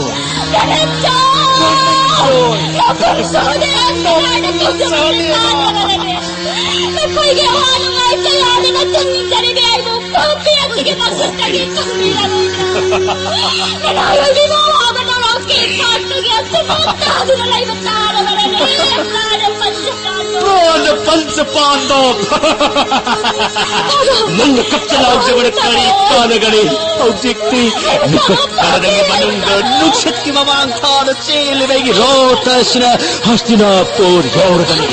ꯅꯈꯣꯏꯒꯤ ꯑꯋꯥ ꯅꯨꯡꯉꯥꯏ ꯀꯌꯥꯗ ꯅꯆꯟꯅꯖꯔꯤꯕꯤ ꯑꯩꯕꯨ ꯄꯥꯄꯤ ꯑꯁꯤꯒꯤ ꯃꯈꯨꯠꯇꯒꯤ ꯀꯟꯕꯤꯔꯕꯅꯤꯅ꯫ ꯀꯅꯥꯒꯨꯝꯕꯤꯕ ꯑꯋꯥꯕ ꯅꯔꯛꯀꯤ ꯏꯄꯥꯛꯇꯒꯤ ꯑꯁꯨꯝꯅ ꯇꯥꯗꯨꯅ ꯂꯩꯕ ꯇꯥꯔꯕꯅꯦ꯫ ꯄ꯭ꯔꯥꯅ ꯄꯟꯆ ꯄꯥꯟꯗꯕ꯫ ꯄ꯭ꯔꯥꯅ ꯄꯟꯆ ꯄꯥꯟꯗꯕ꯫ ꯅꯪꯅ ꯀꯞꯆ ꯂꯥꯎꯖꯕꯅ ꯀꯔꯤ ꯀꯥꯟꯅꯒꯅꯤ? ꯍꯧꯖꯤꯛꯇꯤ ꯃꯤꯀꯨꯞ ꯈꯔꯗꯪꯒꯤ ꯃꯅꯨꯡꯗ ꯅꯨꯡꯁꯤꯠꯀꯤ ꯃꯃꯥꯡ ꯊꯥꯗ ꯆꯦꯜꯂꯤꯕ ꯑꯩꯒꯤ ꯔꯣꯠ ꯑꯁꯤꯅ ꯍꯁꯇꯤꯅꯥꯄꯨꯔ ꯌꯧꯔꯒꯅꯤ꯫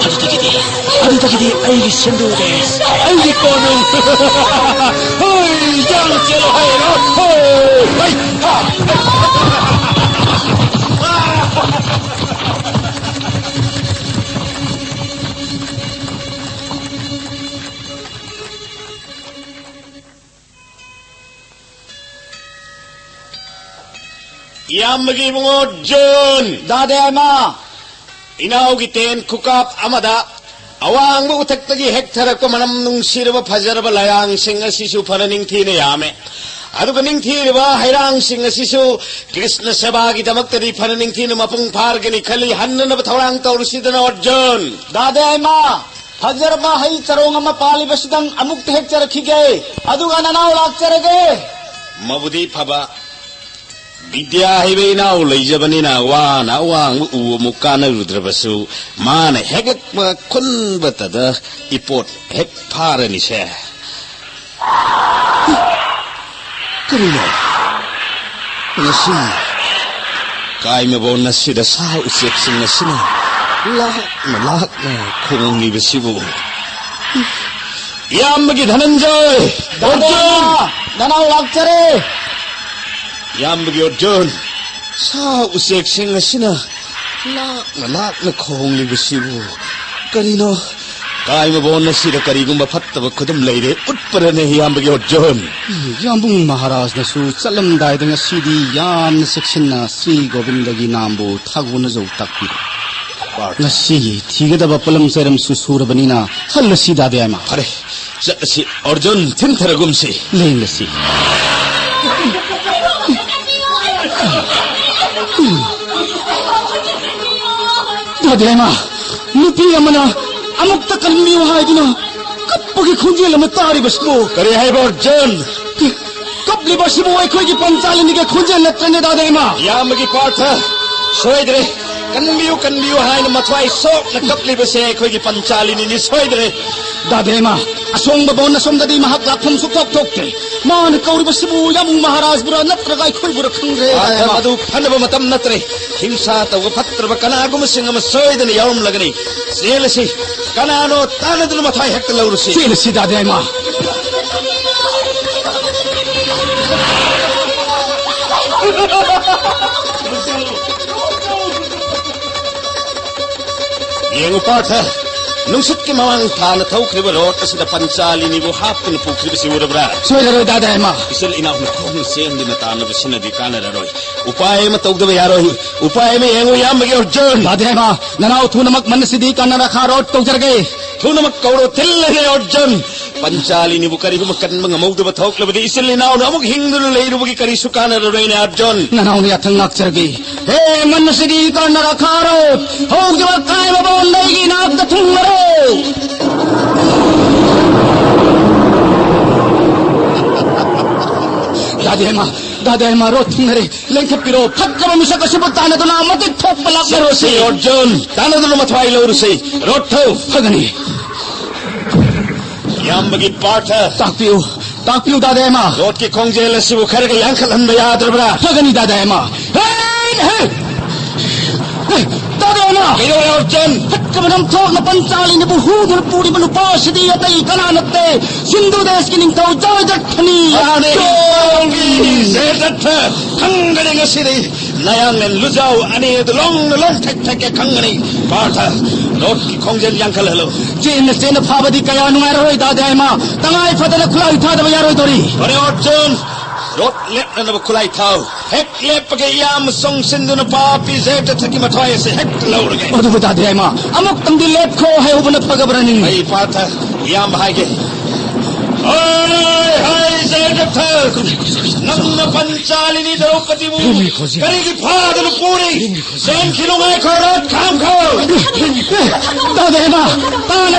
ꯑꯗꯨꯗꯒꯤꯗꯤ, ꯑꯗꯨꯗꯒꯤꯗꯤ ꯑꯩꯒꯤ ꯁꯦꯟꯗꯣꯛ, ꯑꯩꯒꯤ ꯀꯣꯅꯨꯡ꯫ ꯍꯣꯏ, ꯌꯥꯝꯅ ꯆꯦꯜꯂꯣ ꯍꯥꯏꯔꯣ? ꯍꯣꯏ, ꯍꯩ, ꯍꯥ, ꯍꯩ꯫ ꯏꯌꯥꯝꯕꯒꯤ ꯏꯕꯨꯡꯉꯣ ꯖꯣꯟ꯫ ꯗꯥꯗꯥ ꯌꯥꯏꯃ꯫ ꯏꯅꯥꯎꯒꯤ ꯇꯦꯟ ꯈꯨꯀꯥꯞ ꯑꯃꯗ ꯑꯋꯥꯡꯕ ꯎꯊꯛꯇꯒꯤ ꯍꯦꯛꯊꯔꯛꯄ ꯃꯅꯝ ꯅꯨꯡꯁꯤꯔꯕ ꯐꯖꯔꯕ ꯂꯩꯔꯥꯡꯁꯤꯡ ꯑꯁꯤꯁꯨ ꯐꯅ ꯅꯤꯡꯊꯤꯅ ꯌꯥꯝꯃꯦ꯫ ꯑꯗꯨꯒ ꯅꯤꯡꯊꯤꯔꯕ ꯍꯩꯔꯥꯡꯁꯤꯡ ꯑꯁꯤꯁꯨ ꯀ꯭ꯔꯤꯁꯅ ꯁꯦꯕꯥꯒꯤꯗꯃꯛꯇꯗꯤ ꯐꯅ ꯅꯤꯡꯊꯤꯅ ꯃꯄꯨꯡ ꯐꯥꯔꯒꯅꯤ ꯈꯜꯂꯤ꯫ ꯍꯟꯅꯅꯕ ꯊꯧꯔꯥꯡ ꯇꯧꯔꯁꯤꯗꯅ, ꯑꯔꯖꯨꯟ꯫ ꯗꯥꯗꯥ ꯌꯥꯏꯃ, ꯐꯖꯔꯕ ꯍꯩ ꯆꯔꯣꯡ ꯑꯃ ꯄꯥꯜꯂꯤꯕꯁꯤꯗꯪ ꯑꯃꯨꯛꯇ ꯍꯦꯛꯆꯔꯛꯈꯤꯒꯦ꯫ ꯑꯗꯨꯒ ꯅꯅꯥꯎ ꯂꯥꯛꯆꯔꯒꯦ꯫ ꯃꯕꯨꯗꯤ ꯐꯕ꯫ ꯕꯤꯗ꯭ꯌꯥ ꯍꯩꯕ ꯏꯅꯥꯎ ꯂꯩꯖꯕꯅꯤꯅ ꯋꯥꯅ ꯑꯋꯥꯡꯕ ꯎ ꯑꯃꯨꯛ ꯀꯥꯟꯅꯔꯨꯗ꯭ꯔꯕꯁꯨ, ꯃꯥꯅ ꯍꯦꯛꯂꯛꯄ ꯈꯨꯟꯕꯇꯗ ꯏꯄꯣꯠ ꯍꯦꯛ ꯐꯥꯔꯅꯤꯁꯦ꯫ ꯀꯔꯤꯅꯣ? ꯉꯁꯤ ꯀꯥꯏꯃꯕꯣꯟ ꯑꯁꯤꯗ ꯁꯥ ꯎꯆꯦꯛꯁꯤꯡ ꯑꯁꯤꯅ ꯂꯥꯛꯅ ꯂꯥꯛꯅ ꯈꯣꯡꯂꯤꯕꯁꯤꯕꯨ? ꯏꯌꯥꯝꯕꯒꯤ ꯙꯅꯟꯖꯣꯏ! ꯗꯥꯗꯥ, ꯑꯔꯖꯨꯟ! ꯅꯅꯥꯎ ꯂꯥꯛꯆꯔꯦ! ꯏꯌꯥꯝꯕꯒꯤ ꯑꯔꯖꯨꯟ! ꯁꯥ ꯎꯆꯦꯛꯁꯤꯡ ꯑꯁꯤꯅ ꯂꯥꯛꯅ ꯂꯥꯛꯅ ꯈꯣꯡꯂꯤꯕꯁꯤꯕꯨ ꯀꯔꯤꯅꯣ? ꯀꯥꯏꯃꯕꯣꯟ ꯑꯁꯤꯗ ꯀꯔꯤꯒꯨꯝꯕ ꯐꯠꯇꯕ ꯈꯨꯗꯝ ꯂꯩꯔꯦ ꯎꯠꯄꯔꯅꯦ, ꯏꯌꯥꯝꯕꯒꯤ ꯑꯔꯖꯨꯟ? ꯌꯥꯝꯕꯨꯡ ꯃꯍꯥꯔꯥꯖꯅꯁꯨ ꯆꯠꯂꯝꯗꯥꯏꯗ ꯉꯁꯤꯗꯤ ꯌꯥꯝꯅ ꯆꯦꯛꯁꯤꯟꯅ ꯁ꯭ꯔꯤ ꯒꯣꯕꯤꯟꯗꯒꯤ ꯅꯥꯝꯕꯨ ꯊꯥꯒꯣꯟꯅꯖꯧ ꯇꯥꯛꯄꯤꯔꯦ꯫ ꯄꯥꯔꯊ꯫ ꯉꯁꯤꯒꯤ ꯊꯤꯒꯗꯕ ꯄꯣꯠꯂꯝ ꯆꯩꯔꯝꯁꯨ ꯁꯨꯔꯕꯅꯤꯅ ꯍꯜꯂꯁꯤ, ꯗꯥꯗꯥ ꯌꯥꯏꯃ꯫ ꯐꯔꯦ, ꯆꯠꯂꯁꯤ꯫ ꯑꯔꯖꯨꯟ, ꯊꯤꯟꯊꯔꯒꯨꯝꯁꯤ꯫ ꯂꯦꯡꯂꯁꯤ꯫ ꯗꯥꯗꯥ ꯌꯥꯏꯃ, ꯅꯨꯄꯤ ꯑꯃꯅ ꯑꯃꯨꯛꯇ ꯀꯟꯕꯤꯌꯨ ꯍꯥꯏꯗꯨꯅ ꯀꯞꯄꯒꯤ ꯈꯣꯟꯖꯦꯜ ꯑꯃ ꯇꯥꯔꯤꯕꯁꯤꯕꯨ꯫ ꯀꯔꯤ ꯍꯥꯏꯕ, ꯑꯔꯖꯨꯟ? ꯀꯞꯂꯤꯕꯁꯤꯕꯨ ꯑꯩꯈꯣꯏꯒꯤ ꯄꯟꯆꯥꯂꯤꯅꯤꯒꯤ ꯈꯣꯟꯖꯦꯜ ꯅꯠꯇ꯭ꯔꯅꯦ, ꯗꯥꯗꯥ ꯌꯥꯏꯃ? ꯏꯌꯥꯝꯕꯒꯤ ꯄꯥꯔꯊ, ꯁꯣꯏꯗ꯭ꯔꯦ꯫ ꯀꯟꯕꯤꯌꯨ, ꯀꯟꯕꯤꯌꯨ ꯍꯥꯏꯅ ꯃꯊ꯭ꯋꯥꯏ ꯁꯣꯛꯅ ꯀꯞꯂꯤꯕꯁꯦ ꯑꯩꯈꯣꯏꯒꯤ ꯄꯟꯆꯥꯂꯤꯅꯤꯅꯤ ꯁꯣꯏꯗ꯭ꯔꯦ꯫ ꯗꯥꯗꯦꯃ, ꯑꯁꯣꯡꯕ ꯕꯣꯟ ꯑꯁꯣꯝꯗꯗꯤ ꯃꯍꯥꯛ ꯂꯥꯛꯐꯝ ꯁꯨꯛꯊꯣꯛ ꯊꯣꯛꯇꯦ꯫ ꯃꯥꯅ ꯀꯧꯔꯤꯕꯁꯤꯕꯨ ꯌꯥꯝꯕꯨꯡ ꯃꯍꯥꯔꯥꯖꯕꯨꯔꯥ ꯅꯠꯇ꯭ꯔꯒ ꯑꯩꯈꯣꯏꯕꯨꯔꯥ ꯈꯪꯗ꯭ꯔꯦ, ꯗꯥꯗꯦꯃ꯫ ꯃꯗꯨ ꯐꯅꯕ ꯃꯇꯝ ꯅꯠꯇ꯭ꯔꯦ꯫ ꯍꯤꯡꯁꯥ ꯇꯧꯕ ꯐꯠꯇ꯭ꯔꯕ ꯀꯅꯥꯒꯨꯝꯕꯁꯤꯡ ꯑꯃ ꯁꯣꯏꯗꯅ ꯌꯥꯎꯔꯝꯂꯒꯅꯤ꯫ ꯆꯦꯜꯂꯁꯤ꯫ ꯀꯅꯥꯅꯣ ꯇꯥꯟꯅꯗꯨꯅ ꯃꯊ꯭ꯋꯥꯏ ꯍꯦꯛꯇ ꯂꯧꯔꯨꯁꯤ꯫ ꯆꯦꯜꯂꯁꯤ, ꯗꯥꯗꯦꯃ꯫ ꯌꯦꯡꯉꯨ ꯄꯥꯔꯊ, ꯅꯨꯡꯁꯤꯠꯀꯤ ꯃꯃꯥꯡ ꯊꯥꯅ ꯊꯧꯈ꯭ꯔꯤꯕ ꯔꯣꯠ ꯑꯁꯤꯗ ꯄꯟꯆꯥꯂꯤꯅꯤꯕꯨ ꯍꯥꯞꯇꯨꯅ ꯄꯨꯈ꯭ꯔꯤꯕꯁꯤ ꯎꯔꯕ꯭ꯔꯥ? ꯁꯣꯏꯔꯔꯣꯏ, ꯗꯥꯗꯥ ꯍꯦꯃ꯫ ꯏꯆꯤꯜ ꯏꯅꯥꯎꯅ ꯈꯣꯡꯅ ꯆꯦꯟꯗꯨꯅ ꯇꯥꯟꯅꯕꯁꯤꯅꯗꯤ ꯀꯥꯟꯅꯔꯔꯣꯏ꯫ ꯎꯄꯥꯏ ꯑꯃ ꯇꯧꯗꯕ ꯌꯥꯔꯣꯏ꯫ ꯎꯄꯥꯏ ꯑꯃ ꯌꯦꯡꯉꯨ, ꯏꯌꯥꯝꯕꯒꯤ ꯑꯔꯖꯨꯟ꯫ ꯗꯥꯗꯥ ꯍꯦꯃ, ꯅꯅꯥꯎ ꯊꯨꯅꯃꯛ ꯃꯟꯅꯁꯤꯗꯤ ꯀꯥꯟꯅꯔꯥꯈꯥ ꯔꯣꯠ ꯇꯧꯖꯔꯒꯦ꯫ ꯊꯨꯅꯃꯛ ꯀꯧꯔꯣ, ꯊꯤꯜꯂꯒꯦ ꯑꯔꯖꯨꯟ꯫ ꯄꯟꯆꯥꯂꯤꯅꯤꯕꯨ ꯀꯔꯤꯒꯨꯝꯕ ꯀꯟꯕ ꯉꯝꯍꯧꯗꯕ ꯊꯣꯛꯂꯕꯗꯤ ꯏꯆꯤꯜ ꯏꯅꯥꯎꯅ ꯑꯃꯨꯛ ꯍꯤꯡꯗꯨꯅ ꯂꯩꯔꯨꯕꯒꯤ ꯀꯔꯤꯁꯨ ꯀꯥꯟꯅꯔꯔꯣꯏꯅꯦ ꯑꯔꯖꯨꯟ꯫ ꯅꯅꯥꯎꯅ ꯌꯥꯊꯪ ꯉꯥꯛꯆꯔꯒꯦ꯫ ꯍꯦ ꯃꯟꯅꯁꯤꯗꯤ ꯀꯥꯟꯅꯔꯥꯈꯥ ꯔꯣꯠ, ꯍꯧꯈꯤꯕ ꯀꯥꯏꯕ ꯕꯣꯟꯗ ꯑꯩꯒꯤ ꯏꯅꯥꯛꯇ ꯊꯨꯡꯂꯔꯣ꯫ ꯗꯥꯗꯥ ꯍꯦꯃ, ꯗꯥꯗꯥ ꯍꯦꯃ, ꯔꯣꯠ ꯊꯨꯡꯅꯔꯦ꯫ ꯂꯦꯡꯈꯠꯄꯤꯔꯣ꯫ ꯐꯠꯇꯕ ꯃꯤꯁꯛ ꯑꯁꯤꯕꯨ ꯇꯥꯟꯅꯗꯨꯅ ꯃꯇꯤꯛ ꯊꯣꯛꯄ ꯂꯥꯛꯅꯔꯣꯁꯤ꯫ ꯆꯠꯁꯤ ꯑꯔꯖꯨꯟ, ꯇꯥꯟꯅꯗꯨꯅ ꯃꯊ꯭ꯋꯥꯏ ꯂꯧꯔꯨꯁꯤ꯫ ꯔꯣꯠ ꯊꯧ꯫ ꯐꯒꯅꯤ꯫ ꯏꯌꯥꯝꯕꯒꯤ ꯄꯥꯔꯊ꯫ ꯇꯥꯛꯄꯤꯌꯨ, ꯇꯥꯛꯄꯤꯌꯨ ꯗꯥꯗꯥ ꯍꯦꯃ꯫ ꯔꯣꯠꯀꯤ ꯈꯣꯡꯖꯦꯜ ꯑꯁꯤꯕꯨ ꯈꯔꯒ ꯌꯥꯡꯈꯠꯍꯟꯕ ꯌꯥꯗ꯭ꯔꯕ꯭ꯔꯥ? ꯐꯒꯅꯤ ꯗꯥꯗꯥ ꯍꯦꯃ꯫ ꯍꯦ, ꯍꯦ꯫ ꯍꯦ, ꯗꯥꯗꯥ ꯍꯦꯃ꯫ ꯀꯩꯗꯧꯔꯦ ꯑꯔꯖꯨꯟ? ꯐꯠꯇꯕ ꯅꯝꯊꯥꯛꯅ ꯄꯟꯆꯥꯂꯤꯅꯤꯕꯨ ꯍꯨꯗꯨꯅ ꯄꯨꯔꯤꯕ ꯅꯨꯄꯥ ꯑꯁꯤꯗꯤ ꯑꯇꯩ ꯀꯅꯥ ꯅꯠꯇꯦ, ꯁꯤꯟꯙꯨ ꯗꯦꯁꯀꯤ ꯅꯤꯡꯊꯧ ꯖꯌꯗ꯭ꯔꯊꯅꯤ꯫ ꯃꯥꯅꯦ, ꯖꯌꯗ꯭ꯔꯊ꯫ ꯈꯪꯒꯅꯤ ꯉꯁꯤꯗꯤ꯫ ꯅꯌꯥꯡꯂꯦꯟ ꯂꯨꯖꯥꯎ ꯑꯅꯤ ꯑꯗꯨ ꯂꯣꯡꯅ ꯂꯣꯡ ꯊꯦꯛ ꯊꯦꯛꯀꯦ ꯈꯪꯒꯅꯤ꯫ ꯄꯥꯔꯊ, ꯔꯣꯠꯀꯤ ꯈꯣꯡꯖꯦꯜ ꯌꯥꯡꯈꯠꯍꯜꯂꯨ꯫ ꯆꯦꯟꯅ ꯆꯦꯟꯅ ꯐꯥꯕꯗꯤ ꯀꯌꯥ ꯅꯨꯡꯉꯥꯏꯔꯔꯣꯏ ꯗꯥꯗꯥ ꯍꯦꯃ꯫ ꯇꯉꯥꯏ ꯐꯗꯅ ꯈꯨꯠꯂꯥꯏ ꯊꯥꯗꯕ ꯌꯥꯔꯣꯏꯗꯧꯔꯤ꯫ ꯐꯔꯦ ꯑꯔꯖꯨꯟ, ꯔꯣꯠ ꯂꯦꯞꯅꯅꯕ ꯈꯨꯠꯂꯥꯏ ꯊꯥꯎ꯫ ꯍꯦꯛ ꯂꯦꯞꯄꯒ ꯏꯌꯥꯝꯕ ꯆꯣꯡꯁꯤꯟꯗꯨꯅ ꯄꯥꯄꯤ ꯖꯌꯗ꯭ꯔꯊꯒꯤ ꯃꯊ꯭ꯋꯥꯏ ꯑꯁꯤ ꯍꯦꯛꯇ ꯂꯧꯔꯒꯦ꯫ ꯑꯗꯨꯕꯨ ꯗꯥꯗꯥ ꯍꯦꯃ, ꯑꯃꯨꯛꯇꯪꯗꯤ ꯂꯦꯞꯈꯣ ꯍꯥꯏꯍꯧꯕꯅ ꯐꯒꯕ꯭ꯔꯅꯤ? ꯑꯩ ꯄꯥꯔꯊ, ꯏꯌꯥꯝꯕ ꯍꯥꯏꯒꯦ꯫ ꯍꯣꯏ, ꯍꯣꯏ, ꯖꯌꯗ꯭ꯔꯊ! ꯅꯪꯅ ꯄꯟꯆꯥꯂꯤꯅꯤ ꯗ꯭ꯔꯧꯄꯗꯤꯕꯨ ꯀꯔꯤꯒꯤ ꯐꯥꯗꯅ ꯄꯨꯔꯤ? ꯆꯦꯟꯈꯤꯅꯨ, ꯉꯥꯏꯈꯣ, ꯔꯣꯠ ꯈꯥꯝꯈꯣ! ꯗꯥꯗꯥ ꯍꯦꯃ, ꯇꯥꯅ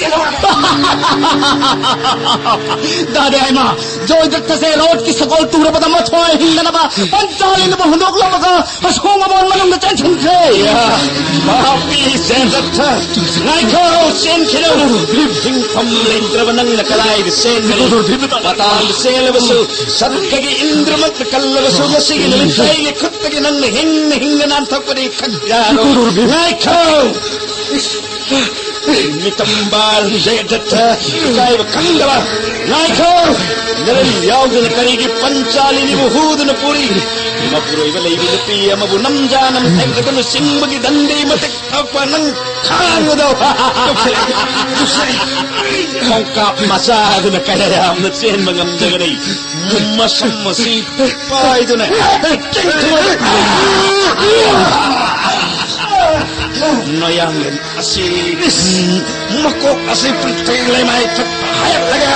ꯆꯦꯜꯍꯧꯔꯒꯦ꯫ ꯗꯥꯗꯤ ꯍꯥꯏꯃ, ꯖꯣꯏꯗ꯭ꯔꯊꯁꯦ ꯂꯣꯠꯀꯤ ꯁꯒꯣꯜ ꯇꯨꯔꯕꯗ ꯃꯊ꯭ꯋꯥꯏ ꯍꯤꯡꯅꯅꯕ ꯄꯟꯆꯥꯂꯤꯅꯕꯨ ꯍꯨꯟꯗꯣꯛꯂꯝꯃꯒ ꯑꯁꯣꯡ ꯑꯃꯥꯟ ꯃꯅꯨꯡꯗ ꯆꯦꯟꯁꯤꯟꯈ꯭ꯔꯦ꯫ ꯄꯥꯄꯤ ꯖꯣꯏꯗ꯭ꯔꯊ, ꯉꯥꯏꯈꯣ, ꯆꯦꯟꯈꯤꯅꯨ꯫ ꯍꯤꯡꯐꯝ ꯂꯩꯇ꯭ꯔꯕ ꯅꯪꯅ ꯀꯗꯥꯏꯗ ꯆꯦꯟꯒꯅꯤ? ꯃꯇꯥꯟꯗ ꯆꯦꯜꯂꯕꯁꯨ, ꯁꯠꯈꯒꯤ ꯏꯟꯗ꯭ꯔꯃꯛꯇ ꯀꯜꯂꯕꯁꯨ, ꯉꯁꯤꯒꯤ ꯅꯨꯃꯤꯠꯇ ꯑꯩꯒꯤ ꯈꯨꯠꯇꯒꯤ ꯅꯪꯅ ꯍꯤꯡꯅ ꯍꯤꯡꯅ ꯅꯥꯟꯊꯣꯛꯄꯗꯤ ꯈꯪ ꯌꯥꯔꯣꯏ꯫ ꯉꯥꯏꯈꯣ! ꯃꯤꯇꯝꯕꯥꯜ ꯖꯣꯏꯗ꯭ꯔꯊ, ꯏꯀꯥꯏꯕ ꯈꯪꯗꯕ꯫ ꯉꯥꯏꯈꯣ! ꯅꯔꯟ ꯌꯥꯎꯗꯅ ꯀꯔꯤꯒꯤ ꯄꯟꯆꯥꯂꯤꯅꯤꯕꯨ ꯍꯨꯗꯨꯅ ꯄꯨꯔꯤ? ꯃꯄꯨꯔꯣꯏꯕ ꯂꯩꯕꯤ ꯅꯨꯄꯤ ꯑꯃꯕꯨ ꯅꯝꯖꯥ ꯅꯝꯊꯩꯗꯨꯅ ꯆꯤꯡꯕꯒꯤ ꯗꯟꯗꯤ ꯃꯇꯤꯛ ꯊꯛꯄ ꯅꯪ ꯈꯥꯡꯕꯗꯣ꯫ ꯈꯣꯡꯀꯥꯞ ꯃꯆꯥ ꯑꯗꯨꯅ ꯀꯌꯥ ꯌꯥꯝꯅ ꯆꯦꯟꯕ ꯉꯝꯖꯒꯅꯤ? ꯃꯁꯝ ꯑꯁꯤ ꯄꯥꯏꯗꯨꯅ ꯅꯌꯥꯡꯂꯦꯟ ꯑꯁꯤ, ꯃꯀꯣꯛ ꯑꯁꯤ ꯄ꯭ꯔꯤꯊꯤ ꯂꯩꯃꯥꯏ ꯊꯛꯇ ꯍꯥꯏꯍꯜꯂꯒꯦ꯫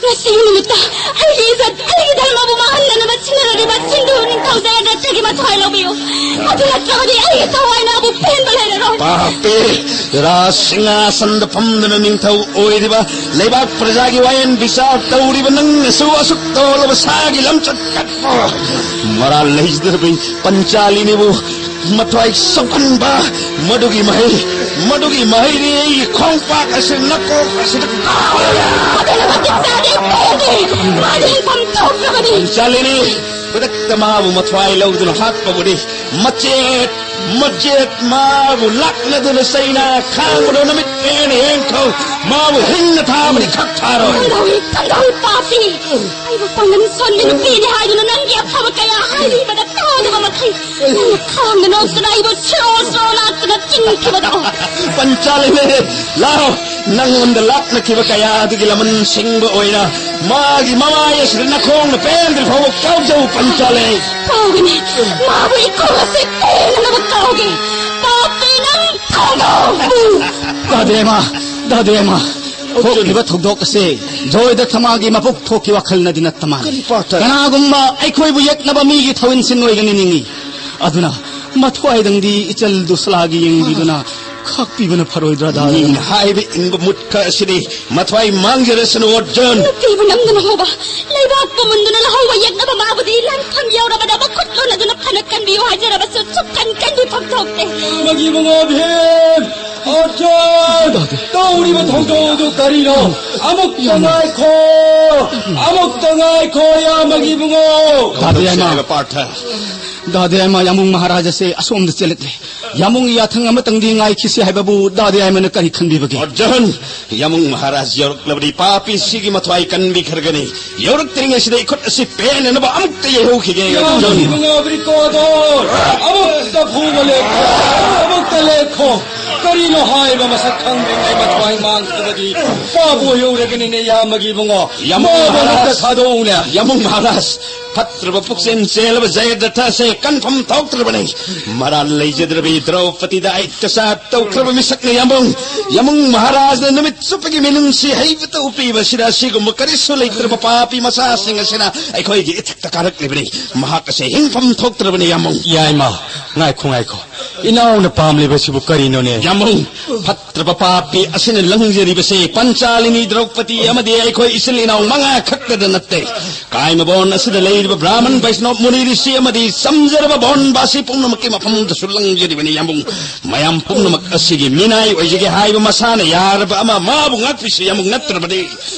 ꯉꯁꯤꯒꯤ ꯅꯨꯃꯤꯠꯇ ꯑꯩꯒꯤ ꯏꯖꯠ, ꯑꯩꯒꯤ ꯙꯔꯃꯕꯨ ꯃꯥꯡꯍꯟꯗꯅꯕ ꯁꯤꯟꯅꯔꯤꯕ ꯁꯤꯟꯙꯨ ꯅꯤꯡꯊꯧ ꯖꯌꯗ꯭ꯔꯊꯒꯤ ꯃꯊ꯭ꯋꯥꯏ ꯂꯧꯕꯤꯌꯨ꯫ ꯑꯗꯨ ꯅꯠꯇ꯭ꯔꯕꯗꯤ ꯑꯩꯒꯤ ꯊꯋꯥꯏꯅꯕꯨ ꯄꯦꯟꯕ ꯂꯩꯔꯔꯣꯏ꯫ ꯄꯥꯄꯤ, ꯔꯥꯖ ꯁꯤꯡꯍꯥꯁꯟꯗ ꯐꯝꯗꯨꯅ ꯅꯤꯡꯊꯧ ꯑꯣꯏꯔꯤꯕ, ꯂꯩꯕꯥꯛ ꯄ꯭ꯔꯖꯥꯒꯤ ꯋꯥꯌꯦꯟ ꯕꯤꯆꯥꯔ ꯇꯧꯔꯤꯕ ꯅꯪꯅꯁꯨ ꯑꯁꯨꯛ ꯇꯣꯜꯂꯕ ꯁꯥꯒꯤ ꯂꯝꯆꯠ ꯀꯠꯄ? ꯃꯔꯥꯜ ꯂꯩꯖꯗꯕꯤ ꯄꯟꯆꯥꯂꯤꯅꯤꯕꯨ ꯃꯊ꯭ꯋꯥꯏ ꯁꯣꯛꯍꯟꯕ, ꯃꯗꯨꯒꯤ ꯃꯍꯩ, ꯃꯗꯨꯒꯤ ꯃꯍꯩꯗꯤ ꯑꯩꯒꯤ ꯈꯣꯡꯄꯥꯛ ꯑꯁꯤ ꯅꯀꯣꯛ ꯑꯁꯤꯗ ꯀꯥꯎꯔꯦ꯫ ꯃꯗꯨꯅ ꯃꯇꯤꯛ ꯆꯥꯗꯦ, ꯄꯦꯟꯗꯦ꯫ ꯃꯥꯗꯤ ꯍꯤꯡꯐꯝ ꯊꯣꯛꯇ꯭ꯔꯕꯅꯤ꯫ ꯄꯟꯆꯥꯂꯤꯅꯤ, ꯈꯨꯗꯛꯇ ꯃꯥꯕꯨ ꯃꯊ꯭ꯋꯥꯏ ꯂꯧꯗꯨꯅ ꯍꯥꯠꯄꯕꯨꯗꯤ ꯃꯆꯦꯠ ꯃꯆꯦꯠ ꯃꯥꯕꯨ ꯂꯥꯛꯅꯗꯨꯅ ꯆꯩꯅ ꯈꯥꯡꯕꯗꯣ ꯅꯨꯃꯤꯠ ꯄꯦꯟꯅ ꯌꯦꯡꯈꯣ꯫ ꯃꯥꯕꯨ ꯍꯤꯡꯅ ꯊꯥꯕꯗꯤ ꯈꯛ ꯊꯥꯔꯣꯏ꯫ ꯀꯝꯗꯧꯏ, ꯀꯝꯗꯧꯏ ꯄꯥꯄꯤ? ꯑꯩꯕꯨ ꯄꯥꯡꯒꯜ ꯁꯣꯟꯕꯤ ꯅꯨꯄꯤꯅꯤ ꯍꯥꯏꯗꯨꯅ ꯅꯪꯒꯤ ꯑꯐꯕ ꯀꯌꯥ ꯍꯥꯏꯕꯤꯕꯗ ꯇꯥꯗꯕ ꯃꯈꯩ ꯅꯪꯅ ꯈꯥꯡꯗ ꯅꯣꯛꯇꯨꯅ ꯑꯩꯕꯨ ꯁꯤꯔꯣ ꯁꯤꯔꯣ ꯂꯥꯛꯇꯨꯅ ꯆꯤꯡꯈꯤꯕꯗꯣ꯫ ꯄꯟꯆꯥꯂꯤꯅꯦ, ꯂꯥꯛꯑꯣ, ꯅꯪꯉꯣꯟꯗ ꯂꯥꯛꯅꯈꯤꯕ ꯀꯌꯥ ꯑꯗꯨꯒꯤ ꯂꯃꯟ ꯁꯤꯡꯕ ꯑꯣꯏꯅ ꯃꯥꯒꯤ ꯃꯃꯥꯏ ꯑꯁꯤꯗ ꯅꯈꯣꯡꯅ ꯄꯦꯟꯗ꯭ꯔꯤ ꯐꯥꯎꯕ ꯀꯥꯎꯖꯧ ꯄꯟꯆꯥꯂꯦ꯫ ꯀꯥꯎꯒꯅꯤ, ꯃꯥꯕꯨ ꯏꯀꯣꯛ ꯑꯁꯤ ꯄꯦꯟꯅꯅꯕ ꯀꯥꯎꯒꯦ꯫ ꯄꯥꯄꯤ ꯅꯪ ꯊꯧꯗꯣꯛꯎ꯫ ꯗꯥꯗꯦꯃ, ꯗꯥꯗꯦꯃ, ꯊꯣꯛꯈꯤꯕ ꯊꯧꯗꯣꯛ ꯑꯁꯤ ꯖꯣꯏꯗ ꯊꯃꯥꯒꯤ ꯃꯄꯨꯛ ꯊꯣꯛꯀꯤ ꯋꯥꯈꯜꯅꯗꯤ ꯅꯠꯇ ꯃꯥꯜꯂꯤ꯫ ꯀꯔꯤ ꯄꯥꯊ? ꯀꯅꯥꯒꯨꯝꯕ ꯑꯩꯈꯣꯏꯕꯨ ꯌꯦꯛꯅꯕ ꯃꯤꯒꯤ ꯊꯧꯏꯟꯁꯤꯟ ꯑꯣꯏꯒꯅꯤ ꯅꯤꯡꯏ꯫ ꯑꯗꯨꯅ ꯃꯊ꯭ꯋꯥꯏꯗꯪꯗꯤ ꯏꯆꯜꯗꯨ ꯁꯂꯥꯒꯤ ꯌꯦꯡꯕꯤꯗꯨꯅ ꯈꯥꯛꯄꯤꯕꯅ ꯐꯔꯣꯏꯗ꯭ꯔꯥ, ꯗꯥ? ꯃꯤꯅ ꯍꯥꯏꯕ ꯏꯟꯕ ꯃꯨꯠꯈ ꯑꯁꯤꯗꯤ ꯃꯊ꯭ꯋꯥꯏ ꯃꯥꯡꯖꯔꯁꯅꯨ, ꯑꯣꯔꯖꯟ꯫ ꯅꯨꯄꯤꯕꯨ ꯅꯝꯗꯨꯅ ꯍꯧꯕ, ꯂꯩꯕꯥꯛ ꯄꯨꯝꯃꯟꯗꯨꯅ ꯂꯧꯍꯧꯕ ꯌꯦꯛꯅꯕ ꯃꯥꯕꯨꯗꯤ ꯂꯥꯟꯐꯝ ꯌꯧꯔꯕꯗ ꯃꯈꯨꯠ ꯂꯣꯟꯅꯗꯨꯅ ꯐꯅ ꯀꯟꯕꯤꯌꯨ ꯍꯥꯏꯖꯔꯕꯁꯨ ꯁꯨꯛꯀꯟ ꯀꯟꯕꯤꯐꯝ ꯊꯣꯛꯇꯦ꯫ ꯃꯒꯤ ꯏꯕꯨꯡꯉꯣ ꯚꯤꯝ! ꯑꯣꯔꯖꯨꯟ! ꯇꯧꯔꯤꯕ ꯊꯧꯗꯣꯛ ꯑꯗꯨ ꯀꯔꯤꯅꯣ? ꯑꯃꯨꯛꯇ ꯉꯥꯏꯈꯣ! ꯑꯃꯨꯛꯇ ꯉꯥꯏꯈꯣ, ꯌꯥꯝꯕꯒꯤ ꯏꯕꯨꯡꯉꯣ! ꯗꯥꯗꯤ ꯌꯥꯏꯃ꯫ ꯄꯥꯔꯊ꯫ ꯗꯥꯗꯤ ꯌꯥꯏꯃ, ꯌꯥꯝꯕꯨꯡ ꯃꯍꯥꯔꯥꯖꯥꯁꯦ ꯑꯁꯣꯝꯗ ꯆꯦꯜꯂꯛꯂꯦ꯫ ꯌꯥꯝꯕꯨꯡ ꯌꯥꯊꯪ ꯑꯃꯇꯪꯗꯤ ꯉꯥꯏꯈꯤꯁꯤ ꯍꯥꯏꯕꯕꯨ ꯗꯥꯗꯤ ꯌꯥꯏꯃꯅ ꯀꯔꯤ ꯈꯟꯕꯤꯕꯒꯦ? ꯑꯣꯔꯖꯨꯟ! ꯌꯥꯝꯕꯨꯡ ꯃꯍꯥꯔꯥꯖ ꯌꯧꯔꯛꯂꯕꯗꯤ ꯄꯥꯄꯤ ꯁꯤꯒꯤ ꯃꯊ꯭ꯋꯥꯏ ꯀꯟꯕꯤꯈ꯭ꯔꯒꯅꯤ꯫ ꯌꯧꯔꯛꯇ꯭ꯔꯤꯉꯩꯁꯤꯗ ꯏꯈꯨꯠ ꯑꯁꯤ ꯄꯦꯟꯅꯅꯕ ꯑꯃꯨꯛꯇ ꯌꯩꯍꯧꯈꯤꯒꯦ꯫ ꯌꯥꯝꯕꯒꯤ ꯏꯕꯨꯡꯉꯣ ꯕ꯭ꯔꯤꯀꯣꯗꯣꯔ! ꯑꯃꯨꯛꯇ ꯐꯨꯕ ꯂꯦꯞꯈꯣ! ꯑꯃꯨꯛꯇ ꯂꯦꯞꯈꯣ! ꯀꯔꯤꯅꯣ ꯍꯥꯏꯕ ꯃꯁꯛ ꯈꯪꯗ꯭ꯔꯤꯉꯩ ꯃꯊ꯭ꯋꯥꯏ ꯃꯥꯡꯈꯤꯕꯗꯤ ꯄꯥꯞ ꯑꯣꯏꯍꯧꯔꯒꯅꯤꯅꯦ, ꯌꯥꯝꯕꯒꯤ ꯏꯕꯨꯡꯉꯣ! ꯌꯥꯝꯕꯨꯡ ꯃꯥꯕꯨ ꯑꯃꯨꯛꯇ ꯃꯍꯥꯔꯥꯖ! ꯊꯥꯗꯣꯛꯎꯅꯦ! ꯌꯥꯝꯕꯨꯡ ꯃꯍꯥꯔꯥꯖ! ꯐꯠꯇ꯭ꯔꯕ ꯄꯨꯛꯆꯦꯜ ꯆꯦꯜꯂꯕ ꯖꯌꯗ꯭ꯔꯊꯁꯦ ꯀꯟꯐꯝ ꯊꯣꯛꯇ꯭ꯔꯕꯅꯤ꯫ ꯃꯔꯥꯜ ꯂꯩꯖꯗ꯭ꯔꯕꯤ ꯗ꯭ꯔꯧꯄꯗꯤꯗ ꯑꯩ ꯇꯆꯥ ꯇꯧꯈ꯭ꯔꯕ ꯃꯤꯁꯛꯅ ꯌꯥꯝꯕꯨꯡ, ꯌꯥꯝꯕꯨꯡ ꯃꯍꯥꯔꯥꯖꯅ ꯅꯨꯃꯤꯠ ꯆꯨꯞꯄꯒꯤ ꯃꯤꯅꯨꯡꯁꯤ ꯍꯩꯕꯇ ꯎꯠꯄꯤꯕ ꯑꯁꯤꯗ ꯑꯁꯤꯒꯨꯝꯕ ꯀꯔꯤꯁꯨ ꯂꯩꯇ꯭ꯔꯕ ꯄꯥꯄꯤ ꯃꯆꯥꯁꯤꯡ ꯑꯁꯤꯅ ꯑꯩꯈꯣꯏꯒꯤ ꯏꯊꯛꯇ ꯀꯥꯔꯛꯂꯤꯕꯅꯤ꯫ ꯃꯍꯥꯛ ꯑꯁꯦ ꯍꯤꯡꯐꯝ ꯊꯣꯛꯇ꯭ꯔꯕꯅꯤ, ꯌꯥꯝꯕꯨꯡ꯫ ꯌꯥꯏꯃ, ꯉꯥꯏꯈꯣ, ꯉꯥꯏꯈꯣ꯫ ꯏꯅꯥꯎꯅ ꯄꯥꯝꯂꯤꯕꯁꯤꯕꯨ ꯀꯔꯤꯅꯣꯅꯦ? ꯌꯥꯝꯕꯨꯡ, ꯐꯠꯇ꯭ꯔꯕ ꯄꯥꯄꯤ ꯑꯁꯤꯅ ꯂꯪꯖꯔꯤꯕꯁꯦ ꯄꯟꯆꯥꯂꯤꯅꯤ, ꯗ꯭ꯔꯧꯄꯗꯤ ꯑꯃꯗꯤ ꯑꯩꯈꯣꯏ ꯏꯆꯤꯜ ꯏꯅꯥꯎ ꯃꯉꯥ ꯈꯛꯇꯗ ꯅꯠꯇꯦ꯫ ꯀꯥꯏꯃꯕꯣꯟ ꯑꯁꯤꯗ ꯂꯩꯔꯤꯕ ꯕ꯭ꯔꯥꯍꯃꯟ, ꯕꯩꯁꯅꯣꯞ, ꯃꯨꯅꯤ, ꯔꯤꯁꯤ ꯑꯃꯗꯤ ꯆꯝꯖꯔꯕ ꯕꯣꯟꯕꯥꯁꯤ ꯄꯨꯝꯅꯃꯛꯀꯤ ꯃꯐꯝꯗꯁꯨ ꯂꯪꯖꯔꯤꯕꯅꯤ, ꯌꯥꯝꯕꯨꯡ꯫ ꯃꯌꯥꯝ ꯄꯨꯝꯅꯃꯛ ꯑꯁꯤꯒꯤ ꯃꯤꯅꯥꯏ ꯑꯣꯏꯖꯒꯦ ꯍꯥꯏꯕ ꯃꯁꯥꯅ ꯌꯥꯔꯕ ꯑꯃ ꯃꯥꯕꯨ ꯉꯥꯛꯄꯤꯁꯤ, ꯌꯥꯝꯕꯨꯡ, ꯅꯠꯇ꯭ꯔꯕꯗꯤ꯫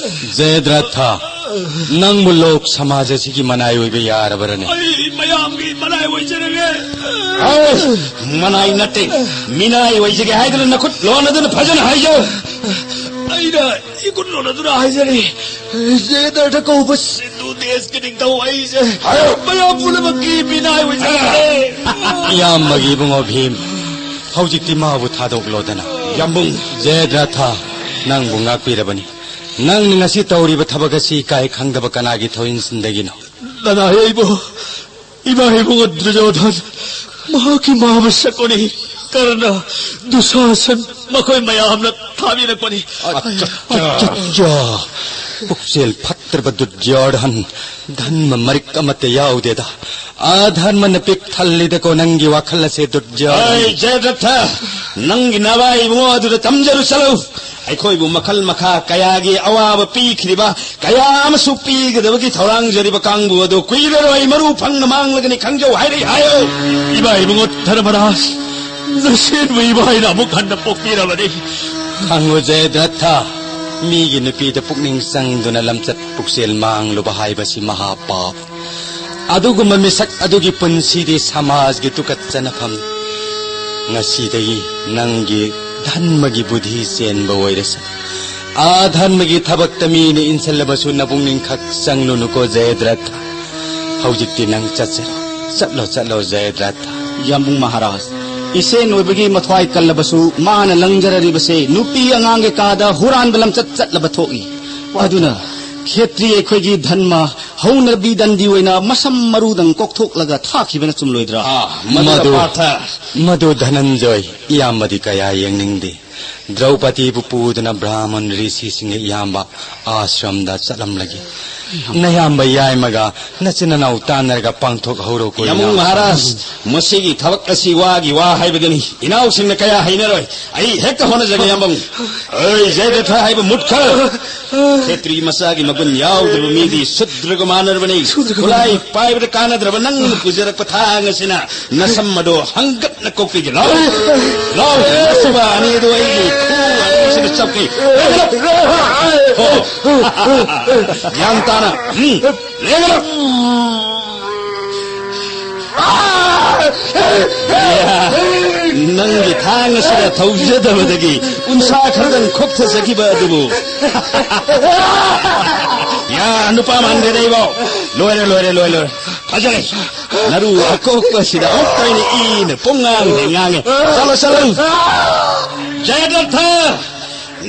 ꯖꯌꯗ꯭ꯔꯊ, ꯅꯪꯕꯨ ꯂꯣꯛ ꯁꯃꯥꯖ ꯑꯁꯤꯒꯤ ꯃꯅꯥꯏ ꯑꯣꯏꯕ ꯌꯥꯔꯕꯔꯅꯦ? ꯑꯩ ꯃꯌꯥꯝꯒꯤ ꯃꯅꯥꯏ ꯑꯣꯏꯖꯔꯒꯦ꯫ ꯑꯦ, ꯃꯅꯥꯏ ꯅꯠꯇꯦ, ꯃꯤꯅꯥꯏ ꯑꯣꯏꯖꯒꯦ ꯍꯥꯏꯗꯨꯅ ꯅꯈꯨꯠ ꯂꯣꯟꯅꯗꯨꯅ ꯐꯖꯅ ꯍꯥꯏꯖꯧ꯫ ꯑꯩꯅ ꯏꯈꯨꯠ ꯂꯣꯟꯅꯗꯨꯅ ꯍꯥꯏꯖꯔꯤ, ꯖꯦꯗꯔꯗ ꯀꯧꯕ ꯁꯤꯟꯗꯨ ꯗꯦꯁꯀꯤ ꯅꯤꯡꯊꯧ ꯑꯩꯁꯦ ꯃꯌꯥꯝ ꯄꯨꯝꯅꯃꯛꯀꯤ ꯃꯤꯅꯥꯏ ꯑꯣꯏꯖꯔꯒꯦ꯫ ꯏꯌꯥꯝꯕꯒꯤ ꯏꯕꯨꯡꯉꯣ ꯚꯤꯝ, ꯍꯧꯖꯤꯛꯇꯤ ꯃꯥꯕꯨ ꯊꯥꯗꯣꯛꯂꯣꯗꯅ꯫ ꯌꯥꯝꯕꯨꯡ꯫ ꯖꯦꯗ꯭ꯔꯊ, ꯅꯪꯕꯨ ꯉꯥꯛꯄꯤꯔꯕꯅꯤ꯫ ꯅꯪꯅ ꯉꯁꯤ ꯇꯧꯔꯤꯕ ꯊꯕꯛ ꯑꯁꯤ ꯏꯀꯥꯏ ꯈꯪꯗꯕ ꯀꯅꯥꯒꯤ ꯊꯧꯏꯟꯁꯤꯟꯗꯒꯤꯅꯣ? ꯅꯅꯥꯏ ꯑꯩꯕꯨ ꯏꯃꯥ ꯏꯕꯨꯡꯉꯣ ꯗꯨꯔꯖꯣꯙꯟ, ꯃꯍꯥꯛꯀꯤ ꯃꯥꯕ ꯁꯀꯨꯅꯤ, ꯀꯔꯅ, ꯗꯨꯁꯥꯁꯟ, ꯃꯈꯣꯏ ꯃꯌꯥꯝꯅ ꯊꯥꯕꯤꯔꯛꯄꯅꯤ꯫ ꯑꯆꯥ, ꯄꯨꯛꯆꯦꯜ ꯐꯠꯇ꯭ꯔꯕ ꯗꯨꯔꯖꯣꯙꯟ, ꯙꯟꯃ ꯃꯔꯤꯛ ꯑꯃꯠꯇ ꯌꯥꯎꯗꯦꯗ꯫ ꯑꯥ, ꯙꯟꯃꯅ ꯄꯤꯛ ꯊꯜꯂꯤꯗꯀꯣ ꯅꯪꯒꯤ ꯋꯥꯈꯜ ꯑꯁꯦ, ꯗꯨꯔꯖꯣꯙꯟ꯫ ꯑꯩ ꯖꯌꯗ꯭ꯔꯊ, ꯅꯪꯒꯤ ꯅꯕꯥꯏ ꯏꯕꯨꯡꯉꯣ ꯑꯗꯨꯗ ꯇꯝꯖꯔꯨ ꯆꯠꯂꯨ꯫ ꯑꯩꯈꯣꯏꯕꯨ ꯃꯈꯜ ꯃꯈꯥ ꯀꯌꯥꯒꯤ ꯑꯋꯥꯕ ꯄꯤꯈ꯭ꯔꯤꯕ ꯀꯌꯥ ꯑꯃꯁꯨ ꯄꯤꯒꯗꯕꯒꯤ ꯊꯧꯔꯥꯡꯖꯔꯤꯕ ꯀꯥꯡꯕꯨ ꯑꯗꯨ ꯀꯨꯏꯔꯔꯣꯏ ꯃꯔꯨ ꯐꯪꯅ ꯃꯥꯡꯂꯒꯅꯤ ꯈꯪꯖꯧ ꯍꯥꯏꯔꯛꯏ ꯍꯥꯏꯌꯣ꯫ ꯏꯃꯥ ꯏꯕꯨꯡꯉꯣ ꯙꯔꯃꯔꯥꯖ, ꯅꯆꯦꯟꯕꯨ ꯏꯃꯥ ꯑꯩꯅ ꯑꯃꯨꯛ ꯍꯟꯅ ꯄꯣꯛꯄꯤꯔꯕꯅꯤ꯫ ꯈꯪꯉꯨ ꯖꯌꯗ꯭ꯔꯊ, ꯃꯤꯒꯤ ꯅꯨꯄꯤꯗ ꯄꯨꯛꯅꯤꯡ ꯆꯪꯗꯨꯅ ꯂꯝꯆꯠ ꯄꯨꯛꯆꯦꯜ ꯃꯥꯡꯂꯨꯕ ꯍꯥꯏꯕꯁꯤ ꯃꯍꯥꯄꯥꯞ꯫ ꯑꯗꯨꯒꯨꯝꯕ ꯃꯤꯁꯛ ꯑꯗꯨꯒꯤ ꯄꯨꯟꯁꯤꯗꯤ ꯁꯃꯥꯖꯒꯤ ꯇꯨꯀꯠꯆꯅꯐꯝ꯫ ꯉꯁꯤꯗꯒꯤ ꯅꯪꯒꯤ ꯙꯔꯃꯒꯤ ꯕꯨꯙꯤ ꯆꯦꯟꯕ ꯑꯣꯏꯔꯁꯤ꯫ ꯑꯥ ꯙꯔꯃꯒꯤ ꯊꯕꯛꯇ ꯃꯤꯅ ꯏꯟꯁꯤꯜꯂꯕꯁꯨ ꯅꯄꯨꯛꯅꯤꯡ ꯈꯛ ꯆꯪꯂꯨꯅꯨꯀꯣ ꯖꯌꯗ꯭ꯔꯊ꯫ ꯍꯧꯖꯤꯛꯇꯤ ꯅꯪ ꯆꯠꯆꯔꯣ꯫ ꯆꯠꯂꯣ, ꯆꯠꯂꯣ ꯖꯌꯗ꯭ꯔꯊ꯫ ꯌꯥꯝꯕꯨꯡ ꯃꯍꯥꯔꯥꯖ, ꯏꯆꯦꯟ ꯑꯣꯏꯕꯒꯤ ꯃꯊ꯭ꯋꯥꯏ ꯀꯜꯂꯕꯁꯨ ꯃꯥꯅ ꯂꯪꯖꯔꯔꯤꯕꯁꯦ ꯅꯨꯄꯤ ꯑꯉꯥꯡꯒꯤ ꯀꯥꯗ ꯍꯨꯔꯥꯟꯕ ꯂꯝꯆꯠ ꯆꯠꯂꯕ ꯊꯣꯛꯏ꯫ ꯑꯗꯨꯅ ꯈꯦꯇ꯭ꯔꯤ ꯑꯩꯈꯣꯏꯒꯤ ꯙꯔꯃ ꯍꯧꯅꯕꯤ ꯗꯟꯗꯤ ꯑꯣꯏꯅ ꯃꯁꯝ ꯃꯔꯨꯗꯪ ꯀꯣꯛꯊꯣꯛꯂꯒ ꯊꯥꯈꯤꯕꯅ ꯆꯨꯝꯂꯣꯏꯗ꯭ꯔꯥ? ꯑꯥ, ꯃꯗꯨ ꯃꯗꯨ, ꯄꯥꯔꯊ꯫ ꯃꯗꯨ ꯙꯅꯟꯖꯣꯏ, ꯏꯌꯥꯝꯕꯗꯤ ꯀꯌꯥ ꯌꯦꯡꯅꯤꯡꯗꯦ꯫ ꯗ꯭ꯔꯧꯄꯗꯤꯕꯨ ꯄꯨꯗꯨꯅ ꯕ꯭ꯔꯥꯍꯃꯟ ꯔꯤꯁꯤꯁꯤꯡꯒꯤ ꯏꯌꯥꯝꯕ ꯑꯥꯁ꯭ꯔꯝꯗ ꯆꯠꯂꯝꯂꯒꯦ꯫ ꯅꯌꯥꯝꯕ ꯌꯥꯏꯃꯒ ꯅꯆꯤꯟ ꯅꯅꯥꯎ ꯇꯥꯟꯅꯔꯒ ꯄꯥꯡꯊꯣꯛꯍꯧꯔꯣꯀꯣ, ꯌꯥꯃꯨꯡ ꯏꯅꯥꯎ꯫ ꯃꯍꯥꯔꯥꯖ, ꯃꯁꯤꯒꯤ ꯊꯕꯛ ꯑꯁꯤ ꯋꯥꯒꯤ ꯋꯥ ꯍꯥꯏꯕꯗꯨꯅꯤ꯫ ꯏꯅꯥꯎꯁꯤꯡꯅ ꯀꯌꯥ ꯍꯩꯅꯔꯣꯏ꯫ ꯑꯩ ꯍꯦꯛꯇ ꯍꯣꯠꯅꯖꯒꯦ, ꯌꯥꯝꯕꯨꯡ꯫ ꯑꯩ ꯖꯌꯗ꯭ꯔꯊ ꯍꯥꯏꯕ ꯃꯨꯠꯈ꯫ ꯈꯦꯇ꯭ꯔꯤ ꯃꯆꯥꯒꯤ ꯃꯒꯨꯟ ꯌꯥꯎꯗ꯭ꯔꯕ ꯃꯤꯗꯤ ꯁꯨꯗ꯭ꯔꯒ ꯃꯥꯟꯅꯔꯕꯅꯤ꯫ ꯁꯨꯗ꯭ꯔꯒ ꯈꯨꯠꯂꯥꯏ ꯄꯥꯏꯕꯗ ꯀꯥꯟꯅꯗ꯭ꯔꯕ ꯅꯪꯅ ꯄꯨꯖꯔꯛꯄ ꯊꯥꯡ ꯑꯁꯤꯅ ꯅꯁꯝ ꯑꯗꯣ ꯍꯪꯒꯠꯅ ꯀꯣꯛꯄꯤꯒꯦ꯫ ꯂꯥꯎ, ꯂꯥꯎ, ꯅꯁꯨꯕ ꯑꯅꯤ ꯑꯗꯨ ꯑꯩꯒꯤ ꯈꯨ ꯑꯅꯤ ꯁꯤꯗ ꯆꯞꯀꯦ꯫ ꯂꯦꯡꯒꯅꯨ꯫ ꯍꯣ꯫ ꯒ꯭ꯌꯥꯟ ꯇꯥꯅ꯫ ꯎꯝ꯫ ꯂꯦꯡꯒꯅꯨ꯫ ꯌꯥ, ꯅꯪꯒꯤ ꯊꯥꯡ ꯑꯁꯤꯗ ꯊꯧꯖꯗꯕꯗꯒꯤ ꯎꯟꯁꯥ ꯈꯔꯗꯪ ꯈꯣꯛꯊꯖꯈꯤꯕ ꯑꯗꯨꯕꯨ꯫ ꯌꯥ, ꯅꯨꯄꯥ ꯃꯥꯟꯈ꯭ꯔꯦꯅꯦ ꯏꯕꯣ꯫ ꯂꯣꯏꯔꯦ, ꯂꯣꯏꯔꯦ, ꯂꯣꯏꯔꯦ, ꯂꯣꯏꯔꯦ꯫ ꯐꯖꯔꯦ꯫ ꯅꯔꯨ ꯑꯀꯣꯛꯄꯁꯤꯗ ꯑꯃꯨꯛꯇ ꯑꯩꯅ ꯏꯅ ꯄꯨꯡꯉꯥꯡ ꯍꯦꯛ ꯉꯥꯡꯉꯦ꯫ ꯆꯠꯂꯣ, ꯆꯠꯂꯣ꯫ ꯖꯌꯗ꯭ꯔꯊ!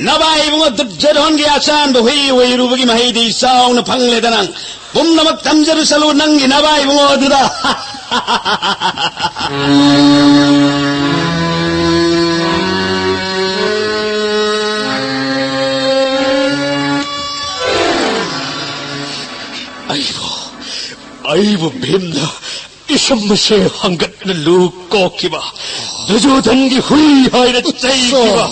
ꯅꯕꯥꯏ ꯏꯕꯨꯡꯉꯣ ꯗꯨꯔꯖꯣꯙꯟꯒꯤ ꯑꯆꯥꯟꯕ ꯍꯨꯏ ꯑꯣꯏꯔꯨꯕꯒꯤ ꯃꯍꯩꯗꯤ ꯆꯥꯎꯅ ꯐꯪꯂꯦꯗ ꯅꯪ꯫ ꯄꯨꯝꯅꯃꯛ ꯇꯝꯖꯔꯨ ꯆꯠꯂꯨ ꯅꯪꯒꯤ ꯅꯕꯥꯏ ꯏꯕꯨꯡꯉꯣ ꯑꯗꯨꯗ꯫ ꯑꯩꯕꯨ, ꯑꯩꯕꯨ ꯚꯤꯝꯅ ꯏꯁꯝ ꯑꯁꯦ ꯍꯪꯒꯠꯅ ꯂꯨ ꯀꯣꯛꯈꯤꯕ, ꯗꯨꯖꯣꯙꯟꯒꯤ ꯍꯨꯏ ꯍꯥꯏꯅ ꯆꯩꯈꯤꯕ,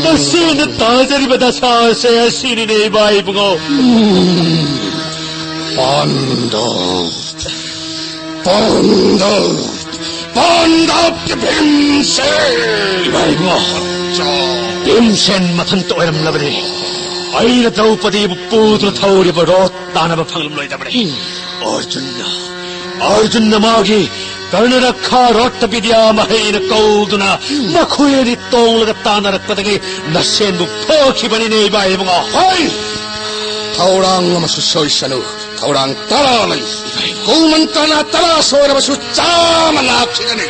ꯅꯆꯦꯅ ꯇꯥꯖꯔꯤꯕ ꯗꯁꯥ ꯑꯁꯦ ꯑꯁꯤꯅꯤꯅꯦ, ꯏꯃꯥ ꯏꯕꯨꯡꯉꯣ꯫ ꯄꯥꯟꯗꯕ, ꯄꯥꯟꯗꯕ, ꯄꯥꯟꯗꯕꯀꯤ ꯚꯤꯝꯁꯦꯟ! ꯏꯃꯥ ꯏꯕꯨꯡꯉꯣ, ꯚꯤꯝꯁꯦꯟ ꯃꯊꯟꯇ ꯑꯣꯏꯔꯝꯂꯕꯗꯤ ꯑꯩꯅ ꯗ꯭ꯔꯧꯄꯗꯤꯕꯨ ꯄꯨꯗꯨꯅ ꯊꯧꯔꯤꯕ ꯔꯣꯠ ꯇꯥꯟꯅꯕ ꯐꯪꯂꯝꯂꯣꯏꯗꯕꯅꯤ꯫ ꯑꯔꯖꯨꯟꯅ, ꯑꯔꯖꯨꯟꯅ ꯃꯥꯒꯤ ꯀꯔꯅꯔꯛꯈꯥ ꯔꯣꯠꯇ ꯕꯤꯗ꯭ꯌꯥ ꯃꯍꯩꯅ ꯀꯧꯗꯨꯅ ꯃꯈꯣꯏ ꯑꯅꯤ ꯇꯣꯡꯂꯒ ꯇꯥꯟꯅꯔꯛꯄꯗꯒꯤ ꯅꯁꯦꯟꯕꯨ ꯐꯣꯈꯤꯕꯅꯤꯅꯦ, ꯏꯕꯥ ꯏꯕꯨꯡꯉꯣ꯫ ꯍꯣꯏ! ꯊꯧꯔꯥꯡ ꯑꯃꯁꯨ ꯁꯣꯏꯁꯅꯨ꯫ ꯊꯧꯔꯥꯡ ꯇꯔꯥ ꯂꯩ꯫ ꯀꯧꯃꯟ ꯇꯔꯥ ꯁꯣꯏꯔꯕꯁꯨ ꯆꯥꯝꯃ ꯂꯥꯛꯈꯤꯒꯅꯤ꯫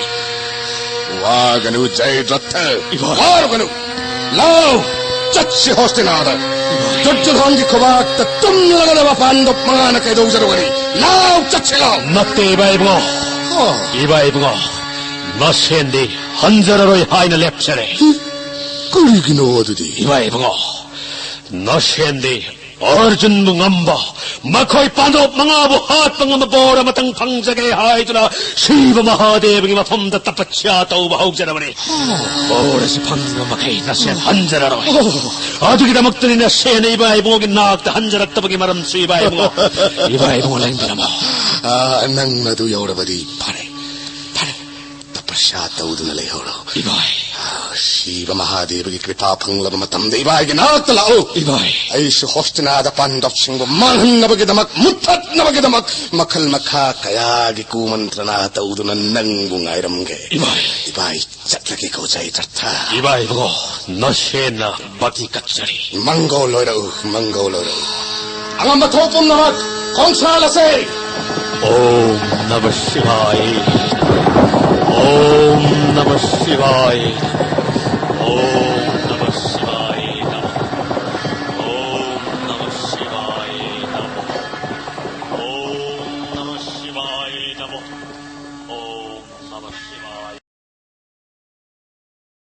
ꯋꯥꯒꯅꯨ, ꯖꯌꯗ꯭ꯔꯊ꯫ ꯏꯕꯥ꯫ ꯋꯥꯔꯨꯒꯅꯨ꯫ ꯂꯥꯎ, ꯆꯠꯁꯤ ꯍꯣꯁꯇꯤꯅꯥꯗ꯫ ꯏꯕꯥ꯫ ꯗꯨꯔꯖꯣꯙꯟꯒꯤ ꯈꯨꯕꯥꯛꯇ ꯇꯨꯝꯂꯒ ꯄꯥꯟꯗꯕ ꯃꯉꯥꯅ ꯀꯩꯗꯧꯖꯔꯨꯒꯅꯤ? ꯂꯥꯎ, ꯆꯠꯁꯤ ꯂꯥꯎ꯫ ꯅꯠꯇꯦ, ꯏꯕꯥ ꯏꯕꯨꯡꯉꯣ꯫ ꯍꯣ꯫ ꯏꯕꯥ ꯏꯕꯨꯡꯉꯣ, ꯅꯁꯦꯟꯗꯤ ꯍꯟꯖꯔꯔꯣꯏ ꯍꯥꯏꯅ ꯂꯦꯞꯆꯔꯦ꯫ ꯀꯔꯤꯒꯤꯅꯣ ꯑꯗꯨꯗꯤ? ꯏꯕꯥ ꯏꯕꯨꯡꯉꯣ, ꯅꯁꯦꯟꯗꯤ ꯑꯔꯖꯨꯟꯕꯨ ꯉꯝꯕ, ꯃꯈꯣꯏ ꯄꯥꯟꯗꯕ ꯃꯉꯥꯕꯨ ꯍꯥꯠꯄ ꯉꯝꯕ ꯕꯣꯔ ꯑꯃꯇꯪ ꯐꯪꯖꯒꯦ ꯍꯥꯏꯗꯨꯅ ꯁꯤꯕ ꯃꯍꯥꯗꯦꯕꯒꯤ ꯃꯐꯝꯗ ꯇꯄꯁ꯭ꯌꯥ ꯇꯧꯕ ꯍꯧꯖꯔꯕꯅꯤ꯫ ꯕꯣꯔ ꯑꯁꯤ ꯐꯪꯗ꯭ꯔꯤꯕ ꯃꯈꯩ ꯅꯁꯦꯟ ꯍꯟꯖꯔꯔꯣꯏ꯫ ꯑꯗꯨꯒꯤꯗꯃꯛꯇꯅꯤ ꯅꯁꯦꯟꯅ ꯏꯕꯥ ꯏꯕꯨꯡꯉꯣꯒꯤ ꯅꯥꯛꯇ ꯍꯟꯖꯔꯛꯇꯕꯒꯤ ꯃꯔꯝꯁꯨ, ꯏꯕꯥ ꯏꯕꯨꯡꯉꯣ꯫ ꯏꯕꯥ ꯏꯕꯨꯡꯉꯣ, ꯂꯦꯡꯕꯤꯔꯝꯃꯣ꯫ ꯑꯥ, ꯅꯪ ꯑꯗꯨ ꯌꯧꯔꯕꯗꯤ ꯐꯔꯦ, ꯐꯔꯦ꯫ ꯇꯄꯁ꯭ꯌꯥ ꯇꯧꯗꯨꯅ ꯂꯩꯍꯧꯔꯣ꯫ ꯏꯕꯥ꯫ ꯑꯁꯤꯕ ꯃꯍꯥꯗꯦꯕꯒꯤ ꯀ꯭ꯔꯤꯄꯥ ꯐꯪꯂꯕ ꯃꯇꯝꯗ ꯏꯕꯥꯏꯒꯤ ꯅꯥꯛꯇ ꯂꯥꯛꯎ꯫ ꯏꯕꯥꯏ꯫ ꯑꯩꯁꯨ ꯍꯣꯁꯇꯤꯅꯥꯗ ꯄꯥꯟꯗꯞꯁꯤꯡꯕꯨ ꯃꯥꯡꯍꯟꯅꯕꯒꯤꯗꯃꯛ, ꯃꯨꯠꯊꯠꯅꯕꯒꯤꯗꯃꯛ ꯃꯈꯜ ꯃꯈꯥ ꯀꯌꯥꯒꯤ ꯀꯨꯃꯟꯇ꯭ꯔꯅꯥ ꯇꯧꯗꯨꯅ ꯅꯪꯕꯨ ꯉꯥꯏꯔꯝꯒꯦ꯫ ꯏꯕꯥꯏ꯫ ꯏꯕꯥꯏ ꯆꯠꯂꯒꯦꯀꯣ ꯖꯌꯗ꯭ꯔꯊ꯫ ꯏꯕꯥꯏ ꯏꯕꯨꯡꯉꯣ, ꯅꯁꯦꯟꯅ ꯕꯥꯀꯤ ꯀꯠꯆꯔꯤ꯫ ꯃꯪꯒꯣꯜ ꯑꯣꯏꯔꯛꯎ, ꯃꯪꯒꯣꯜ ꯑꯣꯏꯔꯛꯎ꯫ ꯑꯉꯝꯕ ꯊꯣꯛ ꯄꯨꯝꯅꯃꯛ ꯈꯣꯡꯁꯥꯜꯂꯁꯦ꯫ ॐ नमः शिवाय। ॐ नमः शिवाय। ॐ